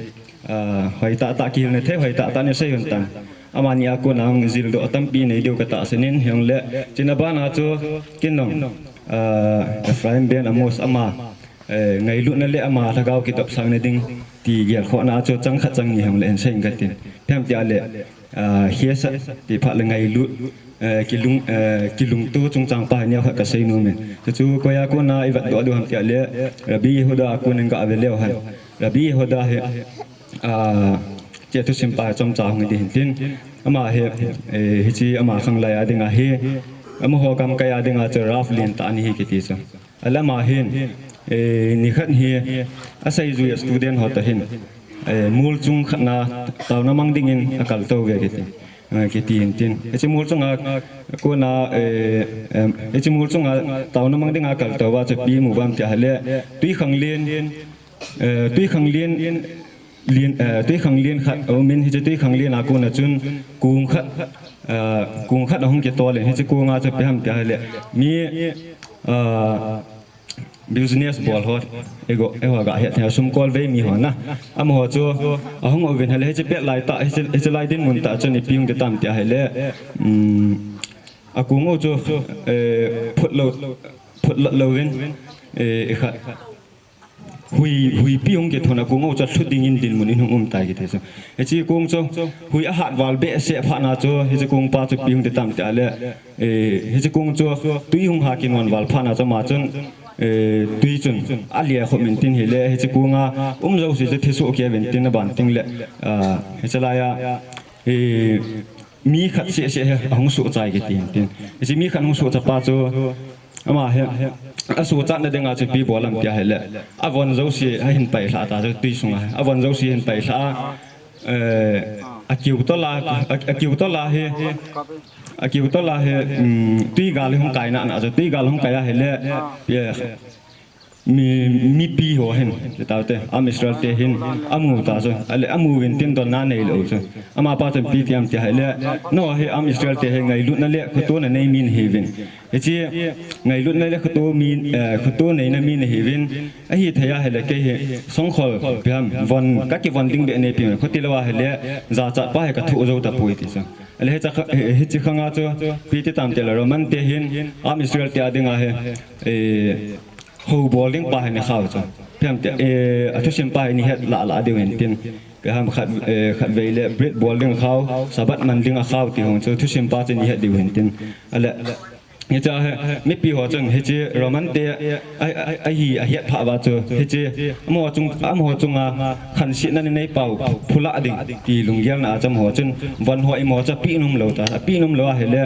ah, hoi tah tah kihil na thei, hoi tah tah ni sei un tan. Amani a kon a hung jil doh tampi nei diu ka tahsan in, hiang le. Chuna ban a chu, kin nong, ah, Ephraim Bey Amos ama, eh, ngailutna le ama lhagao kidopsang na ding, ti gel khohna a chu chang khat chang ni hiang le hin sei in ka tin. Themcha le, ah, hiasa ti phat le ngailut, eh, kilung, eh, kilungto chungchang pa hi neo khat ka sei nom in. Chu chu koi a kon a i vet doh diu ham tia le, Rabbi Yehuda a kon in ka ve leu hen. Rabbi Yehuda hi, ah, che thusim pa chomcha hung hi ding hin tin. Ama hi, eh, hiche ama khanglai a ding ahi. Amaho gamkai a ding a chu Rav lentah ana hi kiti chu. A le ama hin, eh, nikhat hi, a seijui a student ho toh hin, eh, mol chung khat na taona mang ding in a kal tou ve kiti. Eh, kiti hin tin. Hiche mol chung a kon a, eh, em, hiche mol chung a taona mang ding a kal tou va chu ipi amu uvem tia le, tui khanglen, eh, tui khanglen, len, eh, tui khanglen khat aum in, hiche tui khanglen a kon a chun kong khat, eh, kong khat ahung kitol in, hiche kong a chu ipi ham tia le, mi, eh, business bol ho, eiho, eiho ga het thei, sum kol vei mi ho na. Amaho chu ahung uvin hile, hiche pet lai tah, hiche, hiche lai dinmun tah chun ipi hung ti tam tia hile, um, a kong u chu, eh, phut lou, phut lou, louvin, eh, khat. Hui, huipi hung kithun a kong u chu lhu ding in dinmun in hung um tai kiti chu. Hiche kong chu, hui ahat val behseh phat na chu, hiche kong pa chu ipi hung ti tam tia le, eh, hiche kong chu, tui hung ha kinon val phat na chu ama chun, eh, tui chun, alia khop in tin hile, hiche kong a, um jouse chu thi soh kei uvin tin aban ting le, ah, hiche lai a, eh, mi khat seh seh hi ahung soh chai kiti hin tin. Hiche mi khat hung soh cha pa chu, ama hi, asoh chatna ding a chu ipi bol em tia hile, avon jouse ahin pailha ta chu tui sung a, avon jouse ahin pailha a, eh, akiu tol a, a, akiu tol a hi, akiu tol a hi, um, tui gal hung kai na na chu, tui gal hung kai a hile, eh, mi, mipi ho hin, ti tau te, Am Israel te hin, amu ta chu, a le amu uvin tin donna nei lou chu. Ama pa chun ipi ti em tia hile, nangho hi Am Israel te hi ngailutna le khotona nei mi nahiuvin. Hiche ngailutna le khoto mi, eh, khoto neina mi nahiuvin. Ahithei a hile kei hi songkhol ipi ham, von, ka kivon ding beh neipi, khoti lou a hile, jachat pa hi ka thoh jou tapoi ti chu. A le hiche kha, hiche khang a chu, ipi ti tam tia le Roman te hin, Am Israel te a ding a hi, eh, Houbol ding pa hi ni khau chu. Phem te, eh, a thusim pa hi ni het la la diu hin tin. Ka ham khat, eh, khat vei le brit bol ding khau, Sabbath man ding a khau ti hong chu thusim pa chu ni het diu hin tin. Ale, hicha he, mipi ho chun hichi Roman te, a, a, a hi a hiat pha va chu, hichi, amaho chung, amaho chunga khansiatna nei pau, phula ding, ti lunggelna a cham ho chun, von ho imo cha pi num lo ta, pi num lo a hele,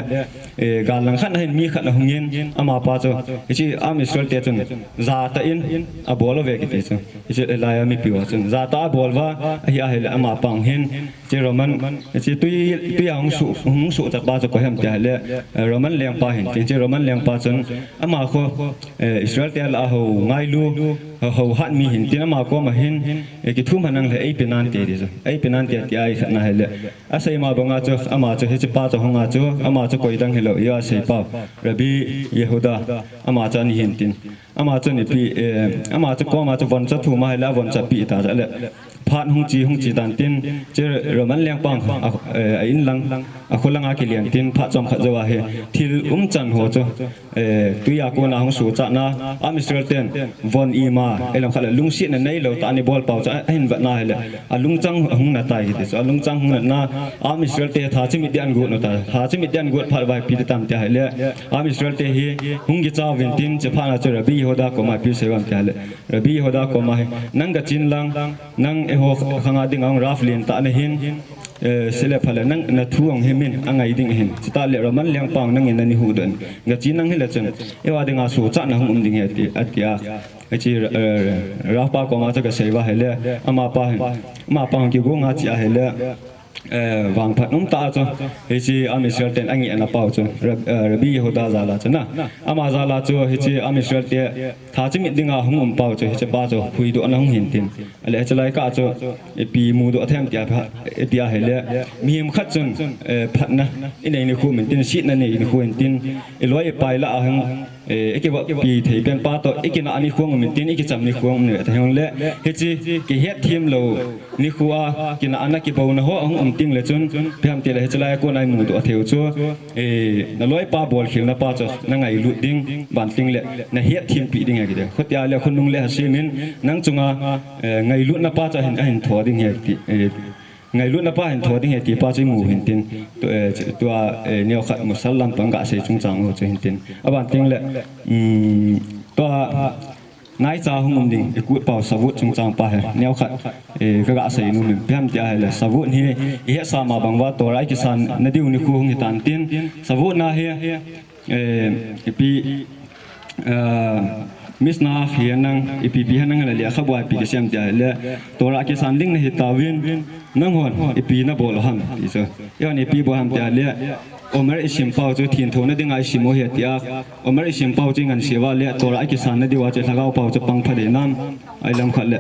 eh, gal lang khat na hin mi khat na hungin, ama pa chu, hichi Am Israel te chun, za ta in, a bol ve kiti chu. Hichi lai a mipi ho chun, za ta a bol va, a hi a hele, ama pa hung hin, Chi Roman, chi tui, tui a hung su, hung su ta pa chu ko hem ti a hele, eh, Roman lengpa hin tin, chi Roman lengpa chun, ama kho, eh, Israel te la ho ngailu, ho, ho hat mi hin tin, ama koma hin, eh, kithum hanang le ei pe nan te ti chu. Ei pe nan te ti a i khat na hele. A sei ma banga chu, ama chu hichi pa chu hung a chu, ama chu koi dang hilou, i a sei pa. Rabbi Yehuda, ama chu ani hin tin. Ama chu nipi, eh, ama chu koma chu von cha thum a hele, von cha pi ta hele. Phat hung chi, hung chi tan tin, chi Roman lengpa, a, eh, a in lang, a kho lang a kilian tin, phat chom khat jou a hi, thil um chan ho chu, eh, tui a kona hung su cha na, Am Israel ten, von ima, eh, lam khat le lungsiatna nei lo ta ni bol pau chu, a, a hin vat na hele, a lungchang hung na tai ti chu, a lungchang hung na na, Am Israel te tha chi Midian got na ta, tha chi Midian got phat vai pi tam ti a hele, Am Israel te hi, hung ki cha vin tin, chi phat na chu Rabbi Yehuda koma pi sei vam ti a hele, Rabbi Yehuda koma hi, nang ka chin lang, nang eiho khanga ding a hung raf lien ta na hin, eh, sele phale nang na thu hung hi min a ngai ding hin. Chita le Roman lengpa nang in na ni hu don. Ka chin nang hi le chun, eiho a ding a su cha na hung um ding hi ti, a ti a. Hichi, eh, raf pa koma chu ka sei va hele, ama pa hin, ama pa hung ki gu nga chi a hele. Eh, vangphat um ta chu, hichi Am Israel ten a ngen na pau chu, Rab-, eh, Rabbi Yehuda jal a chu na. Ama jal a chu, hichi Am Israel te, tha chi mit ding a hung um pau chu, hichi pa chu, hui do na hung hin tin. Ale hichi lai ka chu, ipi mu do them ti a pha, ti a hele. Mihem khat chun, eh, phatna, i nei ni khu min tin, siatna nei ni khu hin tin, i loi i pai la a hung, eh, i ki va pi thei pen pa to, i ki na ni khu min tin, i ki cham ni khu min ta hung le, hichi, ki het thim lo, Nikho a, kina ana kibona ho ahung um ting le chun, ipi ham ti le hiche lai a kon a imu doh thei u chu, eh, na loipa bolkhel na pa chu, na ngailut ding, banting le, na hethem pi ding ahi kiti. Khutia le khonung le hasem in, nang chunga, eh, ngailutna pa chu ahin, ahin tho ding ahi ti, eh, ngailutna pa ahin tho ding ahi ti pa chu imu hin tin, tu, eh, tua, eh, neokhat Muslim lampang gasei chungchang ho chu hin tin. Abanting le, um, tua, Naicha hung um ding, i kut pau Shavuot chungchang pa hi, neokhat, eh, ka gasei nom in, ipi ham ti ahile, Shavuot hi, i hetsah ma bang uva, Torah i kisan na diu nikho hung hitan tin, Shavuot na hi, eh, ipi, eh, Mishnah hi henlang, ipi pi henlang le, lekhabu a ipi kisem ti ahile, Torah kisan ding na hitauvin, nanghon, ipi na bol u ham, ti chu. Eihon ipi bol ham ti ahile, Omer i sim pau chu, thengtho na dinga i sim u ahi tia, Omer i sim pau chu i ngansea le, Torah i kisan na diu a chu lhagao pau chu pang pha ding ham, ahi lam khat le.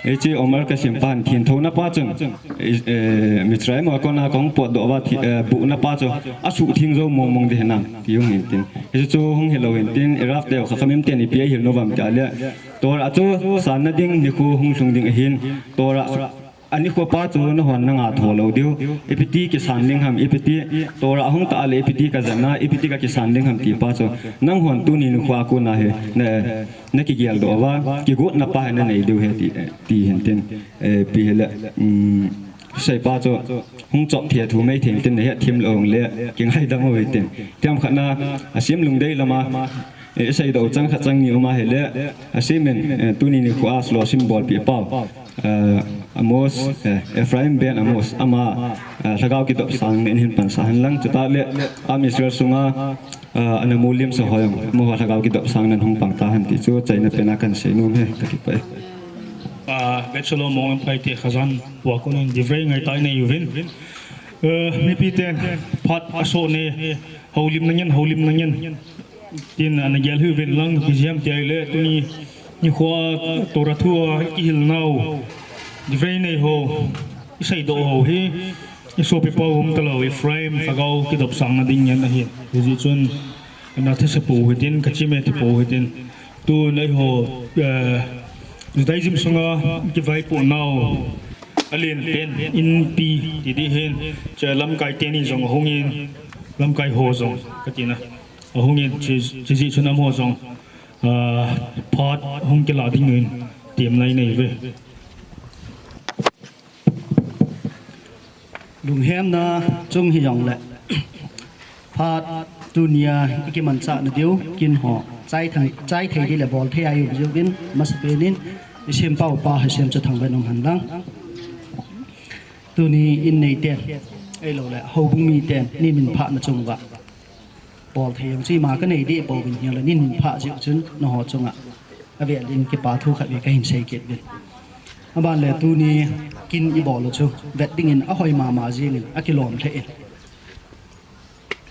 Hiche Omer ka sim pa hin thengtho na pa chun, eh, Mitzrayim a kona ka hung potdoh uva, eh, buh na pa chu, asuhtheng jou mong mong ding hinam, ti hung hin tin. Hiche chu hung hilou hin tin, i Rav te u Chachamim ten ipi ahil nom u ham ti ahile, Torah chu san na ding nikho hung lhung ding ahin, Torah A nikho pa chu nahon na ngah tho lou diu. Ipi ti kisan ding ham, ipi ti Torah hung ta le, ipi ti ka jan a, ipi ti ka kisan ding ham ti pa chu. Nanghon tuni nikho a kon a hi, na, na kigel doh uva, kigot na pa hi na nei diu ahi ti, ti hin tin. Eh, ipi hile, um, sei pa chu, hung chop thei a thu mai thei tin na hethem lou le, kingaidam u hitin. Tiam khat na, a sim lungdei lam a, Eh, i seidoh chang khat chang ni um ahile, a sim in, eh, tuni nikho a slow sim bolpi pau. Eh, Amos, eh, Ephraim ben Amos, ama, eh, lhagao kidopsang na in hin pansah hen lang, chutah le, Am Israel sunga, eh, ana mulim sa ho jong, amaho lhagao kidopsang nan hung pang ta hen ti chu, achaina pen a kahin sei nom e, ka kipah e. Ah, Beit Shalom Monglamphai te khajah uva kon in divrei ngaitah nei uvin. Eh, mipi ten phat aso ne, houlim na ngen, houlim na ngen. Tin ana gel hih uvin lang, ipi jeh ham ti ahile, tuni nikho a Torah thu a i kihil nau, divrei nei ho, i seidoh ho hi, i sopi pau um talou, Ephraim, lhagao kidopsang na ding ngen ahi. Hijeh chun, na thase pou hitin, ka chim e ti pou hitin. Tun eiho, eh, Judaism sunga kivaipoh nau, alen pen, inpi, ti ding hin, che lamkai teni jong ahung in, lamkai ho jong, ka tina. Ahung in, che, che jeh chun amaho jong, ah, phat hung kila ding in, Tiam lai nei ve. Lunghemna chung hijongle, phat tunia ikimanchahna diu kin ho chai thei ding le bol thei a ium jiuvin, masapen in isempau pa Hasiam Chathang vet nom hen lang. Tuni in neiten, ahilouleh houbung miten, nin minphahna chung uva bol thei jong chu ima kanei deh pouvin, hinlah nin minphah jeh chun nangho chunga avel in kipa thu khat vei kahin sei kit uvin. Aban le tuni kin ibol u chu vet dingin ahoi mama jengin akilom lheh in,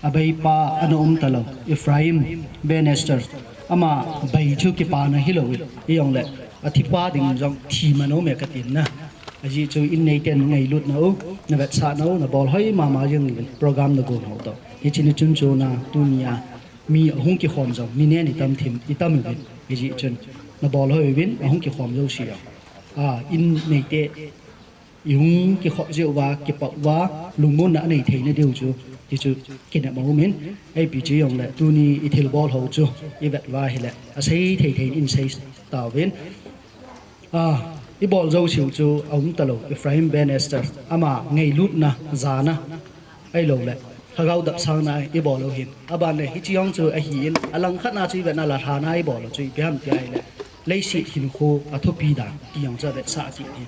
abeipa ana um talou Ephraim Ben Esther, ama bei chu kipana hilou in, hijongle athipa ding jong thi man aume katin na. Ajeh chu in neiten ngailutna u, navetsahna u, nabol hoi mama jengin program nagon ho toh, hiche ni chun chuna tunia mi ahung kikhom jong mi nen itam thim, itam uvin. Hijeh chun nabol hoi uvin, ahung kikhom jouse jong, a, in neite ihung kikhop jeh uva, kipah uva, lungmonna anei theina diu chu, hichu kinep aumin. Ipi hijongle tuni ithilbol ho chu ivet uva ahile asei thei thei in sei tauvin. A, ibol jouseu chu aum talou Ephraim Ben Esther, ama ngailutna jana, ahilouleh lhagao dapsangna ibol u ahin. Aban le hiche jong chu ahin, alangkhatna chu ivetna le lhana ibol u chu ipi ham tia ahile, leiset hinkho athupi dan ti jong chu avetsah kit ahi.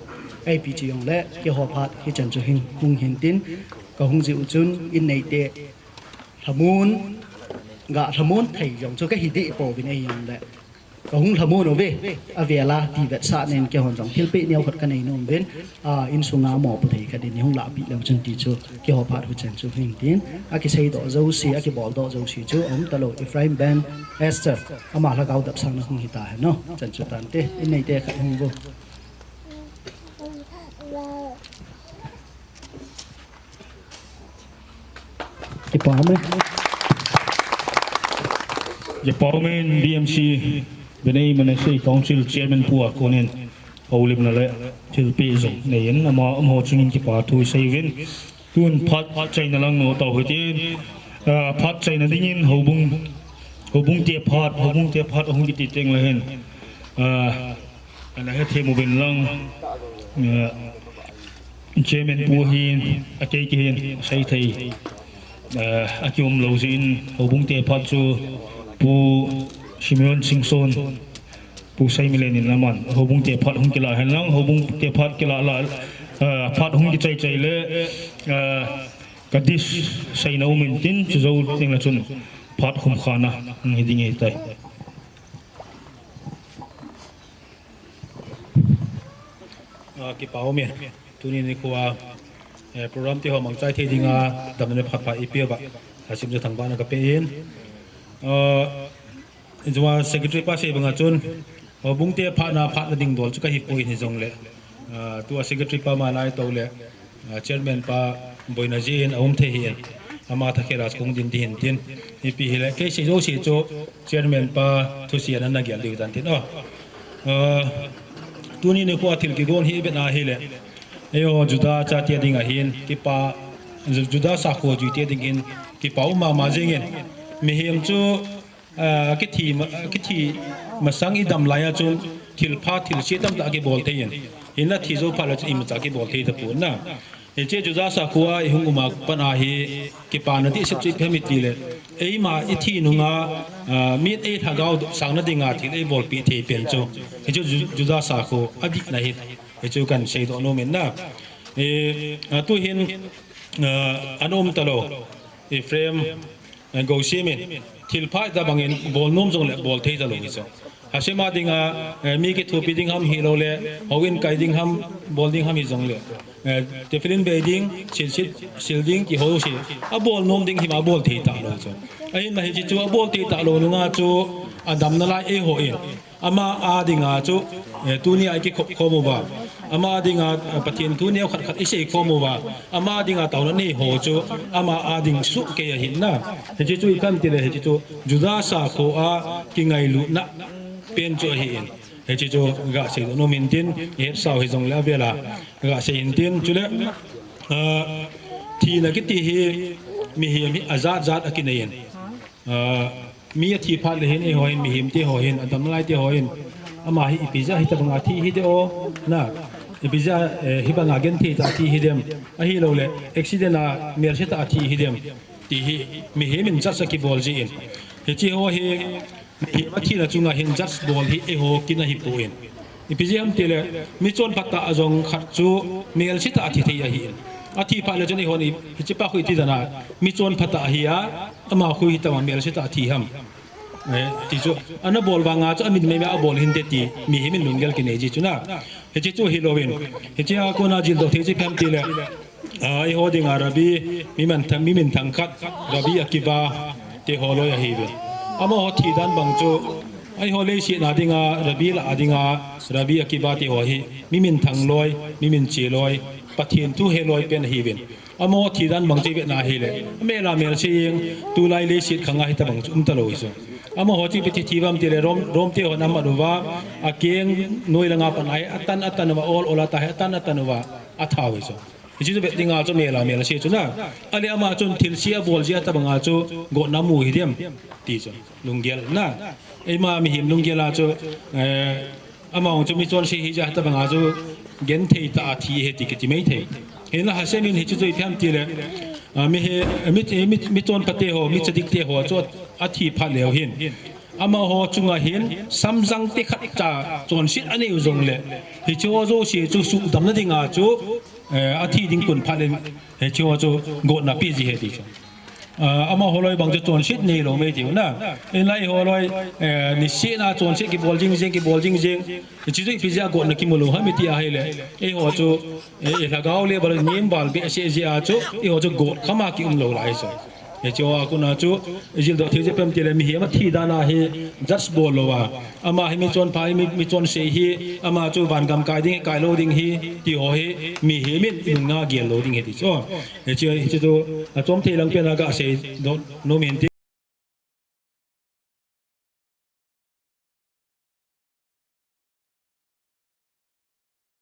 Ipi hijongle keiho phat hichan chu hin hung hintin, kahung jeh u chun in neite lhamon, ga lhamon thei jong chu kahi deh pouvin, ahijongle kahung lhamon uve, avel a ti vetsahna in keihon jong thilpeh neo khat kanei nom uvin, a, insunga mopo thei khat in ihung lahpeh leu chun ti chu keiho phat hichan chu hintin, akiseidoh jouse, akiboldoh jouse chu aum talou Ephraim Ben Esther, ama lhagao dapsangna hung hita hen o. Chan chu tante, in neite khat hung uvo. Kipa ume. Kipa umin, B M C, Benei Manasseh Council Chairman pu a konin houlimna le thilpeh jong neiyin, ama umho chungin kipa thu isei uvin. Tun phat chaina lang notau hitin, a, phat chaina dingin houbung, houbung te phat, houbung te phat ahung kiti teng le hin, a, ana hethem uvin lang, a, Chairman pu hin, akei kei hin, sei thei, a, akium lou jeh in, houbung te phat chu Pu Simeon Singson, Pu Saimilen in aman houbung te phat hung kila hen lang, houbung te phat kila la, a, phat hung kichai chai le, a, ka dis seina um intin, chujou teng le chun phat khum khana hung hi ding ahitai. A, kipa umin. Tuni nikho a, eh, program te ho mangchai thei dinga damna le phat pha eipeuva Hasiam Chathang vahna kapen. A, Jua secretary pa sei banga chun, a, houbung te phatna, phatna ding dol chu kahi poi hijongle, a, tua secretary pa ma nai tou le, a, chairman pa boina jeh in aum thei hin, ama thakhel a kong din ding hintin, ipi hile, kei sei jouse chu chairman pa thuseina nagel diu tan tin o. A, tuni nikho a thil kigon hi ivet na hile, eiho Juda chate dinga hin kipa, Ju-, Juda sakho juite dingin kipa um mama jengin, mihem chu a, kithi ma-, kithi masang idam lai a chun thil pha, thil se tamtah kibol thei in. Hinla thi jou phat le chun imacha kibol thei tapon na. Hiche Juda sakho a ihung um a pat a hi kipana dihset chu ipi ham itile, eima ithi nunga, a, min ei lhagao sangna dinga thil eibolpeh thei pen chu, hichu Ju-, Juda sakho adihna hi, hichu kan seidoh nom in na. E, a, tuhin, a, ana um talou Ephraim, eh, Gosiemin, thil pha tabangin bol nom jongle bol thei talou hichu. Hasiam a dinga, eh, mi kithopi ding ham hiloule, houin kai ding ham, bol ding ham hijongle, eh, tefillin bei ding, sil, sil, sil ding, kihou se, abol nom ding hima abol thei talou chu. Ahinla hiche chu abol thei talou nunga chu, adamna lai eihon Ama a dinga chu, eh, tunia ikikhop khom uva. Ama a dinga, eh, Pathen thu neo khat khat isei khom uva. Ama a dinga taona nei ho chu, ama a ding suh kei ahin na. Hiche chu ipi ham itile hiche chu, Juda sakho a kingailutna pen chu ahin. Hiche chu gasei nom intin, ihetsau hijongle avel a gasei intin. Chule, ah, thina kiti hi, mihem hi ajat jat akinei in. Ah, mi athi phat le hin, eiho hin, mihemte ho hin, adamna laite ho hin, Ama hi ipi jeh a hitabanga thi hidem o, na, ipi jeh a, eh, hibanga genthei tah a thi hidem, ahilouleh accident a melse tah a thi hidem, ti hi mihem in judge akibol jin. Hiche ho hi mihem athina chunga hin judge bol hi eiho kin ahipon. Ipi jeh ham tileh, michonpha tah a jong khat chu melse tah a thi thei ahin. Athi phat le chun eihon hichepa khu iti dan a, michonpha tah ahi a, ama khu hitabang melse tah a thi ham. Eh, ti chu, ana bol vanga chu amin meimei a abol hinte ti, mihem in lunggel kinei ji chu na. Hiche chu hilouvin. Hiche a kona jildoh thei chu ipi ham tileh, ah, eiho dinga Rabi, mi minthang, mi minthang khat, Rabi Akiba, ti ho loi ahiuve. Amaho thi dan bang chu, eiho leiset a dinga, Rabi lah a dinga, Rabi Akiba ti ho hi, mi minthang loi, mi minche loi, Pathen thu he loi pen ahiuvin. Amaho thi dan bang chu ivet na hileh, amel a melse jeng, tulai leiset khang a hitabang chu umtalou hi chu. Amaho chu ipi thi thi uvam tileh, Rom, Rom te hon amat uva, akeng noi langa pat a hi atan atan uva, ol ol a tah hi atan atan uva, atha u hi chu. Hiche chu vet dinga chu mel a melse chu na. Ahileh ama chun thilse abol jeh a tabanga chu gotna amu hidem, ti chu. Lunggel na. Eima mihem lunggel a chu, eh, Ama jong chu michonse hijeh a hitabanga chu genthei tah a thi ahi ti kiti maithei. Hinla Hashem in hiche chu ipi ham tileh, ah, mi he, mi, mi, michonpha te ho, mi tzadik te ho chu athi phat leu hin, amaho chunga hin samjang te khatcha chonset anei u jongleh, hiche ho jouse chu sudamna dinga chu, eh, athi ding kon phat le, hiche ho chu gotna pe ji ahi ti chu. Ah, amaho loi bang chu chonset neilou mei tiu na. Hinla eiho loi, eh, niseh a chonset kibol jing jing, kibol jing jing. Hiche chu ipi jeh a gotna kimu lou ham iti ahileh, eiho chu, eh, lhagao level a nem val behseh jeh a chu, eiho chu got kham a kium lou lai chu. Hiche ho a kona chu, jildoh thei chu ipi ham tileh, mihem athi dan a hi judge bol louva, ama hi michonpha hi, mi, michonse hi, ama chu vangam kai ding hi, kai lou ding hi, ti ho hi mihem in nunga gel lou ding ahi ti chu. Hiche, hiche chu, achom thei lang pen a gasei doh nom in ti.